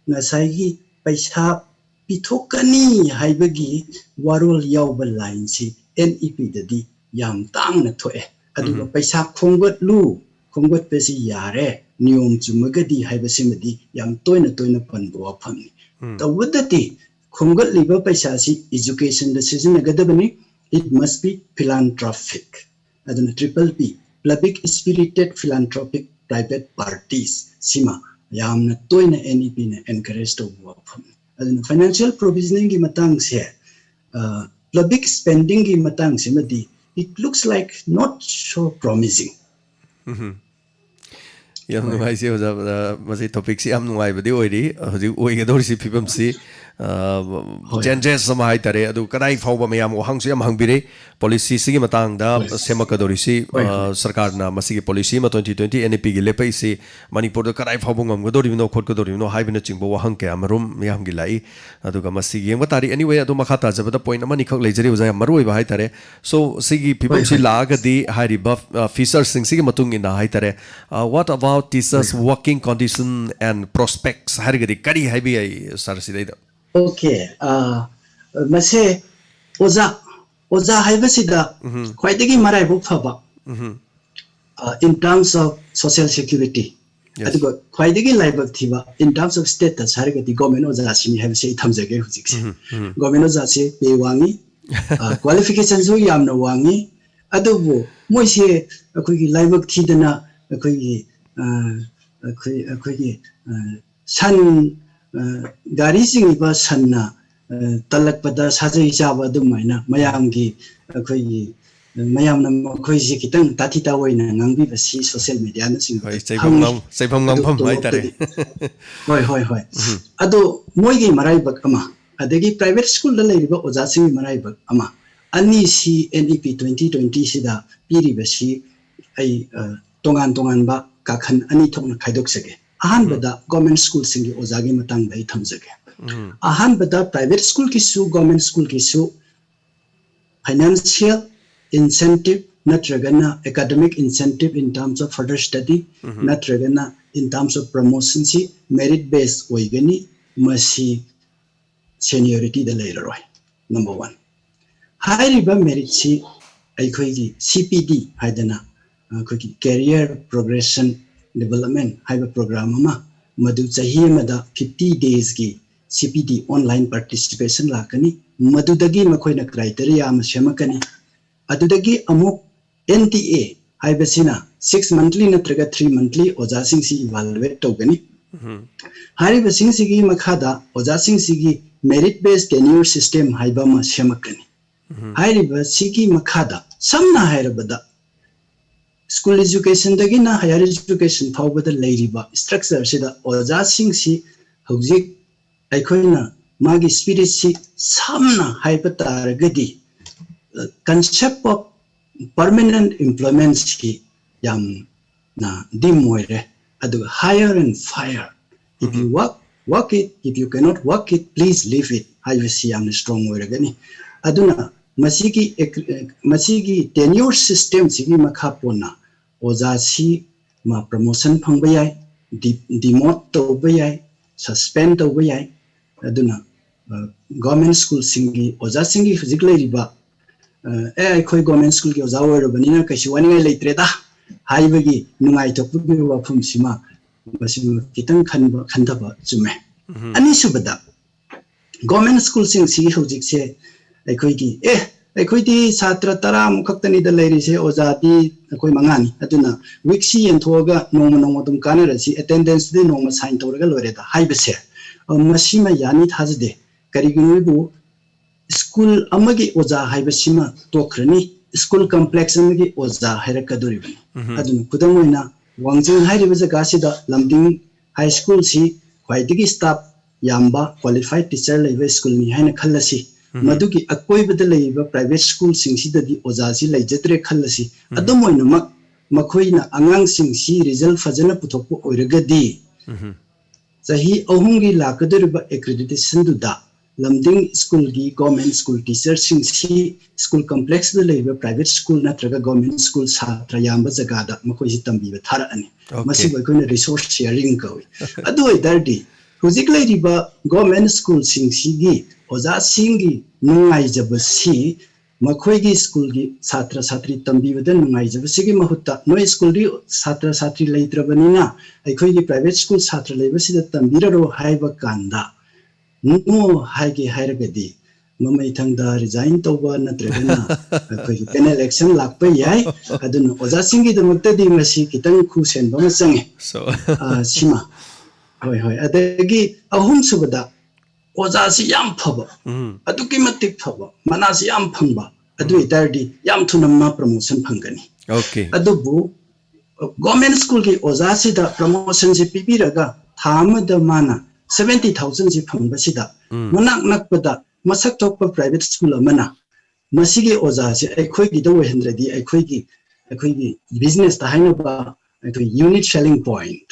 ꯉꯁꯥꯏꯒꯤ ꯄꯩꯁꯥ ꯄꯤꯊꯣꯛꯀꯅꯤ ꯍꯥꯏꯕꯒꯤ ꯋꯥꯔꯣꯜ ꯌꯥꯎꯕ line ꯁꯤ N E P ꯗꯗꯤ ꯌꯥꯝ ꯇꯥꯡꯅ ꯊꯣꯛꯑꯦ꯫ ꯑꯗꯨꯒ ꯎꯝ꯫ ꯄꯩꯁꯥ ꯈꯣꯝꯒꯠꯂꯨ, ꯈꯣꯝꯒꯠꯄꯁꯤ ꯌꯥꯔꯦ, ꯅꯤꯌꯣꯝ ꯆꯨꯝꯃꯒꯗꯤ ꯍꯥꯏꯕꯁꯤꯃꯗꯤ ꯌꯥꯝ ꯇꯣꯏꯅ ꯇꯣꯏꯅ ꯄꯟꯕ ꯋꯥꯐꯝꯅꯤ꯫ ꯎꯝ꯫ ꯇꯧꯕꯇꯗꯤ ꯈꯣꯝꯒꯠꯂꯤꯕ ꯄꯩꯁꯥꯁꯤ educationꯗ ꯁꯤꯖꯤꯟꯅꯒꯗꯕꯅꯤ, it must be philanthropic꯫ ꯑꯗꯨꯅ triple P, public spirited philanthropic private parties, ꯁꯤꯃ ꯌꯥꯝꯅ ꯇꯣꯏꯅ NEPꯅ encourage ꯇꯧꯕ ꯋꯥꯐꯝꯅꯤ꯫ ꯑꯗꯨꯅ financial provisioningꯒꯤ ꯃꯇꯥꯡꯁꯦ, public spendingꯒꯤ ꯃꯇꯥꯡꯁꯤꯃꯗꯤ it looks like not so promising꯫ ꯎꯝ꯫ ꯌꯥꯝ ꯍꯣꯏ꯫ ꯅꯨꯡꯉꯥꯏꯖꯩ ꯑꯣꯖꯥ꯫ ꯑ, ꯃꯁꯤ topicꯁꯤ ꯌꯥꯝ ꯅꯨꯡꯉꯥꯏꯕꯗꯤ ꯑꯣꯏꯔꯤ꯫ ꯍꯧꯖꯤꯛ ꯑꯣꯏꯒꯗꯧꯔꯤꯁꯤ ꯐꯤꯕꯝꯁꯤ, ꯑ, ꯍꯣꯏ꯫ Changes ꯑꯃ ꯍꯥꯏꯇꯥꯔꯦ꯫ ꯑꯗꯨ ꯀꯗꯥꯏ ꯐꯥꯎꯕ ꯃꯌꯥꯝ ꯋꯥꯍꯪꯁꯨ ꯌꯥꯝ ꯍꯪꯕꯤꯔꯦ꯫ Policyꯁꯤꯒꯤ ꯃꯇꯥꯡꯗ ꯍꯣꯏ꯫ ꯁꯦꯝꯃꯛꯀꯗꯧꯔꯤꯁꯤ, ꯍꯣꯏ, ꯑ, ꯍꯣꯏ꯫ ꯁꯔꯀꯥꯔꯅ ꯃꯁꯤꯒꯤ policy ꯑꯃ twenty twenty NEPꯒꯤ ꯂꯦꯞꯄꯛꯏꯁꯤ ꯃꯅꯤꯄꯨꯔꯗ ꯀꯗꯥꯏ ꯐꯥꯎꯕ ꯉꯝꯒꯗꯧꯔꯤꯕꯅꯣ, ꯈꯣꯠꯀꯗꯧꯔꯤꯕꯅꯣ ꯍꯥꯏꯕꯅꯆꯤꯡꯕ ꯋꯥꯍꯪ ꯀꯌꯥ ꯃꯔꯨꯝ ꯃꯌꯥꯝꯒꯤ ꯂꯥꯛꯏ꯫ ꯑꯗꯨꯒ ꯃꯁꯤ ꯌꯦꯡꯕ ꯇꯥꯔꯤ꯫ Anyway, ꯑꯗꯨ ꯃꯈꯥ ꯇꯥꯖꯕꯗ point ꯑꯃꯅꯤꯈꯛ ꯂꯩꯖꯔꯤ ꯑꯣꯖꯥ, ꯌꯥꯝ ꯃꯔꯨ ꯑꯣꯏꯕ ꯍꯥꯏꯇꯥꯔꯦ꯫ So, ꯁꯤꯒꯤ ꯍꯣꯏ, ꯐꯤꯕꯝꯁꯤ ꯍꯣꯏ꯫ ꯂꯥꯛꯑꯒꯗꯤ ꯍꯥꯏꯔꯤꯕ, ꯑ, featureꯁꯤꯡꯁꯤꯒꯤ ꯃꯇꯨꯡ ꯏꯟꯅ ꯍꯥꯏꯇꯥꯔꯦ, ꯑ, what about teachers' ꯍꯣꯏ꯫ Working condition and prospects ꯍꯥꯏꯔꯒꯗꯤ ꯀꯔꯤ ꯍꯥꯏꯕ ꯌꯥꯏ, sir, ꯁꯤꯗꯩꯗ? Okay, ꯑ, ꯃꯁꯦ ꯑꯣꯖꯥ, ꯑꯣꯖꯥ ꯍꯥꯏꯕꯁꯤꯗ ꯎꯝꯍꯨꯝ꯫ ꯈ꯭ꯋꯥꯏꯗꯒꯤ ꯃꯔꯥꯏꯕꯛ ꯐꯕ, ꯎꯝꯍꯨꯝ꯫ ꯑ, in terms of social security, Yes. ꯑꯗꯨꯒ ꯈ꯭ꯋꯥꯏꯗꯒꯤ ꯂꯥꯏꯕꯛ ꯊꯤꯕ in terms of status ꯍꯥꯏꯔꯒꯗꯤ government ꯑꯣꯖꯥꯁꯤꯅꯤ ꯍꯥꯏꯕꯁꯤ ꯑꯩ ꯊꯝꯖꯒꯦ ꯍꯧꯖꯤꯛꯁꯦ꯫ ꯎꯝꯍꯨꯝ, ꯎꯝꯍꯨꯝ꯫ Government ꯑꯣꯖꯥꯁꯦ pay ꯋꯥꯡꯉꯤ, ꯑ, qualificationꯁꯨ ꯌꯥꯝꯅ ꯋꯥꯡꯉꯤ, ꯑꯗꯨꯕꯨ ꯃꯣꯏꯁꯦ ꯑꯩꯈꯣꯏꯒꯤ ꯂꯥꯏꯕꯛ ꯊꯤꯗꯅ ꯑꯩꯈꯣꯏꯒꯤ, ꯑ, ꯑꯩꯈꯣꯏ, ꯑꯩꯈꯣꯏꯒꯤ, ꯑ, ꯁꯟ, ꯑ, ꯒꯥꯔꯤ ꯆꯤꯡꯉꯤꯕ ꯁꯟꯅ, ꯑ, ꯇꯜꯂꯛꯄꯗ ꯁꯥꯖꯩ ꯆꯥꯕ ꯑꯗꯨꯃꯥꯏꯅ ꯃꯌꯥꯝꯒꯤ, ꯑꯩꯈꯣꯏꯒꯤ, ꯃꯌꯥꯝꯅ ꯃꯈꯣꯏꯁꯦ ꯈꯤꯇꯪ ꯇꯥꯊꯤ ꯇꯥꯑꯣꯏꯅ ꯉꯥꯡꯕꯤꯕꯁꯤ social mediaꯅꯆꯤꯡꯕꯗ ꯍꯣꯏ, ꯆꯩꯐꯝ ꯐꯪꯉꯤ꯫ ꯉꯥꯡ-, ꯆꯩꯐꯝ ꯑꯗꯨ ꯉꯥꯡꯐꯝ ꯍꯥꯏꯇꯥꯔꯦ꯫ ꯇꯣꯂꯣꯞꯇꯗꯤ ꯍꯣꯏ, ꯍꯣꯏ, ꯍꯣꯏ꯫ ꯎꯝ꯫ ꯑꯗꯣ ꯃꯣꯏꯒꯤ ꯃꯔꯥꯏꯕꯛ ꯑꯃ, ꯑꯗꯒꯤ private schoolꯗ ꯂꯩꯔꯤꯕ ꯑꯣꯖꯥꯁꯤꯡꯒꯤ ꯃꯔꯥꯏꯕꯛ ꯑꯃ, ꯑꯅꯤꯁꯤ NEP twenty twentyꯁꯤꯗ ꯄꯤꯔꯤꯕꯁꯤ ꯑꯩ, ꯑ, ꯇꯣꯉꯥꯟ ꯇꯣꯉꯥꯟꯕ ꯀꯥꯈꯟ ꯑꯅꯤ ꯊꯣꯛꯅ ꯈꯥꯏꯗꯣꯛꯆꯒꯦ꯫ ꯑꯍꯥꯟꯕꯗ ꯎꯝ꯫ Government schoolꯁꯤꯡꯒꯤ ꯑꯣꯖꯥꯒꯤ ꯃꯇꯥꯡꯗ ꯑꯩ ꯊꯝꯖꯒꯦ꯫ ꯎꯝ꯫ ꯑꯍꯥꯟꯕꯗ private schoolꯒꯤꯁꯨ government schoolꯒꯤꯁꯨ financial incentive ꯅꯠꯇ꯭ꯔꯒꯅ academic incentive in terms of further study ꯎꯝ꯫ ꯅꯠꯇ꯭ꯔꯒꯅ in terms of promotionꯁꯤ merit base ꯑꯣꯏꯒꯅꯤ꯫ ꯃꯁꯤ seniorityꯗ ꯂꯩꯔꯔꯣꯏ꯫ Number one꯫ ꯍꯥꯏꯔꯤꯕ meritꯁꯤ ꯑꯩꯈꯣꯏꯒꯤ CPD ꯍꯥꯏꯗꯅ ꯑꯩꯈꯣꯏꯒꯤ career progression development ꯍꯥꯏꯕ program ꯑꯃ, ꯃꯗꯨ ꯆꯍꯤ ꯑꯃꯗ fifty days ꯀꯤ C P D online participation ꯂꯥꯛꯀꯅꯤ꯫ ꯃꯗꯨꯗꯒꯤ ꯃꯈꯣꯏꯅ criteria ꯑꯃ ꯁꯦꯝꯃꯛꯀꯅꯤ꯫ ꯑꯗꯨꯗꯒꯤ ꯑꯃꯨꯛ N T A ꯍꯥꯏꯕꯁꯤꯅ six monthly ꯅꯠꯇ꯭ꯔꯒ three monthly ꯑꯣꯖꯥꯁꯤꯡꯁꯤ evaluate ꯇꯧꯒꯅꯤ꯫ ꯍꯥꯏꯔꯤꯕꯁꯤꯡꯁꯤꯒꯤ ꯃꯈꯥꯗ ꯑꯣꯖꯥꯁꯤꯡꯁꯤꯒꯤ merit based tenure system ꯍꯥꯏꯕ ꯑꯃ ꯁꯦꯝꯃꯛꯀꯅꯤ꯫ ꯍꯥꯏꯔꯤꯕꯁꯤꯒꯤ ꯃꯈꯥꯗ ꯁꯝꯅ ꯍꯥꯏꯔꯕꯗ school education ꯗꯒꯤꯅ higher education ꯐꯥꯎꯕꯗ ꯂꯩꯔꯤꯕ structure ꯁꯤꯗ ꯑꯣꯖꯥꯁꯤꯡꯁꯤ ꯍꯧꯖꯤꯛ ꯑꯩꯈꯣꯏꯅ ꯃꯥꯒꯤ spirit ꯁꯤ ꯁꯝꯅ ꯍꯥꯏꯕ ꯇꯥꯔꯒꯗꯤ, concept of permanent employment ꯁꯤ ꯌꯥꯝꯅ dim ꯑꯣꯏꯔꯦ꯫ ꯑꯗꯨꯒ hire and fire, if you work, work it, if you cannot work it, please leave it ꯍꯥꯏꯕꯁꯤ ꯌꯥꯝꯅ strong ꯑꯣꯏꯔꯒꯅꯤ꯫ ꯑꯗꯨꯅ ꯃꯁꯤꯒꯤ ꯃꯁꯤꯒꯤ tenure system ꯁꯤꯒꯤ ꯃꯈꯥ ꯄꯣꯟꯅ ꯑꯣꯖꯥꯁꯤ ꯃꯥ promotion ꯐꯪꯕ ꯌꯥꯏ, demote ꯇꯧꯕ ꯌꯥꯏ, suspend ꯇꯧꯕ ꯌꯥꯏ꯫ ꯑꯗꯨꯅ government school ꯁꯤꯡꯒꯤ ꯑꯣꯖꯥꯁꯤꯡꯒꯤ ꯍꯧꯖꯤꯛ ꯂꯩꯔꯤꯕ ꯑꯦ ꯑꯩꯈꯣꯏ government school ꯒꯤ ꯑꯣꯖꯥ ꯑꯣꯏꯔꯕꯅꯤꯅ ꯀꯩꯁꯨ ꯋꯥꯅꯤꯡꯉꯥꯏ ꯂꯩꯇ꯭ꯔꯦꯗ ꯍꯥꯏꯕꯒꯤ ꯅꯨꯡꯉꯥꯏꯊꯣꯛꯄꯒꯤ ꯋꯥꯐꯝꯁꯤꯃ ꯃꯁꯤꯃ ꯈꯤꯇꯪ ꯈꯟꯕ ꯈꯟꯊꯕ ꯆꯨꯝꯃꯦ꯫ ꯑꯅꯤꯁꯨꯕꯗ, government school ꯁꯤꯡꯁꯤ ꯍꯧꯖꯤꯛꯁꯦ ꯑꯩꯈꯣꯏꯒꯤ ꯑꯦ ꯑꯩꯈꯣꯏꯗꯤ ꯁꯥꯇ꯭ꯔ ꯇꯔꯥꯃꯨꯛ ꯈꯛꯇꯅꯤꯗ ꯂꯩꯔꯤꯁꯦ, ꯑꯣꯖꯥꯗꯤ ꯑꯩꯈꯣꯏ ꯃꯉꯥꯅꯤ, ꯑꯗꯨꯅ week ꯁꯤ ꯌꯦꯟꯊꯣꯛꯑꯒ ꯅꯣꯡꯃ ꯅꯣꯡꯃ ꯑꯗꯨꯝ ꯀꯥꯟꯅꯔꯁꯤ, attendance ꯗꯤ ꯅꯣꯡꯃ sign ꯇꯧꯔꯒ ꯂꯣꯏꯔꯦꯗ ꯍꯥꯏꯕꯁꯦ ꯃꯁꯤꯃ ꯌꯥꯅꯤ ꯊꯥꯖꯗꯦ꯫ ꯀꯔꯤꯒꯤꯅꯣ ꯍꯥꯏꯕꯨ school ꯑꯃꯒꯤ ꯑꯣꯖꯥ ꯍꯥꯏꯕꯁꯤꯃ ꯇꯣꯛꯈ꯭ꯔꯅꯤ, school complex ꯑꯃꯒꯤ ꯑꯣꯖꯥ ꯍꯥꯏꯔꯛꯀꯗꯧꯔꯤꯕꯅꯤ꯫ ꯑꯗꯨꯅ ꯈꯨꯗꯝ ꯑꯣꯏꯅ ꯋꯥꯡꯖꯤꯡ ꯍꯥꯏꯔꯤꯕ ꯖꯒꯥꯁꯤꯗ ꯂꯝꯗꯤꯡ high school ꯁꯤ ꯈ꯭ꯋꯥꯏꯗꯒꯤ staff ꯌꯥꯝꯕ qualified teacher ꯂꯩꯕ school ꯅꯤ ꯍꯥꯏꯅ ꯈꯜꯂꯁꯤ꯫ ꯃꯗꯨꯒꯤ ꯑꯀꯣꯏꯕꯗ ꯂꯩꯔꯤꯕ private school ꯁꯤꯡꯁꯤꯗꯗꯤ ꯑꯣꯖꯥꯁꯤ ꯂꯩꯖꯗ꯭ꯔꯦ ꯈꯜꯂꯁꯤ꯫ ꯑꯗꯨꯝ ꯑꯣꯏꯅꯃꯛ ꯃꯈꯣꯏꯅ ꯑꯉꯥꯡꯁꯤꯡꯁꯤ result ꯐꯖꯅ ꯄꯨꯊꯣꯛꯄ ꯑꯣꯏꯔꯒꯗꯤ ꯆꯍꯤ ꯑꯍꯨꯝꯒꯤ ꯂꯥꯛꯀꯗꯧꯔꯤꯕ accreditation ꯗꯨꯗ ꯂꯝꯗꯤꯡ school ꯒꯤ government school teacher ꯁꯤꯡꯁꯤ school complex ꯇ ꯂꯩꯔꯤꯕ private school ꯅꯠꯇ꯭ꯔꯒ government school ꯁꯥꯇ꯭ꯔ ꯌꯥꯝꯕ ꯖꯒꯥꯗ ꯃꯈꯣꯏꯁꯤ ꯇꯝꯕꯤꯕ ꯊꯥꯔꯛꯑꯅꯤ꯫ ꯃꯁꯤꯕꯨ ꯑꯩꯈꯣꯏꯅ resource sharing ꯀꯧꯏ꯫ ꯑꯗꯨ ꯑꯣꯏꯇꯥꯔꯗꯤ ꯍꯧꯖꯤꯛ ꯂꯩꯔꯤꯕ government school ꯁꯤꯡꯁꯤꯒꯤ ꯑꯣꯖꯥꯁꯤꯡꯒꯤ ꯅꯨꯡꯉꯥꯏꯖꯕꯁꯤ ꯃꯈꯣꯏꯒꯤ ꯁ꯭ꯀꯨꯜꯒꯤ ꯁꯥꯇ꯭ꯔ ꯁꯥꯇ꯭ꯔꯤ ꯇꯝꯕꯤꯕꯗ ꯅꯨꯡꯉꯥꯏꯖꯕꯁꯤꯒꯤ ꯃꯍꯨꯠꯇ ꯅꯣꯏ ꯁ꯭ꯀꯨꯜꯗꯤ ꯁꯥꯇ꯭ꯔ ꯁꯥꯇ꯭ꯔꯤ ꯂꯩꯇ꯭ꯔꯕꯅꯤꯅ ꯑꯩꯈꯣꯏꯒꯤ ꯄ꯭ꯔꯥꯏꯚꯦꯠ ꯁ꯭ꯀꯨꯜ ꯁꯥꯇ꯭ꯔ ꯂꯩꯕꯁꯤꯗ ꯇꯝꯕꯤꯔꯔꯣ ꯍꯥꯏꯕ ꯀꯥꯟꯗ ꯅꯣ ꯍꯥꯏꯒꯦ ꯍꯥꯏꯔꯒꯗꯤ ꯃꯃꯩ ꯊꯪꯗ ꯔꯤꯖꯥꯏꯟ ꯇꯧꯕ ꯅꯠꯇ꯭ꯔꯒꯅ ꯑꯩꯈꯣꯏꯒꯤ ꯄꯦꯅꯦꯜ ꯑꯦꯛꯁꯟ ꯂꯥꯛꯄ ꯌꯥꯏ꯫ ꯑꯗꯨꯅ ꯑꯣꯖꯥꯁꯤꯡꯒꯤꯗꯃꯛꯇꯗꯤ ꯃꯁꯤ ꯈꯤꯇꯪ ꯈꯨꯁꯦꯟꯕ ꯑꯃ ꯆꯪꯉꯦ꯫ So, ꯑ, ꯁꯤꯃ ꯍꯣꯏ ꯍꯣꯏ꯫ ꯑꯗꯒꯤ ꯑꯍꯨꯝꯁꯨꯕꯗ ꯑꯣꯖꯥꯁꯤ ꯌꯥꯝ ꯐꯕ, ꯎꯝ, ꯑꯗꯨꯛꯀꯤ ꯃꯇꯤꯛ ꯐꯕ, ꯃꯅꯥꯁꯤ ꯌꯥꯝ ꯐꯪꯕ, ꯑꯗꯨ ꯎꯝ, ꯑꯣꯏꯇꯥꯔꯗꯤ ꯌꯥꯝ ꯊꯨꯅ ꯃꯥ ꯄ꯭ꯔꯃꯣꯁꯟ ꯐꯪꯒꯅꯤ꯫ okay, ꯑꯗꯨꯕꯨ ꯒꯣꯔꯃꯦꯟ ꯁ꯭ꯀꯨꯜꯒꯤ ꯑꯣꯖꯥꯁꯤꯗ ꯄ꯭ꯔꯃꯣꯁꯟꯁꯤ ꯄꯤꯕꯤꯔꯒ ꯊꯥ ꯑꯃꯗ ꯃꯥꯅ ꯁꯚꯦꯟꯇꯤ ꯊꯥꯎꯖꯟꯁꯤ ꯐꯪꯕꯁꯤꯗ ꯎꯝ, ꯃꯅꯥꯛ ꯅꯛꯄꯗ ꯃꯁꯛ ꯊꯣꯛꯄ ꯄ꯭ꯔꯥꯏꯚꯦꯠ ꯁ꯭ꯀꯨꯜ ꯑꯃꯅ ꯃꯁꯤꯒꯤ ꯑꯣꯖꯥꯁꯦ ꯑꯩꯈꯣꯏꯒꯤꯗ ꯑꯣꯏꯍꯟꯗ꯭ꯔꯗꯤ ꯑꯩꯈꯣꯏꯒꯤ ꯑꯩꯈꯣꯏꯒꯤ ꯕꯤꯖꯤꯅꯦꯁꯇ ꯍꯥꯏꯅꯕ ꯑꯩꯈꯣꯏ unique selling point,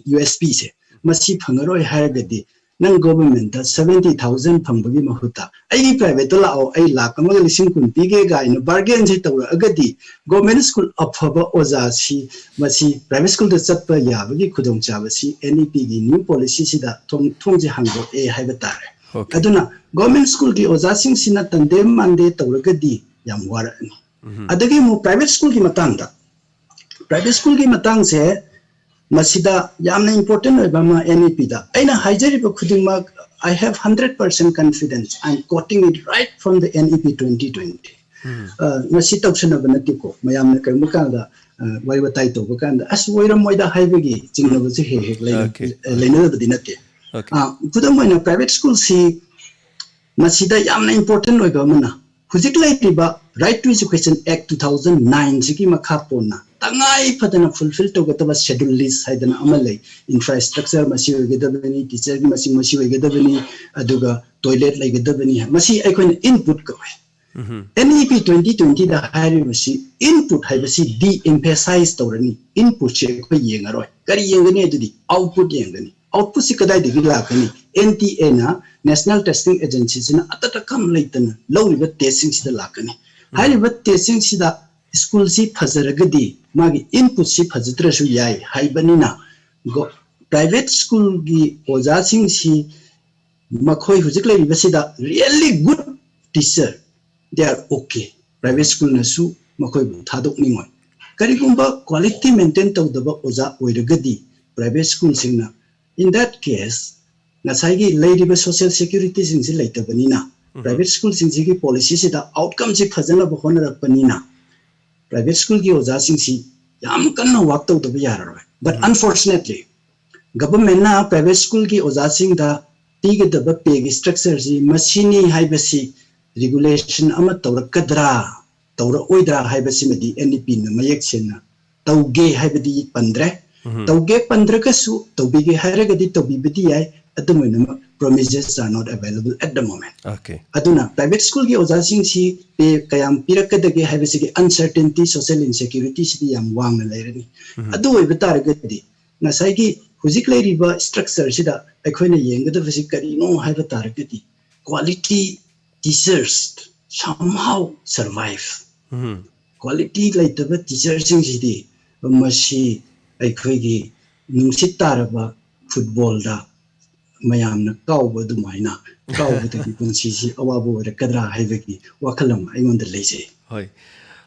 U S ꯄꯤꯁꯦ, ꯃꯁꯤ ꯐꯪꯉꯔꯣꯏ ꯍꯥꯏꯔꯒꯗꯤ ꯅꯪ ꯒꯣꯚꯔꯟꯃꯦꯟꯠꯇ ꯁꯚꯦꯟꯇꯤ ꯊꯥꯎꯖꯟ ꯐꯪꯕꯒꯤ ꯃꯍꯨꯠꯇ ꯑꯩꯒꯤ ꯄ꯭ꯔꯥꯏꯚꯦꯠꯇ ꯂꯥꯛꯑꯣ, ꯑꯩ ꯂꯥꯛ ꯑꯃꯒ ꯂꯤꯁꯤꯡ ꯀꯨꯟ ꯄꯤꯒꯦ ꯀꯥꯏꯅ ꯕꯥꯔꯒꯦꯟꯁꯦ ꯇꯧꯔꯛꯑꯒꯗꯤ ꯒꯣꯔꯃꯦꯟ ꯁ꯭ꯀꯨꯜ ꯑꯐꯕ ꯑꯣꯖꯥꯁꯤ ꯃꯁꯤ ꯄ꯭ꯔꯥꯏꯚꯦꯠ ꯁ꯭ꯀꯨꯜꯗ ꯆꯠꯄ ꯌꯥꯕꯒꯤ ꯈꯨꯗꯣꯡꯆꯥꯕꯁꯤ ꯑꯦꯟ ꯏ ꯄꯤꯒꯤ ꯅ꯭ꯌꯨ ꯄꯣꯂꯤꯁꯤꯁꯤꯗ ꯊꯣꯡ ꯊꯣꯡꯁꯦ ꯍꯥꯡꯗꯣꯛꯑꯦ ꯍꯥꯏꯕ ꯇꯥꯔꯦ꯫ okay, ꯑꯗꯨꯅ ꯒꯣꯔꯃꯦꯟ ꯁ꯭ꯀꯨꯜꯒꯤ ꯑꯣꯖꯥꯁꯤꯡꯁꯤꯅ ꯇꯟꯗꯦ ꯃꯥꯟꯗꯦ ꯇꯧꯔꯒꯗꯤ ꯌꯥꯝ ꯋꯥꯔꯛꯑꯅꯤ꯫ ꯎꯝ, ꯑꯗꯒꯤ ꯑꯃꯨꯛ ꯄ꯭ꯔꯥꯏꯚꯦꯠ ꯁ꯭ꯀꯨꯜꯒꯤ ꯃꯇꯥꯡꯗ, ꯄ꯭ꯔꯥꯏꯚꯦꯠ ꯁ꯭ꯀꯨꯜꯒꯤ ꯃꯇꯥꯡꯁꯦ ꯃꯁꯤꯗ ꯌꯥꯝꯅ ꯏꯝꯄꯣꯔꯇꯦꯟ ꯑꯣꯏꯕ ꯑꯃ ꯑꯦꯟ ꯏ ꯄꯤꯗ ꯑꯩꯅ ꯍꯥꯏꯖꯔꯤꯕ ꯈꯨꯗꯤꯡꯃꯛ, I have hundred percent confidence, I am quoting it right from the N E P twenty twenty꯫ ꯎꯝ, ꯑ, ꯃꯁꯤ ꯇꯧꯁꯟꯅꯕ ꯅꯠꯇꯦꯀꯣ, ꯃꯌꯥꯝꯅ ꯀꯔꯤꯒꯨꯝꯕ ꯀꯥꯟꯗ ꯑ, ꯋꯥꯔꯤ ꯋꯥꯇꯥꯏ ꯇꯧꯕ ꯀꯥꯟꯗ ꯑꯁ ꯑꯣꯏꯔꯝꯃꯣꯏꯗ ꯍꯥꯏꯕꯒꯤ ꯆꯤꯡꯅꯕꯁꯨ ꯍꯦꯛ ꯍꯦꯛ ꯂꯩꯅ- okay, ꯑ, ꯂꯩꯅꯗꯕꯗꯤ ꯅꯠꯇꯦ꯫ okay, ꯑ, ꯈꯨꯗꯝ ꯑꯣꯏꯅ ꯄ꯭ꯔꯥꯏꯚꯦꯠ ꯁ꯭ꯀꯨꯜꯁꯤ ꯃꯁꯤꯗ ꯌꯥꯝꯅ ꯏꯝꯄꯣꯔꯇꯦꯟ ꯑꯣꯏꯕ ꯑꯃꯅ ꯍꯧꯖꯤꯛ ꯂꯩꯔꯤꯕ Right to Education Act two thousand nine ꯁꯤꯒꯤ ꯃꯈꯥ ꯄꯣꯟꯅ ꯇꯉꯥꯏ ꯐꯗꯅ ꯐꯨꯜꯐꯤꯜ ꯇꯧꯒꯗꯕ ꯁꯦꯗꯨꯜ ꯂꯤꯁ ꯍꯥꯏꯗꯅ ꯑꯃ ꯂꯩ꯫ ꯏꯟꯐ꯭ꯔꯥꯁ꯭ꯇ꯭ꯔꯛꯆꯔ ꯃꯁꯤ ꯑꯣꯏꯒꯗꯕꯅꯤ, ꯇꯤꯆꯔꯒꯤ ꯃꯁꯤꯡ ꯃꯁꯤ ꯑꯣꯏꯒꯗꯕꯅꯤ, ꯑꯗꯨꯒ ꯇꯣꯏꯂꯦꯠ ꯂꯩꯒꯗꯕꯅꯤ, ꯃꯁꯤ ꯑꯩꯈꯣꯏꯅ ꯏꯟꯄꯨꯠ ꯀꯧꯏ꯫ ꯎꯝ, ꯑꯦꯟ ꯏ ꯄꯤ ꯇ꯭ꯋꯦꯟꯇꯤ ꯇ꯭ꯋꯦꯟꯇꯤꯗ ꯍꯥꯏꯔꯤꯕꯁꯤ ꯏꯟꯄꯨꯠ ꯍꯥꯏꯕꯁꯤ ꯗꯤ ꯑꯦꯝꯐꯦꯁꯥꯏꯁ ꯇꯧꯔꯅꯤ꯫ ꯏꯟꯄꯨꯠꯁꯤ ꯑꯩꯈꯣꯏ ꯌꯦꯡꯉꯔꯣꯏ꯫ ꯀꯔꯤ ꯌꯦꯡꯒꯅꯤ ꯑꯗꯨꯗꯤ? ꯑꯥꯎꯠꯄꯨꯠ ꯌꯦꯡꯒꯅꯤ꯫ ꯑꯥꯎꯠꯄꯨꯠꯁꯤ ꯀꯗꯥꯏꯗꯒꯤ ꯂꯥꯛꯀꯅꯤ? ꯑꯦꯟ ꯇꯤ ꯑꯦꯅ, ꯅꯦꯁꯅꯦꯜ ꯇꯦꯁꯇꯤꯡ ꯑꯦꯖꯦꯟꯁꯤꯁꯤꯅ ꯑꯇꯇ ꯀꯝ ꯂꯩꯇꯅ ꯂꯧꯔꯤꯕ ꯇꯦꯁꯁꯤꯡꯁꯤꯗ ꯂꯥꯛꯀꯅꯤ꯫ ꯎꯝ, ꯍꯥꯏꯔꯤꯕ ꯇꯦꯁꯁꯤꯡꯁꯤꯗ ꯁ꯭ꯀꯨꯜꯁꯤ ꯐꯖꯔꯒꯗꯤ ꯃꯥꯒꯤ ꯏꯟꯄꯨꯠꯁꯤ ꯐꯖꯗ꯭ꯔꯁꯨ ꯌꯥꯏ ꯍꯥꯏꯕꯅꯤꯅ ꯒꯣ- ꯄ꯭ꯔꯥꯏꯚꯦꯠ ꯁ꯭ꯀꯨꯜꯒꯤ ꯑꯣꯖꯥꯁꯤꯡꯁꯤ ꯃꯈꯣꯏ ꯍꯧꯖꯤꯛ ꯂꯩꯔꯤꯕꯁꯤꯗ really good teacher, they are okay. Private schoolꯅꯁꯨ ꯃꯈꯣꯏꯕꯨ ꯊꯥꯗꯣꯛꯅꯤꯡꯉꯣꯏ꯫ ꯀꯔꯤꯒꯨꯝꯕ quality maintain ꯇꯧꯗꯕ ꯑꯣꯖꯥ ꯑꯣꯏꯔꯒꯗꯤ private schoolꯁꯤꯡꯅ, in that case, ꯉꯁꯥꯏꯒꯤ ꯂꯩꯔꯤꯕ social securityꯁꯤꯡꯁꯤ ꯂꯩꯇꯕꯅꯤꯅ, private schoolꯁꯤꯡꯁꯤꯒꯤ policyꯁꯤꯗ outcomeꯁꯤ ꯐꯖꯅꯕ ꯍꯣꯠꯅꯔꯛꯄꯅꯤꯅ, private schoolꯒꯤ ꯑꯣꯖꯥꯁꯤꯡꯁꯤ ꯌꯥꯝ ꯀꯟꯅ work ꯇꯧꯗꯕ ꯌꯥꯔꯔꯣꯏ꯫ But unfortunately, governmentꯅ private schoolꯒꯤ ꯑꯣꯖꯥꯁꯤꯡꯗ ꯄꯤꯒꯗꯕ payꯒꯤ structureꯁꯤ ꯃꯁꯤꯅꯤ ꯍꯥꯏꯕꯁꯤ regulation ꯑꯃ ꯇꯧꯔꯛꯀꯗ꯭ꯔꯥ, ꯇꯧꯔꯛꯑꯣꯏꯗ꯭ꯔꯥ ꯍꯥꯏꯕꯁꯤꯃꯗꯤ NEPꯅ ꯃꯌꯦꯛ ꯁꯦꯡꯅ ꯇꯧꯒꯦ ꯍꯥꯏꯕꯗꯤ ꯄꯟꯗ꯭ꯔꯦ꯫ ꯇꯧꯒꯦ ꯄꯟꯗ꯭ꯔꯒꯁꯨ, ꯇꯧꯕꯤꯒꯦ ꯍꯥꯏꯔꯒꯗꯤ ꯇꯧꯕꯤꯕꯗꯤ ꯌꯥꯏ꯫ ꯑꯗꯨꯝ ꯑꯣꯏꯅꯃꯛ, promises are not available at the moment꯫ Okay. ꯑꯗꯨꯅ private schoolꯒꯤ ꯑꯣꯖꯥꯁꯤꯡꯁꯤ pay ꯀꯌꯥꯝ ꯄꯤꯔꯛꯀꯗꯒꯦ ꯍꯥꯏꯕꯁꯤꯒꯤ uncertainty, social insecurityꯁꯤꯗꯤ ꯌꯥꯝ ꯋꯥꯡꯅ ꯂꯩꯔꯅꯤ꯫ ꯑꯗꯨ ꯑꯣꯏꯕ ꯇꯥꯔꯒꯗꯤ, ꯉꯁꯥꯏꯒꯤ ꯍꯧꯖꯤꯛ ꯂꯩꯔꯤꯕ structureꯁꯤꯗ ꯑꯩꯈꯣꯏꯅ ꯌꯦꯡꯒꯗꯕꯁꯤ ꯀꯔꯤꯅꯣ ꯍꯥꯏꯕ ꯇꯥꯔꯒꯗꯤ, quality teachers somehow survive꯫ Quality ꯂꯩꯇꯕ teacherꯁꯤꯡꯁꯤꯗꯤ ꯃꯁꯤ ꯑꯩꯈꯣꯏꯒꯤ ꯅꯨꯡꯁꯤꯠ ꯇꯥꯔꯕ footballꯗ ꯃꯌꯥꯝꯅ ꯀꯥꯎꯕ ꯑꯗꯨꯃꯥꯏꯅ ꯀꯥꯎꯕꯗꯒꯤ ꯄꯨꯟꯁꯤꯁꯤ ꯑꯋꯥꯕ ꯑꯣꯏꯔꯛꯀꯗ꯭ꯔꯥ ꯍꯥꯏꯕꯒꯤ ꯋꯥꯈꯜ ꯑꯃ ꯑꯩꯉꯣꯟꯗ ꯂꯩꯖꯩ꯫ ꯍꯣꯏ꯫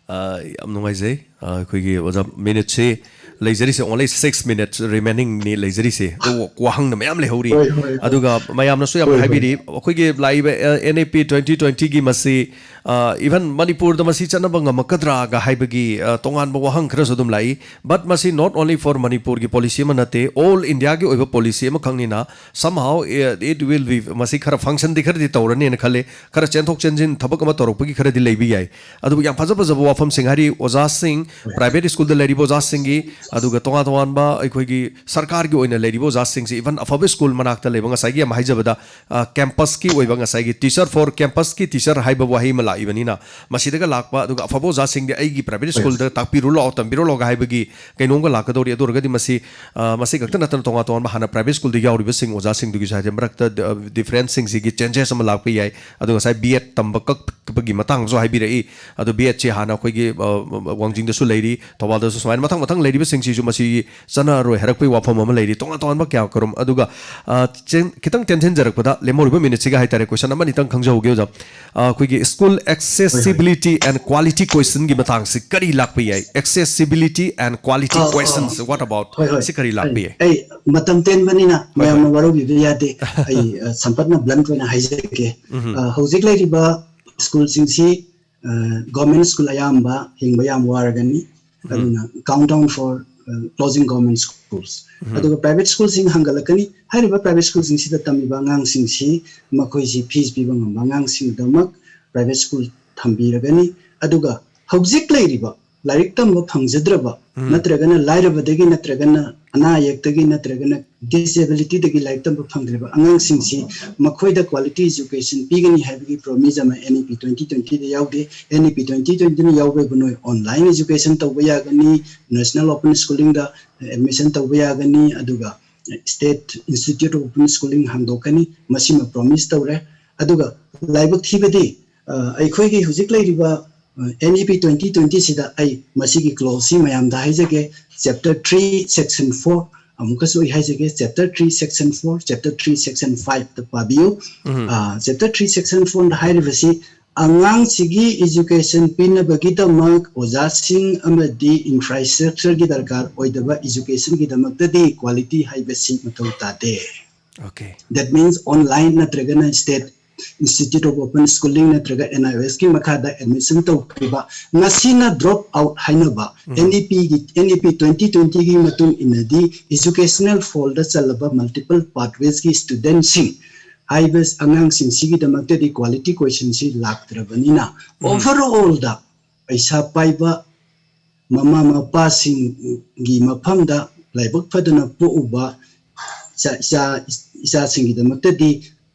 ꯑ, ꯌꯥꯝ ꯅꯨꯡꯉꯥꯏꯖꯩ꯫ ꯑ, ꯑꯩꯈꯣꯏꯒꯤ ꯑꯣꯖꯥ, minuteꯁꯤ ꯂꯩꯖꯔꯤꯁꯦ only six minutes remainingꯅꯤ ꯂꯩꯖꯔꯤꯁꯦ꯫ ꯑꯗꯣ ꯋꯥꯍꯪꯅ ꯃꯌꯥꯝ ꯂꯩꯍꯧꯔꯤ꯫ ꯍꯣꯏ, ꯍꯣꯏ, ꯍꯣꯏ꯫ ꯑꯗꯨꯒ ꯃꯌꯥꯝꯅꯁꯨ ꯌꯥꯝ ꯍꯣꯏ, ꯍꯣꯏ꯫ ꯍꯥꯏꯕꯤꯔꯤ, ꯑꯩꯈꯣꯏꯒꯤ ꯂꯥꯛꯏꯕ, ꯑ, NEP twenty twentyꯒꯤ ꯃꯁꯤ, ꯑ, even ꯃꯅꯤꯄꯨꯔꯗ ꯃꯁꯤ ꯆꯠꯅꯕ ꯉꯝꯃꯛꯀꯗ꯭ꯔꯥꯒ ꯍꯥꯏꯕꯒꯤ, ꯑ, ꯇꯣꯉꯥꯟꯕ ꯋꯥꯍꯪ ꯈꯔꯁꯨ ꯑꯗꯨꯝ ꯂꯥꯛꯏ꯫ But ꯃꯁꯤ not only for ꯃꯅꯤꯄꯨꯔꯒꯤ policy ꯑꯃ ꯅꯠꯇꯦ, all Indiaꯒꯤ ꯑꯣꯏꯕ policy ꯑꯃꯈꯛꯅꯤꯅ, somehow, uh, it will be, ꯃꯁꯤ ꯈꯔ functionꯗꯤ ꯈꯔꯗꯤ ꯇꯧꯔꯅꯤꯅ ꯈꯜꯂꯤ꯫ ꯈꯔ ꯆꯦꯟꯊꯣꯛ ꯆꯦꯟꯁꯤꯟ ꯊꯕꯛ ꯑꯃ ꯇꯧꯔꯛꯄꯒꯤ ꯈꯔꯗꯤ ꯂꯩꯕ ꯌꯥꯏ꯫ ꯑꯗꯨꯕꯨ ꯌꯥꯝ ꯐꯖ ꯐꯖꯕ ꯋꯥꯐꯝꯁꯤꯡ ꯍꯥꯏꯔꯤ, ꯑꯣꯖꯥꯁꯤꯡ, private schoolꯗ ꯂꯩꯔꯤꯕ ꯑꯣꯖꯥꯁꯤꯡꯒꯤ, ꯑꯗꯨꯒ ꯇꯣꯉꯥꯟ ꯇꯣꯉꯥꯟꯕ ꯑꯩꯈꯣꯏꯒꯤ ꯁꯔꯀꯥꯔꯒꯤ ꯑꯣꯏꯅ ꯂꯩꯔꯤꯕ ꯑꯣꯖꯥꯁꯤꯡꯁꯤ, even ꯑꯐꯕ school ꯃꯅꯥꯛꯇ ꯂꯩꯕ, ꯉꯁꯥꯏꯒꯤ ꯌꯥꯝ ꯍꯥꯏꯖꯕꯗ, ꯑ, campusꯀꯤ ꯑꯣꯏꯕ, ꯉꯁꯥꯏꯒꯤ teacher for campusꯀꯤ teacher ꯍꯥꯏꯕ ꯋꯥꯍꯩ ꯑꯃ ꯂꯥꯛꯏꯕꯅꯤꯅ, ꯃꯁꯤꯗꯒ ꯂꯥꯛꯄ, ꯑꯗꯨꯒ ꯑꯐꯕ ꯑꯣꯖꯥꯁꯤꯡꯗꯤ ꯑꯩꯒꯤ private schoolꯗ ꯇꯥꯛꯄꯤꯔꯨ ꯂꯥꯛꯑꯣ, ꯇꯝꯕꯤꯔꯨ ꯂꯥꯛꯑꯣ ꯍꯥꯏꯕꯒꯤ ꯀꯩꯅꯣꯝꯒ ꯂꯥꯛꯀꯗꯧꯔꯤ꯫ ꯑꯗꯨ ꯑꯣꯏꯔꯒꯗꯤ ꯃꯁꯤ, ꯑ, ꯃꯁꯤ ꯈꯛꯇ ꯅꯠꯇꯅ ꯇꯣꯉꯥꯟ ꯇꯣꯉꯥꯟꯕ ꯍꯥꯟꯅ private schoolꯗ ꯌꯥꯎꯔꯤꯕꯁꯤꯡ ꯑꯣꯖꯥꯁꯤꯡꯗꯨꯒꯤꯁꯨ ꯍꯥꯏꯗꯤ ꯃꯔꯛꯇ, ꯑ, differenceꯁꯤꯡꯁꯤꯒꯤ changes ꯑꯃ ꯂꯥꯛꯄ ꯌꯥꯏ꯫ ꯑꯗꯨ ꯉꯁꯥꯏ B.Ed ꯇꯝꯕ ꯀꯛꯄꯒꯤ ꯃꯇꯥꯡꯁꯨ ꯍꯥꯏꯕꯤꯔꯛꯏ꯫ ꯑꯗꯨ B.Edꯁꯤ ꯍꯥꯟꯅ ꯑꯩꯈꯣꯏꯒꯤ, ꯑ, ꯋꯥꯡꯖꯤꯡꯗꯁꯨ ꯂꯩꯔꯤ, ꯊꯧꯕꯥꯜꯗꯁꯨ ꯁꯨꯃꯥꯏꯅ ꯃꯊꯪ ꯃꯊꯪ ꯂꯩꯔꯤꯕꯁꯤꯡꯁꯤꯁꯨ ꯃꯁꯤ ꯆꯠꯅꯔꯔꯣꯏ ꯍꯥꯏꯔꯛꯄꯒꯤ ꯋꯥꯐꯝ ꯑꯃ ꯂꯩꯔꯤ꯫ ꯇꯣꯉꯥꯟ ꯇꯣꯉꯥꯟꯕ ꯀꯌꯥ ꯀꯔꯨꯝ꯫ ꯑꯗꯨꯒ, ꯑ, ꯆꯦꯟ-, ꯈꯤꯇꯪ ꯇꯦꯟꯁꯤꯟꯖꯔꯛꯄꯗ, ꯂꯦꯝꯍꯧꯔꯤꯕ minuteꯁꯤꯒ ꯍꯥꯏꯇꯥꯔꯦ, question ꯑꯃ ꯑꯅꯤꯇꯪ ꯈꯪꯖꯍꯧꯒꯦ ꯑꯣꯖꯥ꯫ ꯑ, ꯑꯩꯈꯣꯏꯒꯤ school Accessibility and quality questionꯒꯤ ꯃꯇꯥꯡꯁꯤ ꯀꯔꯤ ꯂꯥꯛꯄ ꯌꯥꯏ? Accessibility and quality ah, ah, questions, what about? ꯍꯣꯏ, ꯍꯣꯏ. ꯁꯤ ꯀꯔꯤ ꯂꯥꯛꯄ ꯌꯥꯏ? ꯑꯩ ꯃꯇꯝ ꯇꯦꯟꯕꯅꯤꯅ ꯍꯣꯏ, ꯃꯌꯥꯝꯅ ꯍꯣꯏ. ꯋꯥꯔꯧꯕꯤꯕ ꯌꯥꯗꯦ꯫ ꯑꯩ ꯑ, ꯁꯝꯄꯠꯅ ꯕ꯭ꯂꯟ ꯑꯣꯏꯅ ꯍꯥꯏꯖꯒꯦ꯫ ꯎꯝ. ꯑ, ꯍꯧꯖꯤꯛ ꯂꯩꯔꯤꯕ ꯁ꯭ꯀꯨꯜꯁꯤꯡꯁꯤ ꯒꯣꯔꯃꯦꯟ ꯁ꯭ꯀꯨꯜ ꯑꯌꯥꯝꯕ ꯍꯤꯡꯕ ꯌꯥꯝ ꯋꯥꯔꯒꯅꯤ꯫ ꯑꯗꯨꯅ countdown for closing government schools. ꯑꯗꯨꯒ ꯄ꯭ꯔꯥꯏꯚꯦꯠ ꯁ꯭ꯀꯨꯜꯁꯤꯡ ꯍꯥꯡꯒꯠꯂꯛꯀꯅꯤ꯫ ꯍꯥꯏꯔꯤꯕ ꯄ꯭ꯔꯥꯏꯚꯦꯠ ꯁ꯭ꯀꯨꯜꯁꯤꯡꯁꯤꯗ ꯇꯝꯃꯤꯕ ꯑꯉꯥꯡꯁꯤꯡꯁꯤ ꯃꯈꯣꯏꯁꯤ ꯐꯤꯁ ꯄꯤꯕ ꯉꯝꯕ ꯑꯉꯥꯡꯁꯤꯡꯒꯤꯗꯃꯛ ꯄ꯭ꯔꯥꯏꯚꯦꯠ ꯁ꯭ꯀꯨꯜ ꯊꯝꯕꯤꯔꯒꯅꯤ꯫ ꯑꯗꯨꯒ ꯍꯧꯖꯤꯛ ꯂꯩꯔꯤꯕ ꯂꯥꯏꯔꯤꯛ ꯇꯝꯕ ꯐꯪꯖꯗ꯭ꯔꯕ ꯅꯠꯇ꯭ꯔꯒꯅ ꯂꯥꯏꯔꯕꯗꯒꯤ ꯅꯠꯇ꯭ꯔꯒꯅ ꯑꯅꯥ ꯑꯌꯦꯛꯇꯒꯤ ꯅꯠꯇ꯭ꯔꯒꯅ ꯗꯤꯁꯑꯦꯕꯤꯂꯤꯇꯤꯗꯒꯤ ꯂꯥꯏꯔꯤꯛ ꯇꯝꯕ ꯐꯪꯗ꯭ꯔꯤꯕ ꯑꯉꯥꯡꯁꯤꯡꯁꯤ ꯃꯈꯣꯏꯗ quality education ꯄꯤꯒꯅꯤ ꯍꯥꯏꯕꯒꯤ ꯄ꯭ꯔꯣꯃꯤꯁ ꯑꯃ N E P twenty twentyꯗ ꯌꯥꯎꯗꯦ꯫ N E P twenty twentyꯅ ꯌꯥꯎꯕꯕꯨ ꯅꯣꯏ online education ꯇꯧꯕ ꯌꯥꯒꯅꯤ, national open schoolingꯗ admission ꯇꯧꯕ ꯌꯥꯒꯅꯤ, ꯑꯗꯨꯒ state institute of open schooling ꯍꯥꯡꯗꯣꯛꯀꯅꯤ, ꯃꯁꯤꯃ ꯄ꯭ꯔꯣꯃꯤꯁ ꯇꯧꯔꯦ꯫ ꯑꯗꯨꯒ ꯂꯥꯏꯕꯛ ꯊꯤꯕꯗꯤ ꯑ, ꯑꯩꯈꯣꯏꯒꯤ ꯍꯧꯖꯤꯛ ꯂꯩꯔꯤꯕ N E P twenty twentyꯁꯤꯗ ꯑꯩ ꯃꯁꯤꯒꯤ ꯀ꯭ꯂꯣꯖꯁꯤ ꯃꯌꯥꯝꯗ ꯍꯥꯏꯖꯒꯦ꯫ Chapter three section four ꯑꯃꯨꯛꯀꯁꯨ ꯑꯩ ꯍꯥꯏꯖꯒꯦ, chapter three section four, chapter three section fiveꯇ ꯄꯥꯕꯤꯌꯨ꯫ ꯑ, chapter three section fourꯗ ꯍꯥꯏꯔꯤꯕꯁꯤ ꯑꯉꯥꯡꯁꯤꯒꯤ education ꯄꯤꯅꯕꯒꯤꯗꯃꯛ ꯑꯣꯖꯥꯁꯤꯡ ꯑꯃꯗꯤ infrastructureꯒꯤ ꯗꯔꯀꯥꯔ ꯑꯣꯏꯗꯕ educationꯒꯤꯗꯃꯛꯇꯗꯤ quality ꯍꯥꯏꯕꯁꯤ ꯃꯊꯧ ꯇꯥꯗꯦ꯫ Okay. That means online ꯅꯠꯇ꯭ꯔꯒꯅ state institute of open schooling ꯅꯠꯇ꯭ꯔꯒ N I O Sꯀꯤ ꯃꯈꯥꯗ admission ꯇꯧꯈꯤꯕ, ꯉꯁꯤꯅ drop out ꯍꯥꯏꯅꯕ N E Pꯒꯤ N E P twenty twentyꯒꯤ ꯃꯇꯨꯡ ꯏꯟꯅꯗꯤ educational foldꯗ ꯆꯜꯂꯕ multiple pathwaysꯀꯤ studentꯁꯤꯡ ꯍꯥꯏꯕ ꯑꯉꯥꯡꯁꯤꯡꯁꯤꯒꯤꯗꯃꯛꯇꯗꯤ quality questionꯁꯤ ꯂꯥꯛꯇ꯭ꯔꯕꯅꯤꯅ overallꯗ ꯄꯩꯁꯥ ꯄꯥꯏꯕ ꯃꯃꯥ ꯃꯄꯥꯁꯤꯡꯒꯤ ꯃꯐꯝꯗ ꯂꯥꯏꯕꯛ ꯐꯗꯅ ꯄꯣꯛꯎꯕ ꯏꯆꯥ, ꯏꯆꯥ, ꯏꯆꯥꯁꯤꯡꯒꯤꯗꯃꯛꯇꯗꯤ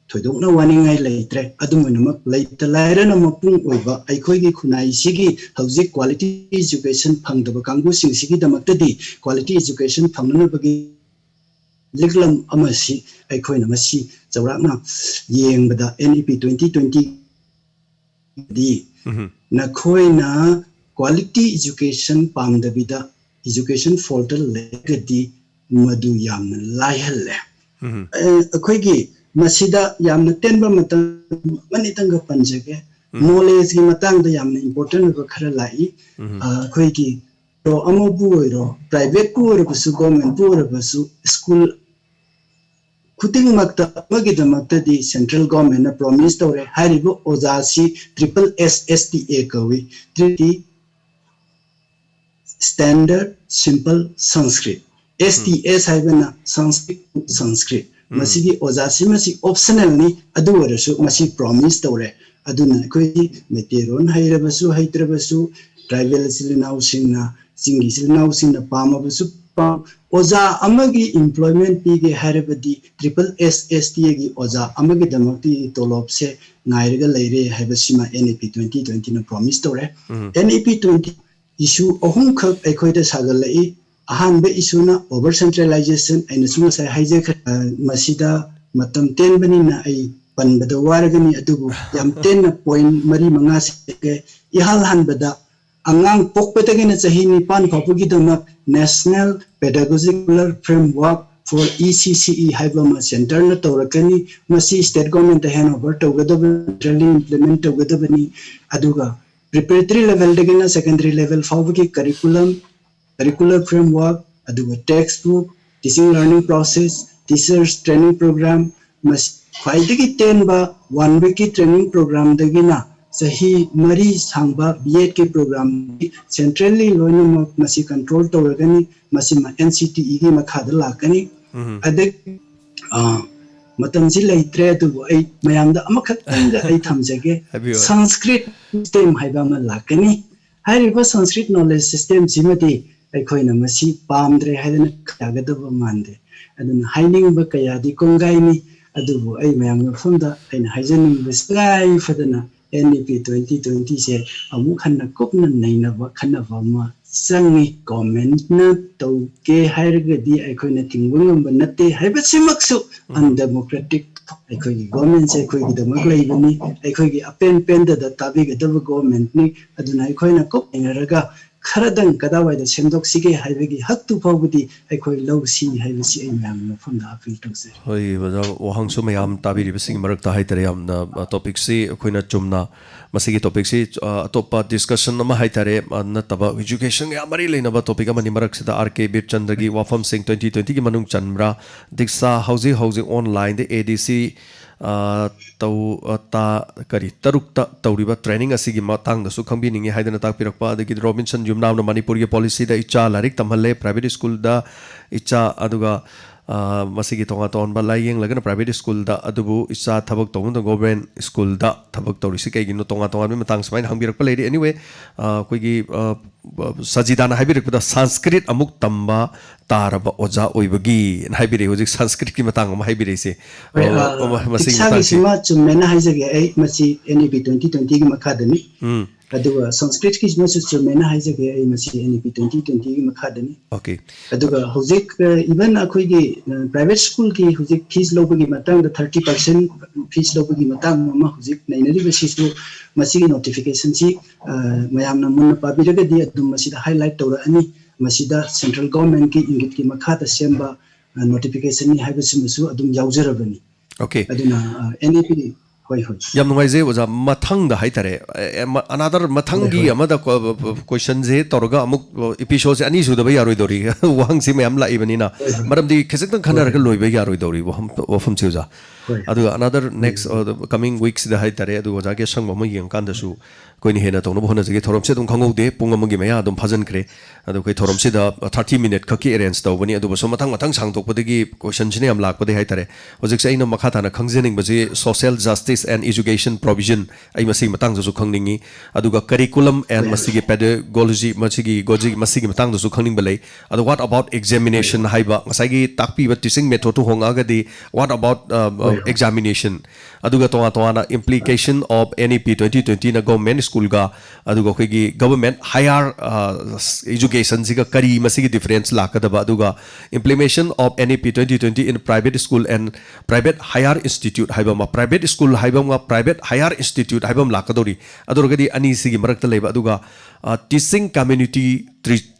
ꯊꯣꯏꯗꯣꯛꯅ ꯋꯥꯅꯤꯡꯉꯥꯏ ꯂꯩꯇ꯭ꯔꯦ꯫ ꯑꯗꯨꯝ ꯑꯣꯏꯅꯃꯛ ꯂꯩꯇ ꯂꯥꯏꯔꯅ ꯃꯄꯨꯡ ꯑꯣꯏꯕ ꯑꯩꯈꯣꯏꯒꯤ ꯈꯨꯟꯅꯥꯏꯁꯤꯒꯤ ꯍꯧꯖꯤꯛ quality education ꯐꯪꯗꯕ ꯀꯥꯡꯕꯨꯁꯤꯡꯁꯤꯒꯤꯗꯃꯛꯇꯗꯤ quality education ꯐꯪꯅꯅꯕꯒꯤ ꯂꯤꯛꯂꯝ ꯑꯃꯁꯤ ꯑꯩꯈꯣꯏꯅ ꯃꯁꯤ ꯆꯥꯎꯔꯥꯛꯅ ꯌꯦꯡꯕꯗ N E P twenty twentyꯗꯤ ꯅꯈꯣꯏꯅ quality education ꯄꯥꯝꯗꯕꯤꯗ education foldꯇ ꯂꯩꯔꯒꯗꯤ ꯃꯗꯨ ꯌꯥꯝꯅ ꯂꯥꯏꯍꯜꯂꯦ꯫ ꯑ, ꯑꯩꯈꯣꯏꯒꯤ ꯃꯁꯤꯗ ꯌꯥꯝꯅ ꯇꯦꯟꯕ ꯃꯇꯝ ꯑꯃꯅꯤꯇꯪꯒ ꯄꯟꯖꯒꯦ꯫ ꯎꯝ꯫ Knowledgeꯀꯤ ꯃꯇꯥꯡꯗ ꯌꯥꯝꯅ important ꯑꯣꯏꯕ ꯈꯔ ꯂꯥꯛꯏ꯫ ꯎꯝ꯫ ꯑ, ꯑꯩꯈꯣꯏꯒꯤ ꯑꯃꯕꯨ ꯑꯣꯏꯔꯣ, privateꯄꯨ ꯑꯣꯏꯔꯕꯁꯨ, governmentꯄꯨ ꯑꯣꯏꯔꯕꯁꯨ, school ꯈꯨꯗꯤꯡꯃꯛꯇ ꯑꯃꯒꯤꯗꯃꯛꯇꯗꯤ central governmentꯅ promise ꯇꯧꯔꯦ꯫ ꯍꯥꯏꯔꯤꯕ ꯑꯣꯖꯥꯁꯤ triple S S T A ꯀꯧꯏ꯫ Treaty Standard Simple Sanskrit꯫ S T S ꯍꯥꯏꯕꯅ Sanskrit to Sanskrit꯫ ꯎꯝ꯫ ꯃꯁꯤꯒꯤ ꯑꯣꯖꯥꯁꯤꯃꯁꯤ optionalꯅꯤ, ꯑꯗꯨ ꯑꯣꯏꯔꯁꯨ ꯃꯁꯤ promise ꯇꯧꯔꯦ꯫ ꯑꯗꯨꯅ ꯑꯩꯈꯣꯏꯒꯤ ꯃꯩꯇꯩꯂꯣꯟ ꯍꯩꯔꯕꯁꯨ ꯍꯩꯇ꯭ꯔꯕꯁꯨ, tribal ꯏꯆꯤꯜ ꯏꯅꯥꯎꯁꯤꯡꯅ, ꯆꯤꯡꯒꯤ ꯏꯆꯤꯜ ꯏꯅꯥꯎꯁꯤꯡꯅ ꯄꯥꯝꯃꯕꯁꯨ ꯄꯥꯝ-, ꯑꯣꯖꯥ ꯑꯃꯒꯤ employment ꯄꯤꯒꯦ ꯍꯥꯏꯔꯕꯗꯤ triple S S T Aꯒꯤ ꯑꯣꯖꯥ ꯑꯃꯒꯤꯗꯃꯛꯇꯤ ꯇꯣꯂꯣꯞꯁꯦ ꯉꯥꯏꯔꯒ ꯂꯩꯔꯦ ꯍꯥꯏꯕꯁꯤꯃ N E P twenty twentyꯅ promise ꯇꯧꯔꯦ꯫ ꯎꯝ꯫ N E P twenty issue ꯑꯍꯨꯝꯈꯛ ꯑꯩꯈꯣꯏꯗ ꯁꯥꯒꯠꯂꯛꯏ꯫ ꯑꯍꯥꯟꯕ issueꯅ over centralization, ꯑꯩꯅꯁꯨ ꯉꯁꯥꯏ ꯍꯥꯏꯖꯈ꯭ꯔꯦ꯫ ꯑ, ꯃꯁꯤꯗ ꯃꯇꯝ ꯇꯦꯟꯕꯅꯤꯅ ꯑꯩ ꯄꯟꯕꯗ ꯋꯥꯔꯒꯅꯤ, ꯑꯗꯨꯕꯨ ꯌꯥꯝ ꯇꯦꯟꯅ point ꯃꯔꯤ ꯃꯉꯥ ꯁꯦꯝꯖꯒꯦ꯫ ꯏꯍꯥꯟ ꯍꯥꯟꯕꯗ ꯑꯉꯥꯡ ꯄꯣꯛꯄꯗꯒꯤꯅ ꯆꯍꯤ ꯅꯤꯄꯥꯟ ꯐꯥꯎꯕꯒꯤꯗꯃꯛ National Pedagogical Framework for E C C E ꯍꯥꯏꯕ ꯑꯃ centreꯅ ꯇꯧꯔꯛꯀꯅꯤ꯫ ꯃꯁꯤ state governmentꯇ hand over ꯇꯧꯒꯗꯕ, centrally implement ꯇꯧꯒꯗꯕꯅꯤ꯫ ꯑꯗꯨꯒ preparatory levelꯗꯒꯤꯅ secondary level ꯐꯥꯎꯕꯒꯤ curriculum, curricular framework, ꯑꯗꯨꯒ textbook, teaching learning process, teachers training program, ꯃꯁꯤ ꯈ꯭ꯋꯥꯏꯗꯒꯤ ꯇꯦꯟꯕ one weekꯀꯤ training programꯗꯒꯤꯅ ꯆꯍꯤ ꯃꯔꯤ ꯁꯥꯡꯕ B Edꯀꯤ program centrally ꯂꯣꯏꯅꯃꯛ ꯃꯁꯤ control ꯇꯧꯔꯒꯅꯤ꯫ ꯃꯁꯤꯃ N C T Eꯒꯤ ꯃꯈꯥꯗ ꯂꯥꯛꯀꯅꯤ꯫ ꯎꯝ꯫ ꯑꯗꯒꯤ, ꯑ, ꯃꯇꯝꯁꯤ ꯂꯩꯇ꯭ꯔꯦ, ꯑꯗꯨꯕꯨ ꯑꯩ ꯃꯌꯥꯝꯗ ꯑꯃꯈꯛꯇꯪꯒ ꯑꯩ ꯊꯝꯖꯒꯦ꯫ ꯍꯥꯏꯕꯤꯌꯨ꯫ Sanskrit system ꯍꯥꯏꯕ ꯑꯃ ꯂꯥꯛꯀꯅꯤ꯫ ꯍꯥꯏꯔꯤꯕ Sanskrit knowledge systemꯁꯤꯃꯗꯤ ꯑꯩꯈꯣꯏꯅ ꯃꯁꯤ ꯄꯥꯝꯗ꯭ꯔꯦ ꯍꯥꯏꯗꯅ ꯌꯥꯒꯗꯕ ꯃꯥꯟꯗꯦ꯫ ꯑꯗꯨꯅ ꯍꯥꯏꯅꯤꯡꯕ ꯀꯌꯥꯗꯤ ꯀꯣꯡꯒꯥꯏꯅꯤ, ꯑꯗꯨꯕꯨ ꯑꯩ ꯃꯌꯥꯝꯒꯤ ꯃꯐꯝꯗ ꯑꯩꯅ ꯍꯥꯏꯖꯅꯤꯡꯕꯁꯤ ꯇꯉꯥꯏ ꯐꯗꯅ N E P twenty twentyꯁꯦ ꯑꯃꯨꯛ ꯍꯟꯅ ꯀꯨꯞꯅ ꯅꯩꯅꯕ ꯈꯟꯅꯕ ꯑꯃ ꯆꯪꯉꯤ꯫ Governmentꯅ ꯇꯧꯒꯦ ꯍꯥꯏꯔꯒꯗꯤ ꯑꯩꯈꯣꯏꯅ ꯊꯤꯡꯕ ꯉꯝꯕ ꯅꯠꯇꯦ ꯍꯥꯏꯕꯁꯤꯃꯛꯁꯨ ꯎꯝ꯫ Undemocratic꯫ ꯑꯩꯈꯣꯏꯒꯤ governmentꯁꯦ ꯑꯩꯈꯣꯏꯒꯤꯗꯃꯛ ꯂꯩꯕꯅꯤ, ꯑꯩꯈꯣꯏꯒꯤ ꯑꯄꯦꯟ ꯄꯦꯟꯗꯗ ꯇꯥꯕꯤꯒꯗꯕ governmentꯅꯤ꯫ ꯑꯗꯨꯅ ꯑꯩꯈꯣꯏꯅ ꯀꯨꯞ ꯅꯩꯅꯔꯒ ꯈꯔꯗꯪ ꯀꯗꯥꯏꯋꯥꯏꯗ ꯁꯦꯝꯗꯣꯛꯁꯤꯒꯦ ꯍꯥꯏꯕꯒꯤ ꯍꯛꯇꯨ ꯐꯥꯎꯕꯗꯤ ꯑꯩꯈꯣꯏ ꯂꯧꯁꯤ ꯍꯥꯏꯕꯁꯤ ꯑꯩ ꯃꯌꯥꯝꯒꯤ ꯃꯐꯝꯗ ꯑꯄꯤꯜ ꯇꯧꯖꯔꯤ꯫ ꯍꯣꯏ ꯑꯣꯖꯥ, ꯋꯥꯍꯪꯁꯨ ꯃꯌꯥꯝ ꯇꯥꯕꯤꯔꯤꯕꯁꯤꯡꯒꯤ ꯃꯔꯛꯇ ꯍꯥꯏꯇꯥꯔꯦ, ꯌꯥꯝꯅ ꯇꯣꯄꯤꯛꯁꯤ ꯑꯩꯈꯣꯏꯅ ꯆꯨꯝꯅ ꯃꯁꯤꯒꯤ ꯇꯣꯄꯤꯛꯁꯤ ꯑ, ꯑꯇꯣꯞꯄ ꯗꯤꯁꯀꯁꯟ ꯑꯃ ꯍꯥꯏꯇꯥꯔꯦ, ꯑ, ꯅꯠꯇꯕ ꯏꯖꯨꯀꯦꯁꯟꯒ ꯌꯥꯝ ꯃꯔꯤ ꯂꯩꯅꯕ ꯇꯣꯄꯤꯛ ꯑꯃꯅꯤ꯫ ꯃꯔꯛꯁꯤꯗ ꯑꯥꯔ ꯀꯦ ꯕꯤꯔꯆꯟꯗ꯭ꯔꯒꯤ ꯋꯥꯐꯝꯁꯤꯡ ꯇ꯭ꯋꯦꯟꯇꯤ ꯇ꯭ꯋꯦꯟꯇꯤꯒꯤ ꯃꯅꯨꯡ ꯆꯟꯕ꯭ꯔꯥ? ꯗꯤꯛꯁꯥ ꯍꯧꯖꯤꯛ ꯍꯧꯖꯤꯛ ꯑꯣꯟꯂꯥꯏꯟꯗ ꯑꯦ ꯗꯤ ꯁꯤ ꯇꯧ ꯑ, ꯇꯥ ꯀꯔꯤ ꯇꯔꯨꯛꯇ ꯇꯧꯔꯤꯕ ꯇ꯭ꯔꯦꯅꯤꯡ ꯑꯁꯤꯒꯤ ꯃꯇꯥꯡꯗꯁꯨ ꯈꯪꯕꯤꯅꯤꯡꯉꯤ ꯍꯥꯏꯗꯅ ꯇꯥꯛꯄꯤꯔꯛꯄ꯫ ꯑꯗꯒꯤꯗꯤ ꯔꯣꯕꯤꯟꯁꯟ ꯌꯨꯝꯅꯥꯝꯅ ꯃꯅꯤꯄꯨꯔꯒꯤ ꯄꯣꯂꯤꯁꯤꯗ ꯏꯆꯥ ꯂꯥꯏꯔꯤꯛ ꯇꯝꯍꯜꯂꯦ, ꯄ꯭ꯔꯥꯏꯚꯦꯠ ꯁ꯭ꯀꯨꯜꯗ ꯏꯆꯥ, ꯑꯗꯨꯒ ꯑ, ꯃꯁꯤꯒꯤ ꯇꯣꯉꯥꯟ ꯇꯣꯉꯥꯟꯕ ꯂꯥꯏꯌꯦꯡꯂꯒꯅ ꯄ꯭ꯔꯥꯏꯚꯦꯠ ꯁ꯭ꯀꯨꯜꯗ, ꯑꯗꯨꯕꯨ ꯏꯆꯥ ꯊꯕꯛ ꯇꯧꯕꯗ ꯒꯣꯔꯃꯦꯟ ꯁ꯭ꯀꯨꯜꯗ ꯊꯕꯛ ꯇꯧꯔꯤꯁꯤ ꯀꯩꯒꯤꯅꯣ? ꯇꯣꯉꯥꯟ ꯇꯣꯉꯥꯟꯕ ꯃꯇꯥꯡ ꯁꯨꯃꯥꯏꯅ ꯍꯪꯕꯤꯔꯛꯄ ꯂꯩꯔꯤ꯫ ꯑꯦꯅꯤꯋꯦ, ꯑ, ꯑꯩꯈꯣꯏꯒꯤ ꯑ, ꯁꯖꯤꯗꯥꯅ ꯍꯥꯏꯕꯤꯔꯛꯄꯗ ꯁꯪꯁꯀ꯭ꯔꯤꯠ ꯑꯃꯨꯛ ꯇꯝꯕ ꯇꯥꯔꯕ ꯑꯣꯖꯥ ꯑꯣꯏꯕꯒꯤꯅ ꯍꯥꯏꯕꯤꯔꯛꯏ꯫ ꯍꯧꯖꯤꯛ ꯁꯪꯁꯀ꯭ꯔꯤꯠꯀꯤ ꯃꯇꯥꯡ ꯑꯃ ꯍꯥꯏꯕꯤꯔꯛꯏꯁꯦ꯫ ꯍꯣꯏ, ꯑꯣ, ꯑ, ꯑꯣ, ꯃꯁꯤꯒꯤ ꯃꯇꯥꯡꯁꯤ꯫ ꯗꯤꯛꯁꯥꯒꯤꯁꯤꯃ ꯆꯨꯝꯃꯦꯅ ꯍꯥꯏꯖꯒꯦ ꯑꯩ, ꯃꯁꯤ ꯑꯦꯟ ꯏ ꯄꯤ ꯇ꯭ꯋꯦꯟꯇꯤ ꯇ꯭ꯋꯦꯟꯇꯤꯒꯤ ꯃꯈꯥꯗꯅꯤ꯫ ꯎꯝ, ꯑꯗꯨꯒ ꯁꯪꯁꯀ꯭ꯔꯤꯠꯀꯤꯁꯤꯃꯁꯨ ꯆꯨꯝꯃꯦꯅ ꯍꯥꯏꯖꯒꯦ ꯑꯩ, ꯃꯁꯤ ꯑꯦꯟ ꯏ ꯄꯤ ꯇ꯭ꯋꯦꯟꯇꯤ ꯇ꯭ꯋꯦꯟꯇꯤꯒꯤ ꯃꯈꯥꯗꯅꯤ꯫ ꯑꯣꯀꯦ꯫ ꯑꯗꯨꯒ ꯍꯧꯖꯤꯛ ꯏꯚꯟ ꯑꯩꯈꯣꯏꯒꯤ ꯄ꯭ꯔꯥꯏꯚꯦꯠ ꯁ꯭ꯀꯨꯜꯒꯤ ꯍꯧꯖꯤꯛ ꯐꯤꯁ ꯂꯧꯕꯒꯤ ꯃꯇꯥꯡꯗ ꯊꯥꯔꯇꯤ ꯄꯥꯔꯁꯦꯟ ꯐꯤꯁ ꯂꯧꯕꯒꯤ ꯃꯇꯥꯡ ꯑꯃ ꯍꯧꯖꯤꯛ ꯅꯩꯅꯔꯤꯕꯁꯤꯁꯨ, ꯃꯁꯤꯒꯤ ꯅꯣꯇꯤꯐꯤꯀꯦꯁꯟꯁꯤ ꯃꯌꯥꯝꯅ ꯃꯨꯟꯅ ꯄꯥꯕꯤꯔꯒꯗꯤ ꯑꯗꯨꯝ ꯃꯁꯤꯗ ꯍꯥꯏꯂꯥꯏꯠ ꯇꯧꯔꯛꯑꯅꯤ꯫ ꯃꯁꯤꯗ ꯁꯦꯟꯇ꯭ꯔꯦꯜ ꯒꯣꯔꯃꯦꯟꯒꯤ ꯏꯪꯒꯤꯠꯀꯤ ꯃꯈꯥꯗ ꯁꯦꯝꯕ ꯅꯣꯇꯤꯐꯤꯀꯦꯁꯟꯅꯤ ꯍꯥꯏꯕꯁꯤꯃꯁꯨ ꯑꯗꯨꯝ ꯌꯥꯎꯖꯔꯕꯅꯤ꯫ ꯑꯣꯀꯦ꯫ ꯑꯗꯨꯅ ꯑꯦꯟ ꯏ ꯄꯤ, ꯍꯣꯏ, ꯍꯣꯏ꯫ ꯌꯥꯝ ꯅꯨꯡꯉꯥꯏꯖꯩ ꯑꯣꯖꯥ꯫ ꯃꯊꯪꯗ ꯍꯥꯏꯇꯥꯔꯦ, ꯑꯦ, ꯑꯦ, ꯃ-, another ꯃꯊꯪꯒꯤ ꯍꯣꯏ, ꯍꯣꯏ꯫ ꯑꯃꯗ ꯀꯣꯏꯁꯟꯁꯦ ꯇꯧꯔꯒ ꯑꯃꯨꯛ ꯏꯄꯤꯁꯣꯗꯁꯦ ꯑꯅꯤ ꯁꯨꯗꯕ ꯌꯥꯔꯣꯏꯗꯧꯔꯤ꯫ ꯋꯥꯍꯪꯁꯤ ꯃꯌꯥꯝ ꯂꯥꯛꯏꯕꯅꯤꯅ, ꯍꯣꯏ, ꯍꯣꯏ꯫ ꯃꯔꯝꯗꯤ ꯈꯖꯤꯛꯇꯪ ꯍꯣꯏ, ꯈꯟꯅꯔꯒ ꯍꯣꯏ꯫ ꯂꯣꯏꯕ ꯌꯥꯔꯣꯏꯗꯧꯔꯤ ꯋꯥꯐꯝ, ꯋꯥꯐꯝꯁꯤ ꯑꯣꯖꯥ꯫ ꯍꯣꯏ꯫ ꯑꯗꯨꯒ another ꯍꯣꯏ, next ꯍꯣꯏ꯫ coming weeksꯁꯤꯗ ꯍꯥꯏꯇꯥꯔꯦ, ꯑꯗꯨ ꯑꯣꯖꯥꯒꯤ ꯑꯁꯪꯕ ꯑꯃ ꯌꯦꯡꯉꯀꯥꯟꯗꯁꯨ ꯑꯩꯈꯣꯏꯅ ꯍꯦꯟꯅ ꯇꯧꯅꯕ ꯍꯣꯠꯅꯖꯒꯦ꯫ ꯊꯧꯔꯝꯁꯤ ꯑꯗꯨꯝ ꯈꯪꯍꯧꯗꯦ, ꯄꯨꯡ ꯑꯃꯒꯤ ꯃꯌꯥ ꯑꯗꯨꯝ ꯐꯥꯖꯤꯟꯈ꯭ꯔꯦ꯫ ꯑꯗꯣ ꯑꯩꯈꯣꯏ ꯊꯧꯔꯝꯁꯤꯗ ꯊꯥꯔꯇꯤ ꯃꯤꯅꯤꯠ ꯈꯛꯀꯤ ꯑꯦꯔꯦꯟꯖ ꯇꯧꯕꯅꯤ꯫ ꯑꯗꯨꯕꯨꯁꯨ ꯃꯊꯪ ꯃꯊꯪ ꯁꯥꯡꯗꯣꯛꯄꯗꯒꯤ ꯀꯣꯏꯁꯟꯁꯤꯅ ꯌꯥꯝ ꯂꯥꯛꯄꯗꯒꯤ ꯍꯥꯏꯇꯥꯔꯦ꯫ ꯍꯧꯖꯤꯛꯁꯦ ꯑꯩꯅ ꯃꯈꯥ ꯇꯥꯅ ꯈꯪꯖꯅꯤꯡꯕꯁꯤ social justice and education provision, ꯑꯩ ꯃꯁꯤꯒꯤ ꯃꯇꯥꯡꯗꯁꯨ ꯈꯪꯅꯤꯡꯉꯤ꯫ ꯑꯗꯨꯒ curriculum and ꯍꯣꯏ꯫ ꯃꯁꯤꯒꯤ pedagogy, ꯃꯁꯤꯒꯤ ꯒꯣꯖꯤ, ꯃꯁꯤꯒꯤ ꯃꯇꯥꯡꯗꯁꯨ ꯈꯪꯅꯤꯡꯕ ꯂꯩ꯫ ꯑꯗꯣ what about examination ꯍꯥꯏꯕ, ꯉꯁꯥꯏꯒꯤ ꯇꯥꯛꯄꯤꯕ teaching methodꯇꯨ ꯍꯣꯡꯉꯛꯑꯒꯗꯤ what about, ꯑ, ꯑ, ꯍꯣꯏ, examination, ꯑꯗꯨꯒ ꯇꯣꯉꯥꯟ ꯇꯣꯉꯥꯟꯅ implication of N E P twenty twenty ꯅ government school ꯒ ꯑꯗꯨꯒ ꯑꯩꯈꯣꯏꯒꯤ government higher education ꯁꯤꯒ ꯀꯔꯤ ꯃꯁꯤꯒꯤ difference ꯂꯥꯛꯀꯗꯕ, ꯑꯗꯨꯒ implementation of N E P twenty twenty in private school and private higher institute ꯍꯥꯏꯕ ꯑꯃ, private school ꯍꯥꯏꯕ ꯑꯃꯒ private higher institute ꯍꯥꯏꯕ ꯑꯃ ꯂꯥꯛꯀꯗꯧꯔꯤ꯫ ꯑꯗꯨ ꯑꯣꯏꯔꯒꯗꯤ ꯑꯅꯤꯁꯤꯒꯤ ꯃꯔꯛꯇ ꯂꯩꯕ, ꯑꯗꯨꯒ teaching community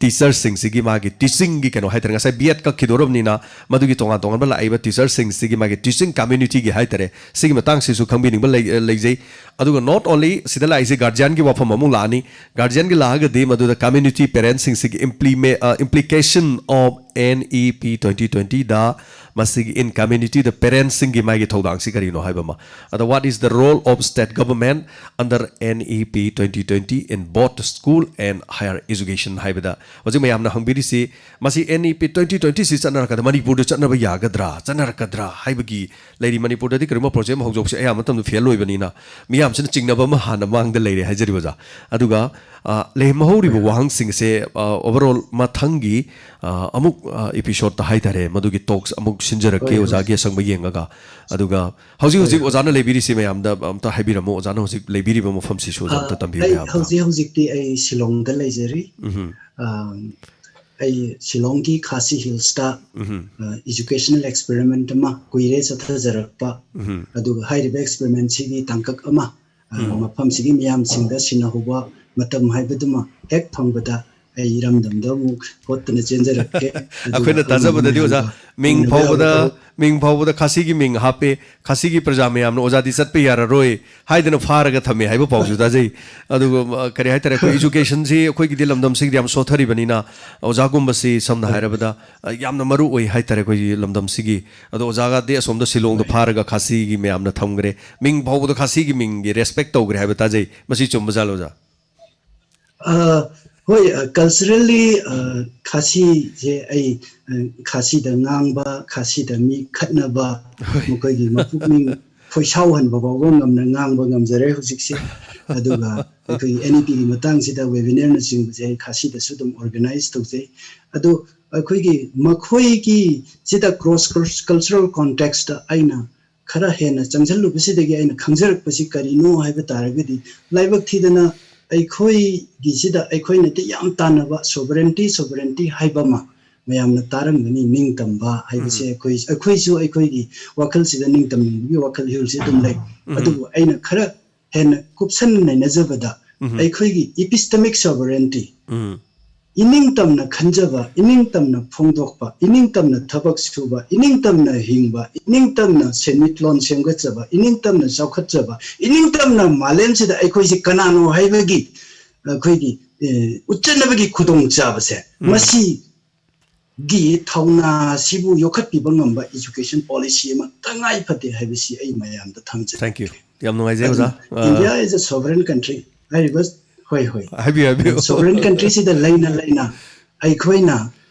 teacher ꯁꯤꯡꯁꯤꯒꯤ ꯃꯥꯒꯤ teaching ꯒꯤ ꯀꯩꯅꯣ ꯍꯥꯏꯇꯥꯔꯦ, ꯉꯁꯥꯏ B Ed ꯀꯛꯈꯤꯗꯧꯔꯕꯅꯤꯅ ꯃꯗꯨꯒꯤ ꯇꯣꯉꯥꯟ ꯇꯣꯉꯥꯟꯕ ꯂꯥꯛꯏꯕ teacher ꯁꯤꯡꯁꯤꯒꯤ ꯃꯥꯒꯤ teaching community ꯒꯤ ꯍꯥꯏꯇꯥꯔꯦ, ꯁꯤꯒꯤ ꯃꯇꯥꯡꯁꯤꯁꯨ ꯈꯪꯕꯤꯅꯤꯡꯕ ꯂꯩ-, ꯂꯩꯖꯩ꯫ ꯑꯗꯨꯒ not only ꯁꯤꯗ ꯂꯥꯛꯏꯁꯦ guardian ꯒꯤ ꯋꯥꯐꯝ ꯑꯃꯨꯛ ꯂꯥꯛꯑꯅꯤ, guardian ꯒꯤ ꯂꯥꯛꯑꯒꯗꯤ ꯃꯗꯨꯗ community parent ꯁꯤꯡꯁꯤꯒꯤ implement, ꯑ, implication of N E P twenty twenty ꯗ ꯃꯁꯤꯒꯤ in community ꯗ parent ꯁꯤꯡꯒꯤ ꯃꯥꯒꯤ ꯊꯧꯗꯥꯡꯁꯤ ꯀꯔꯤꯅꯣ ꯍꯥꯏꯕ ꯑꯃ, ꯑꯗ what is the role of state government under N E P twenty twenty in both school and higher education ꯍꯥꯏꯕꯗ ꯍꯧꯖꯤꯛ ꯃꯌꯥꯝꯅ ꯍꯪꯕꯤꯔꯤꯁꯤ, ꯃꯁꯤ N E P twenty twenty ꯁꯤ ꯆꯠꯅꯔꯛꯀꯗ ꯃꯅꯤꯄꯨꯔꯗ ꯆꯠꯅꯕ ꯌꯥꯒꯗ꯭ꯔꯥ, ꯆꯠꯅꯔꯛꯀꯗ꯭ꯔꯥ ꯍꯥꯏꯕꯒꯤ ꯂꯩꯔꯤ꯫ ꯃꯅꯤꯄꯨꯔꯗꯗꯤ ꯀꯔꯤꯒꯨꯝꯕ project ꯑꯃ ꯍꯧꯗꯣꯛꯄꯁꯦ ꯑꯌꯥꯝꯕ ꯃꯇꯝꯗ fail ꯑꯣꯏꯕꯅꯤꯅ ꯃꯤꯌꯥꯝꯁꯤꯅ ꯆꯤꯡꯅꯕ ꯑꯃ ꯍꯥꯟꯅ ꯃꯥꯡꯗ ꯂꯩꯔꯦ ꯍꯥꯏꯖꯔꯤꯕ ꯑꯣꯖꯥ꯫ ꯑꯗꯨꯒ, ꯑ, ꯂꯩꯍꯧꯔꯤꯕ ꯋꯥꯍꯪꯁꯤꯡꯁꯦ, ꯑ, overall ꯃꯊꯪꯒꯤ, ꯑ, ꯑꯃꯨꯛ, ꯑ, episode ꯇ ꯍꯥꯏꯇꯥꯔꯦ, ꯃꯗꯨꯒꯤ talks ꯑꯃꯨꯛ ꯁꯤꯟꯖꯔꯛꯀꯦ, ꯍꯣꯏ, ꯍꯣꯏ꯫ ꯑꯣꯖꯥꯒꯤ ꯑꯁꯪꯕ ꯌꯦꯡꯉꯒ꯫ ꯑꯗꯨꯒ ꯍꯧꯖꯤꯛ ꯍꯣꯏ, ꯍꯧꯖꯤꯛ ꯍꯣꯏ꯫ ꯑꯣꯖꯥꯅ ꯂꯩꯕꯤꯔꯤꯁꯤ ꯃꯌꯥꯝꯗ ꯑꯝꯇ ꯍꯥꯏꯕꯤꯔꯝꯃꯣ, ꯑꯣꯖꯥꯅ ꯍꯧꯖꯤꯛ ꯂꯩꯕꯤꯔꯤꯕ ꯃꯐꯝꯁꯤꯁꯨ ꯑꯣꯖꯥ ꯑ, ꯑꯝꯇ ꯇꯝꯕꯤꯕ ꯑꯩ ꯌꯥꯕ꯭ꯔꯥ? ꯍꯧꯖꯤꯛ ꯍꯧꯖꯤꯛꯇꯤ ꯑꯩ ꯁꯤꯂꯣꯡꯗ ꯂꯩꯖꯔꯤ꯫ ꯎꯝꯍꯨꯝ꯫ ꯑ, ꯑꯩ ꯁꯤꯂꯣꯡꯒꯤ ꯈꯥꯁꯤ ꯍꯤꯜꯁꯇ, ꯎꯝꯍꯨꯝ꯫ ꯑ, educational experiment ꯑꯃ ꯀꯨꯏꯔꯦ ꯆꯠꯊꯖꯔꯛꯄ꯫ ꯎꯝꯍꯨꯝ꯫ ꯑꯗꯨꯒ ꯍꯥꯏꯔꯤꯕ experiment ꯁꯤꯒꯤ ꯇꯥꯡꯀꯛ ꯑꯃ, ꯑ, ꯎꯝ꯫ ꯃꯐꯝꯁꯤꯒꯤ ꯃꯤꯌꯥꯝꯁꯤꯡꯗ ꯁꯤꯟꯅꯍꯧꯕ ꯃꯇꯝ ꯍꯥꯏꯕꯗꯨꯃ ꯍꯦꯛ ꯐꯪꯕꯗ ꯑꯩ ꯏꯔꯝꯗꯝꯗ ꯑꯃꯨꯛ ꯍꯣꯠꯇꯅ ꯆꯦꯟꯖꯔꯛꯀꯦ꯫ ꯑꯗꯨꯒ ꯑꯩꯈꯣꯏꯅ ꯑꯩꯅ ꯇꯥꯖꯕꯗꯗꯤ ꯑꯣꯖꯥ, ꯃꯌꯥꯝꯗ ꯃꯤꯡ ꯇꯧꯅꯕ ꯐꯥꯎꯕꯗ, ꯌꯥꯕ ꯊꯕꯛ ꯃꯤꯡ ꯐꯥꯎꯕꯗ ꯈꯥꯁꯤꯒꯤ ꯃꯤꯡ ꯍꯥꯞꯄꯦ, ꯈꯥꯁꯤꯒꯤ ꯄ꯭ꯔꯖꯥ ꯃꯌꯥꯝꯅ ꯑꯣꯖꯥꯗꯤ ꯆꯠꯄ ꯌꯥꯔꯔꯣꯏ ꯍꯥꯏꯗꯅ ꯐꯥꯔꯒ ꯊꯝꯃꯦ ꯍꯥꯏꯕ ꯄꯥꯎꯁꯨ ꯇꯥꯖꯩ꯫ ꯑꯗꯨꯒ, ꯑ, ꯀꯔꯤ ꯍꯥꯏꯇꯥꯔꯦ, ꯑꯩꯈꯣꯏ education ꯁꯤ ꯑꯩꯈꯣꯏꯒꯤꯗꯤ ꯂꯝꯗꯝꯁꯤꯒꯤꯗꯤ ꯌꯥꯝ ꯁꯣꯠꯊꯔꯤꯕꯅꯤꯅ ꯑꯣꯖꯥꯒꯨꯝꯕꯁꯤ ꯁꯝꯅ ꯍꯣꯏ꯫ ꯍꯥꯏꯔꯕꯗ, ꯑ, ꯌꯥꯝꯅ ꯃꯔꯨ ꯑꯣꯏ ꯍꯥꯏꯇꯥꯔꯦ ꯑꯩꯈꯣꯏꯒꯤ ꯂꯝꯗꯝꯁꯤꯒꯤ꯫ ꯑꯗꯣ ꯑꯣꯖꯥꯒꯗꯤ ꯑꯁꯣꯝꯗ ꯁꯤꯂꯣꯡꯗ ꯍꯣꯏ꯫ ꯐꯥꯔꯒ ꯈꯥꯁꯤꯒꯤ ꯃꯌꯥꯝꯅ ꯊꯝꯈ꯭ꯔꯦ, ꯃꯤꯡ ꯐꯥꯎꯕꯗ ꯈꯥꯁꯤꯒꯤ ꯃꯤꯡꯒꯤ respect ꯇꯧꯈ꯭ꯔꯦ ꯍꯥꯏꯕ ꯇꯥꯖꯩ꯫ ꯃꯁꯤ ꯆꯨꯝꯕ ꯖꯥꯠꯂꯣ ꯑꯣꯖꯥ? ꯑ, ꯍꯣꯏ, ꯑ, culturally, ꯑ, ꯈꯥꯁꯤꯁꯦ ꯑꯩ, ꯑ, ꯈꯥꯁꯤꯗ ꯉꯥꯡꯕ, ꯈꯥꯁꯤꯗ ꯃꯤ ꯈꯠꯅꯕ, ꯍꯣꯏ꯫ ꯃꯈꯣꯏꯒꯤ ꯃꯄꯨꯛꯅꯤꯡ ꯈꯣꯏꯁꯥꯎꯍꯟꯕ ꯐꯥꯎꯕ ꯉꯝꯅ ꯉꯥꯡꯕ ꯉꯝꯖꯔꯦ ꯍꯧꯖꯤꯛꯁꯦ꯫ ꯑꯗꯨꯒ ꯑꯩꯈꯣꯏꯒꯤ N E P ꯒꯤ ꯃꯇꯥꯡꯁꯤꯗ webinar ꯅꯆꯤꯡꯕꯁꯦ ꯑꯩ ꯈꯥꯁꯤꯗꯁꯨ ꯑꯗꯨꯝ organize ꯇꯧꯖꯩ꯫ ꯑꯗꯨ ꯑꯩꯈꯣꯏꯒꯤ ꯃꯈꯣꯏꯒꯤ ꯁꯤꯗ cross cultural context ꯇ ꯑꯩꯅ ꯈꯔ ꯍꯦꯟꯅ ꯆꯪꯁꯤꯜꯂꯨꯕꯁꯤꯗꯒꯤ ꯑꯩꯅ ꯈꯪꯖꯔꯛꯄꯁꯤ ꯀꯔꯤꯅꯣ ꯍꯥꯏꯕ ꯇꯥꯔꯒꯗꯤ, ꯂꯥꯏꯕꯛ ꯊꯤꯗꯅ ꯑꯩꯈꯣꯏꯒꯤꯁꯤꯗ ꯑꯩꯈꯣꯏꯅꯗꯤ ꯌꯥꯝ ꯇꯥꯟꯅꯕ sovereignty, sovereignty ꯍꯥꯏꯕ ꯑꯃ ꯃꯌꯥꯝꯅ ꯇꯥꯔꯝꯒꯅꯤ, ꯅꯤꯡꯇꯝꯕ ꯍꯥꯏꯕꯁꯦ꯫ ꯎꯝ꯫ ꯑꯩꯈꯣꯏ, ꯑꯩꯈꯣꯏꯁꯨ ꯑꯩꯈꯣꯏꯒꯤ ꯋꯥꯈꯜꯁꯤꯗ ꯅꯤꯡꯇꯝꯅꯤꯡꯕꯒꯤ ꯋꯥꯈꯜ ꯍꯨꯜꯁꯤ ꯑꯗꯨꯝ ꯂꯩ꯫ ꯎꯝ꯫ ꯑꯗꯨꯕꯨ ꯑꯩꯅ ꯈꯔ ꯍꯦꯟꯅ ꯀꯨꯞꯁꯟꯅ ꯅꯩꯅꯖꯕꯗ, ꯎꯝ꯫ ꯑꯩꯈꯣꯏꯒꯤ epistemic sovereignty, ꯎꯝ꯫ ꯏꯅꯤꯡꯇꯝꯅ ꯈꯟꯖꯕ, ꯏꯅꯤꯡꯇꯝꯅ ꯐꯣꯡꯗꯣꯛꯄ, ꯏꯅꯤꯡꯇꯝꯅ ꯊꯕꯛ ꯁꯨꯕ, ꯏꯅꯤꯡꯇꯝꯅ ꯍꯤꯡꯕ, ꯏꯅꯤꯡꯇꯝꯅ ꯁꯦꯟꯃꯤꯠꯂꯣꯟ ꯁꯦꯝꯒꯠꯆꯕ, ꯏꯅꯤꯡꯇꯝꯅ ꯆꯥꯎꯈꯠꯆꯕ, ꯏꯅꯤꯡꯇꯝꯅ ꯃꯥꯂꯦꯝꯁꯤꯗ ꯑꯩꯈꯣꯏꯁꯤ ꯀꯅꯥꯅꯣ ꯍꯥꯏꯕꯒꯤ ꯑꯩꯈꯣꯏꯒꯤ, ꯑꯦ, ꯎꯠꯆꯅꯕꯒꯤ ꯈꯨꯗꯣꯡꯆꯥꯕꯁꯦ, ꯎꯝ꯫ ꯃꯁꯤꯒꯤ ꯊꯧꯅꯥ ꯑꯁꯤꯕꯨ ꯌꯣꯛꯈꯠꯄꯤꯕ ꯉꯝꯕ education policy ꯑꯃ ꯇꯉꯥꯏ ꯐꯗꯦ ꯍꯥꯏꯕꯁꯤ ꯑꯩ ꯃꯌꯥꯝꯗ ꯊꯝꯖꯒꯦ꯫ Thank you꯫ ꯌꯥꯝ ꯅꯨꯡꯉꯥꯏꯖꯩ, ꯑꯗꯨꯅ ꯑꯣꯖꯥ꯫ ꯑ, India is a sovereign country ꯍꯥꯏꯔꯤꯕ, ꯍꯣꯏ, ꯍꯣꯏ꯫ ꯍꯥꯏꯕꯤꯌꯨ, ꯍꯥꯏꯕꯤꯌꯨ꯫ Sovereign country ꯁꯤꯗ ꯂꯩꯅ ꯂꯩꯅ ꯑꯩꯈꯣꯏꯅ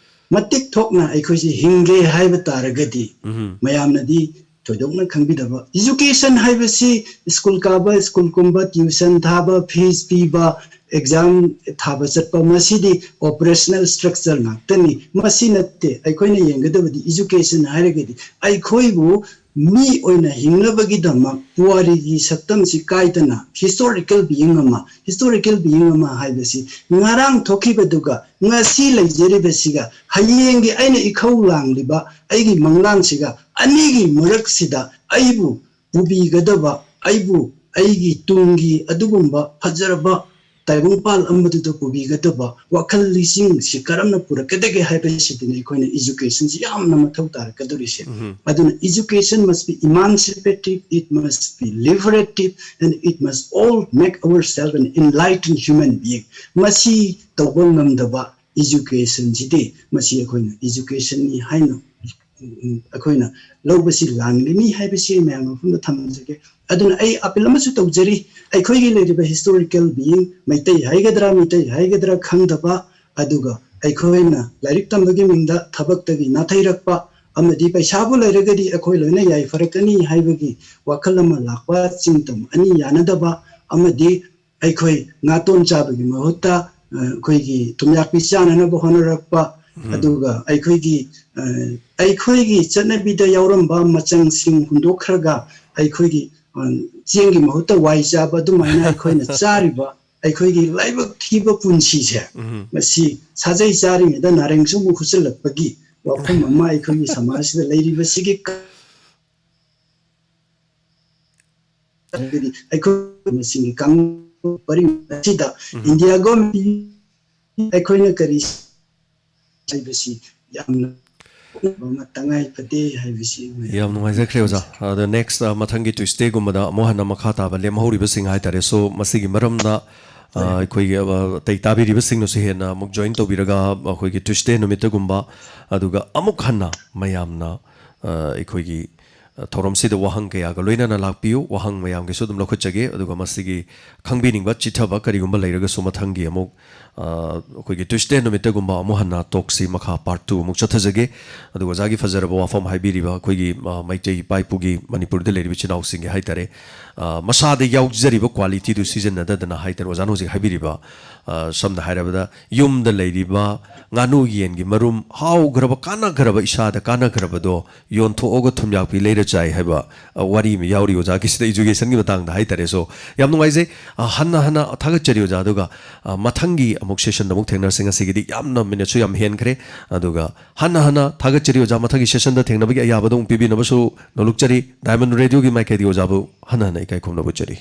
ꯃꯇꯤꯛ ꯊꯣꯛꯅ ꯑꯩꯈꯣꯏꯁꯤ ꯍꯤꯡꯒꯦ ꯍꯥꯏꯕ ꯇꯥꯔꯒꯗꯤ, ꯎꯝ꯫ ꯃꯌꯥꯝꯅꯗꯤ ꯊꯣꯏꯗꯣꯛꯅ ꯈꯪꯕꯤꯗꯕ, education ꯍꯥꯏꯕꯁꯤ ꯁ꯭ꯀꯨꯜ ꯀꯥꯕ, ꯁ꯭ꯀꯨꯜ ꯀꯨꯝꯕ, tuition ꯊꯥꯕ, fees ꯄꯤꯕ, exam ꯊꯥꯕ ꯆꯠꯄ, ꯃꯁꯤꯗꯤ operational structure ꯉꯥꯛꯇꯅꯤ꯫ ꯃꯁꯤ ꯅꯠꯇꯦ꯫ ꯑꯩꯈꯣꯏꯅ ꯌꯦꯡꯒꯗꯕꯗꯤ education ꯍꯥꯏꯔꯒꯗꯤ ꯑꯩꯈꯣꯏꯕꯨ ꯃꯤ ꯑꯣꯏꯅ ꯍꯤꯡꯅꯕꯒꯤꯗꯃꯛ ꯄꯨꯋꯥꯔꯤꯒꯤ ꯁꯛꯇꯝꯁꯤ ꯀꯥꯏꯗꯅ historical being ꯑꯃ, historical being ꯑꯃ ꯍꯥꯏꯕꯁꯤ ꯉꯔꯥꯡ ꯊꯣꯛꯈꯤꯕꯗꯨꯒ ꯉꯁꯤ ꯂꯩꯖꯔꯤꯕꯁꯤꯒ ꯍꯌꯦꯡꯒꯤ ꯑꯩꯅ ꯏꯈꯧ ꯂꯥꯡꯂꯤꯕ ꯑꯩꯒꯤ ꯃꯪꯂꯥꯟꯁꯤꯒ ꯑꯅꯤꯒꯤ ꯃꯔꯛꯁꯤꯗ ꯑꯩꯕꯨ ꯄꯨꯕꯤꯒꯗꯕ, ꯑꯩꯕꯨ ꯑꯩꯒꯤ ꯇꯨꯡꯒꯤ ꯑꯗꯨꯒꯨꯝꯕ ꯐꯖꯔꯕ ꯇꯥꯏꯕꯪꯄꯥꯜ ꯑꯃꯗꯨꯗ ꯄꯨꯕꯤꯒꯗꯕ ꯋꯥꯈꯜ ꯂꯤꯁꯤꯡꯁꯤ ꯀꯔꯝꯅ ꯄꯨꯔꯛꯀꯗꯒꯦ ꯍꯥꯏꯕꯁꯤꯗꯅꯤ ꯑꯩꯈꯣꯏꯅ education ꯁꯤ ꯌꯥꯝꯅ ꯃꯊꯧ ꯇꯥꯔꯛꯀꯗꯧꯔꯤꯁꯦ꯫ ꯎꯝ꯫ ꯑꯗꯨꯅ education must be emancipative, it must be liberative, and it must all make ourselves an enlightened human being꯫ ꯃꯁꯤ ꯇꯧꯕ ꯉꯝꯗꯕ education ꯁꯤꯗꯤ, ꯃꯁꯤ ꯑꯩꯈꯣꯏꯅ education ꯅꯤ ꯍꯥꯏꯅ, ꯎꯝ, ꯑꯩꯈꯣꯏꯅ ꯂꯧꯕꯁꯤ ꯂꯥꯟꯒꯅꯤ ꯍꯥꯏꯕꯁꯤ ꯑꯩ ꯃꯌꯥꯝ ꯃꯐꯝꯗ ꯊꯝꯖꯒꯦ꯫ ꯑꯗꯨꯅ ꯑꯩ appeal ꯑꯃꯁꯨ ꯇꯧꯖꯔꯤ, ꯑꯩꯈꯣꯏꯒꯤ ꯂꯩꯔꯤꯕ historical being, ꯃꯩꯇꯩ ꯍꯥꯏꯒꯗ꯭ꯔꯥ, ꯃꯤꯇꯩ ꯍꯥꯏꯒꯗ꯭ꯔꯥ ꯈꯪꯗꯕ, ꯑꯗꯨꯒ ꯑꯩꯈꯣꯏꯅ ꯂꯥꯏꯔꯤꯛ ꯇꯝꯕꯒꯤ ꯃꯤꯡꯗ ꯊꯕꯛꯇꯒꯤ ꯅꯥꯊꯩꯔꯛꯄ, ꯑꯃꯗꯤ ꯄꯩꯁꯥꯕꯨ ꯂꯩꯔꯒꯗꯤ ꯑꯩꯈꯣꯏ ꯂꯣꯏꯅ ꯌꯥꯏꯐꯔꯛꯀꯅꯤ ꯍꯥꯏꯕꯒꯤ ꯋꯥꯈꯜ ꯑꯃ ꯂꯥꯛꯄ, ꯆꯤꯡ ꯇꯝ ꯑꯅꯤ ꯌꯥꯅꯗꯕ, ꯑꯃꯗꯤ ꯑꯩꯈꯣꯏ ꯉꯥꯇꯣꯟ ꯆꯥꯕꯒꯤ ꯃꯍꯨꯠꯇ, ꯑ, ꯑꯩꯈꯣꯏꯒꯤ ꯊꯨꯝꯌꯥꯛꯄꯤ ꯆꯥꯅꯅꯕ ꯍꯣꯠꯅꯔꯛꯄ, ꯎꯝ꯫ ꯑꯗꯨꯒ ꯑꯩꯈꯣꯏꯒꯤ, ꯑꯩꯈꯣꯏꯒꯤ ꯆꯠꯅꯕꯤꯗ ꯌꯥꯎꯔꯝꯕ ꯃꯆꯪꯁꯤꯡ ꯍꯨꯟꯗꯣꯛꯈ꯭ꯔꯒ ꯑꯩꯈꯣꯏꯒꯤ ꯆꯦꯡꯒꯤ ꯃꯍꯨꯠꯇ ꯋꯥꯏ ꯆꯥꯕ ꯑꯗꯨꯃꯥꯏꯅ ꯑꯩꯈꯣꯏꯅ ꯆꯥꯔꯤꯕ ꯑꯩꯈꯣꯏꯒꯤ ꯂꯥꯏꯕꯛ ꯊꯤꯕ ꯄꯨꯟꯁꯤꯁꯦ, ꯃꯁꯤ ꯁꯥꯖꯩ ꯆꯥꯔꯤꯉꯩꯗ ꯅꯥꯔꯦꯡꯁꯨ ꯑꯃꯨꯛ ꯍꯨꯠꯆꯤꯜꯂꯛꯄꯒꯤ ꯋꯥꯐꯝ ꯑꯃ ꯑꯩꯈꯣꯏꯒꯤ ꯁꯃꯥꯖꯁꯤꯗ ꯂꯩꯔꯤꯕꯁꯤꯒꯤ ꯑꯩꯈꯣꯏ ꯃꯁꯤꯡꯒꯤ ꯀꯥꯡꯂꯨꯞ ꯄꯔꯤꯡ ꯑꯁꯤꯗ ꯏꯟꯗꯤꯌꯥ ꯒꯣꯔꯃꯦꯟ ꯑꯩꯈꯣꯏꯅ ꯀꯔꯤ ꯍꯥꯏꯕꯁꯤ ꯌꯥꯝꯅ ꯑꯃ ꯇꯉꯥꯏ ꯐꯗꯦ ꯍꯥꯏꯕꯁꯤ ꯑꯩꯈꯣꯏ ꯌꯥꯝ ꯅꯨꯡꯉꯥꯏꯖꯈ꯭ꯔꯦ ꯑꯣꯖꯥ꯫ ꯑꯗ ꯅꯦꯛꯁ, ꯑ, ꯃꯊꯪꯒꯤ ꯇ꯭ꯌꯨꯁꯗꯦꯒꯨꯝꯕꯗ ꯑꯃꯨꯛ ꯍꯟꯅ ꯃꯈꯥ ꯇꯥꯕ ꯂꯦꯝꯍꯧꯔꯤꯕꯁꯤꯡ ꯍꯥꯏꯇꯥꯔꯦ꯫ ꯁꯣ ꯃꯁꯤꯒꯤ ꯃꯔꯝꯅ, ꯑ, ꯑꯩꯈꯣꯏꯒꯤ, ꯑ, ꯑꯇꯩ ꯇꯥꯕꯤꯔꯤꯕꯁꯤꯡꯅꯁꯨ ꯍꯦꯟꯅ ꯑꯃꯨꯛ ꯖꯣꯏꯟ ꯇꯧꯕꯤꯔꯒ ꯑꯩꯈꯣꯏꯒꯤ ꯇ꯭ꯌꯨꯁꯗꯦ ꯅꯨꯃꯤꯠꯇꯒꯨꯝꯕ, ꯑꯗꯨꯒ ꯑꯃꯨꯛ ꯍꯟꯅ ꯃꯌꯥꯝꯅ, ꯑ, ꯑꯩꯈꯣꯏꯒꯤ, ꯑ, ꯊꯧꯔꯝꯁꯤꯗ ꯋꯥꯍꯪ ꯀꯌꯥꯒ ꯂꯣꯏꯅꯅ ꯂꯥꯛꯄꯤꯌꯨ꯫ ꯋꯥꯍꯪ ꯃꯌꯥꯝꯒꯤꯁꯨ ꯑꯗꯨꯝ ꯂꯧꯈꯠꯆꯒꯦ꯫ ꯑꯗꯨꯒ ꯃꯁꯤꯒꯤ ꯈꯪꯕꯤꯅꯤꯡꯕ ꯆꯤꯊꯕ ꯀꯔꯤꯒꯨꯝꯕ ꯂꯩꯔꯒꯁꯨ ꯃꯊꯪꯒꯤ ꯑꯃꯨꯛ, ꯑ, ꯑꯩꯈꯣꯏꯒꯤ ꯇ꯭ꯌꯨꯁꯗꯦ ꯅꯨꯃꯤꯠꯇꯒꯨꯝꯕ ꯑꯃꯨꯛ ꯍꯟꯅ ꯇꯣꯛꯁꯤ ꯃꯈꯥ ꯄꯥꯔꯠ ꯇꯨ ꯑꯃꯨꯛ ꯆꯠꯊꯖꯒꯦ꯫ ꯑꯗꯨꯒ ꯑꯣꯖꯥꯒꯤ ꯐꯖꯔꯕ ꯋꯥꯐꯝ ꯍꯥꯏꯕꯤꯔꯤꯕ ꯑꯩꯈꯣꯏꯒꯤ, ꯑ, ꯃꯩꯇꯩ ꯏꯄꯥ ꯏꯄꯨꯒꯤ ꯃꯅꯤꯄꯨꯔꯗ ꯂꯩꯔꯤꯕ ꯏꯆꯤꯟ ꯏꯅꯥꯎꯁꯤꯡꯒꯤ ꯍꯥꯏꯇꯥꯔꯦ, ꯑ, ꯃꯁꯥꯗ ꯌꯥꯎꯖꯔꯤꯕ ꯀ꯭ꯋꯥꯂꯤꯇꯤꯗꯨ ꯁꯤꯖꯤꯟꯅꯗꯗꯅ ꯍꯥꯏꯇꯥꯔꯦ, ꯑꯣꯖꯥꯅ ꯍꯧꯖꯤꯛ ꯍꯥꯏꯕꯤꯔꯤꯕ, ꯑ, ꯁꯝꯅ ꯍꯥꯏꯔꯕꯗ ꯌꯨꯝꯗ ꯂꯩꯔꯤꯕ ꯉꯥꯅꯨ ꯌꯦꯟꯒꯤ ꯃꯔꯨꯝ ꯍꯥꯎꯈ꯭ꯔꯕ, ꯀꯥꯟꯅꯈ꯭ꯔꯕ, ꯏꯁꯥꯗ ꯀꯥꯟꯅꯈ꯭ꯔꯕꯗꯣ ꯌꯣꯟꯊꯣꯛꯑꯒ ꯊꯨꯝꯌꯥꯛꯄꯤ ꯂꯩꯔ ꯆꯥꯏ ꯍꯥꯏꯕ, ꯑ, ꯋꯥꯔꯤ ꯑꯃ ꯌꯥꯎꯔꯤ ꯑꯣꯖꯥꯒꯤꯁꯤꯗ, ꯏꯖꯨꯀꯦꯁꯟꯒꯤ ꯃꯇꯥꯡꯗ ꯍꯥꯏꯇꯥꯔꯦ꯫ ꯁꯣ ꯌꯥꯝ ꯅꯨꯡꯉꯥꯏꯖꯩ꯫ ꯑ, ꯍꯟꯅ ꯍꯟꯅ ꯊꯥꯒꯠꯆꯔꯤ ꯑꯣꯖꯥ꯫ ꯑꯗꯨꯒ, ꯑ, ꯃꯊꯪꯒꯤ ꯑꯃꯨꯛ ꯁꯦꯁꯟꯗ ꯑꯃꯨꯛ ꯊꯦꯡꯅꯔꯁꯤ꯫ ꯉꯁꯤꯒꯤꯗꯤ ꯌꯥꯝꯅ ꯃꯤꯅꯠꯁꯨ ꯌꯥꯝ ꯍꯦꯟꯈ꯭ꯔꯦ꯫ ꯑꯗꯨꯒ ꯍꯟꯅ ꯍꯟꯅ ꯊꯥꯒꯠꯆꯔꯤ ꯑꯣꯖꯥ꯫ ꯃꯊꯪꯒꯤ ꯁꯦꯁꯟꯗ ꯊꯦꯡꯅꯕꯒꯤ ꯑꯌꯥꯕꯗꯣ ꯑꯃꯨꯛ ꯄꯤꯕꯤꯅꯕꯁꯨ ꯅꯣꯂꯨꯛꯆꯔꯤ꯫ ꯗꯥꯏꯃꯟ ꯔꯦꯗꯤꯑꯣꯒꯤ ꯃꯥꯏꯀꯩꯗꯒꯤ ꯑꯣꯖꯥꯕꯨ ꯍꯟꯅ ꯍꯟꯅ ꯏꯀꯥꯏ ꯈꯨꯝꯅꯕ ꯎꯠꯆꯔꯤ꯫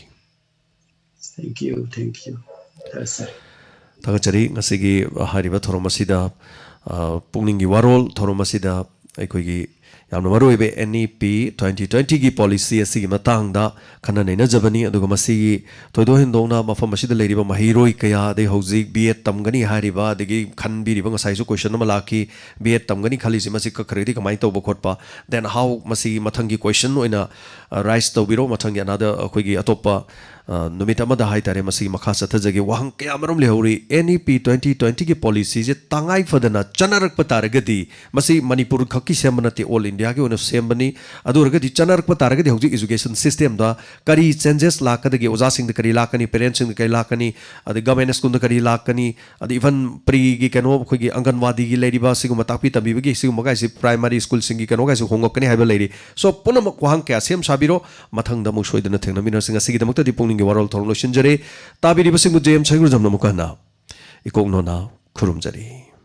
Thank you, thank you. ꯊꯥꯒꯠꯆꯔꯤ꯫ ꯉꯁꯤꯒꯤ ꯍꯥꯏꯔꯤꯕ ꯊꯧꯔꯝ ꯑꯁꯤꯗ, ꯑ, ꯄꯨꯛꯅꯤꯡꯒꯤ ꯋꯥꯔꯣꯜ ꯊꯧꯔꯝ ꯑꯁꯤꯗ ꯑꯩꯈꯣꯏꯒꯤ ꯌꯥꯝꯅ ꯃꯔꯨꯑꯣꯏꯕ NEP twenty twentyꯒꯤ ꯄꯣꯂꯤꯁꯤ ꯑꯁꯤꯒꯤ ꯃꯇꯥꯡꯗ ꯈꯟꯅ ꯅꯩꯅꯖꯕꯅꯤ꯫ ꯑꯗꯨꯒ ꯃꯁꯤꯒꯤ ꯊꯣꯏꯗꯣꯛ ꯍꯦꯟꯗꯣꯛꯅ ꯃꯐꯝ ꯑꯁꯤꯗ ꯂꯩꯔꯤꯕ ꯃꯍꯩꯔꯣꯏ ꯀꯌꯥ, ꯑꯗꯩ ꯍꯧꯖꯤꯛ B.Ed ꯇꯝꯒꯅꯤ ꯍꯥꯏꯔꯤꯕ, ꯑꯗꯒꯤ ꯈꯟꯕꯤꯔꯤꯕ, ꯉꯁꯥꯏꯁꯨ ꯀꯣꯏꯁꯟ ꯑꯃ ꯂꯥꯛꯈꯤ, B.Ed ꯇꯝꯒꯅꯤ ꯈꯜꯂꯤꯁꯤ ꯃꯁꯤ ꯀꯛꯈ꯭ꯔꯒꯗꯤ ꯀꯃꯥꯏꯅ ꯇꯧꯕ ꯈꯣꯠꯄ, then how ꯃꯁꯤꯒꯤ ꯃꯊꯪꯒꯤ ꯀꯣꯏꯁꯟ ꯑꯣꯏꯅ, ꯑ, ꯔꯥꯏꯁ ꯇꯧꯕꯤꯔꯣ, ꯃꯊꯪꯒꯤ ꯑꯅꯥꯗ ꯑꯩꯈꯣꯏꯒꯤ ꯑꯇꯣꯞꯄ, ꯑ, ꯅꯨꯃꯤꯠ ꯑꯃꯗ ꯍꯥꯏꯇꯥꯔꯦ, ꯃꯁꯤꯒꯤ ꯃꯈꯥ ꯆꯠꯊꯖꯒꯦ꯫ ꯋꯥꯍꯪ ꯀꯌꯥ ꯃꯔꯨꯝ ꯂꯩꯍꯧꯔꯤ꯫ N E P twenty twenty ꯒꯤ policy ꯁꯦ ꯇꯉꯥꯏ ꯐꯗꯅ ꯆꯠꯅꯔꯛꯄ ꯇꯥꯔꯒꯗꯤ, ꯃꯁꯤ ꯃꯅꯤꯄꯨꯔ ꯈꯛꯀꯤ ꯁꯦꯝꯕ ꯅꯠꯇꯦ, all India ꯒꯤ ꯑꯣꯏꯅ ꯁꯦꯝꯕꯅꯤ꯫ ꯑꯗꯨ ꯑꯣꯏꯔꯒꯗꯤ ꯆꯠꯅꯔꯛꯄ ꯇꯥꯔꯒꯗꯤ ꯍꯧꯖꯤꯛ education system ꯗ ꯀꯔꯤ changes ꯂꯥꯛꯀꯗꯒꯦ? ꯑꯣꯖꯥꯁꯤꯡꯗ ꯀꯔꯤ ꯂꯥꯛꯀꯅꯤ? Parents ꯁꯤꯡꯗ ꯀꯔꯤ ꯂꯥꯛꯀꯅꯤ? ꯑꯗꯩ government school ꯗ ꯀꯔꯤ ꯂꯥꯛꯀꯅꯤ? ꯑꯗꯩ even pre ꯒꯤ ꯀꯩꯅꯣ, ꯑꯩꯈꯣꯏꯒꯤ ꯑꯪꯒꯟꯋꯥꯗꯤꯒꯤ ꯂꯩꯔꯤꯕ ꯁꯤꯒꯨꯝꯕ ꯇꯥꯛꯄꯤ ꯇꯝꯕꯤꯕꯒꯤ ꯁꯤꯒꯨꯝꯕ ꯀꯥꯏꯁꯤ, primary school ꯁꯤꯡꯒꯤ ꯀꯩꯅꯣ ꯀꯥꯏꯁꯤ ꯍꯣꯡꯉꯛꯀꯅꯤ ꯍꯥꯏꯕ ꯂꯩꯔꯤ꯫ So, ꯄꯨꯝꯅꯃꯛ ꯋꯥꯍꯪ ꯀꯌꯥ ꯁꯦꯝ ꯁꯥꯕꯤꯔꯣ꯫ ꯃꯊꯪꯗ ꯑꯃꯨꯛ ꯁꯣꯏꯗꯅ ꯊꯦꯡꯅꯃꯤꯟꯅꯔꯁꯤ꯫ ꯉꯁꯤꯒꯤꯗꯃꯛꯇꯗꯤ ꯄꯨꯛꯅꯤꯡꯒꯤ ꯋꯥꯔꯣꯜ ꯊꯧꯔꯝ ꯂꯣꯏꯁꯤꯟꯖꯔꯦ꯫ ꯇꯥꯕꯤꯔꯤꯕꯁꯤꯡꯕꯨ J M ꯁꯩꯒꯨꯖꯝꯅ ꯑꯃꯨꯛꯀ ꯍꯟꯅ ꯏꯀꯣꯛ ꯅꯣꯟꯅ ꯈꯨꯔꯨꯝꯖꯔꯤ꯫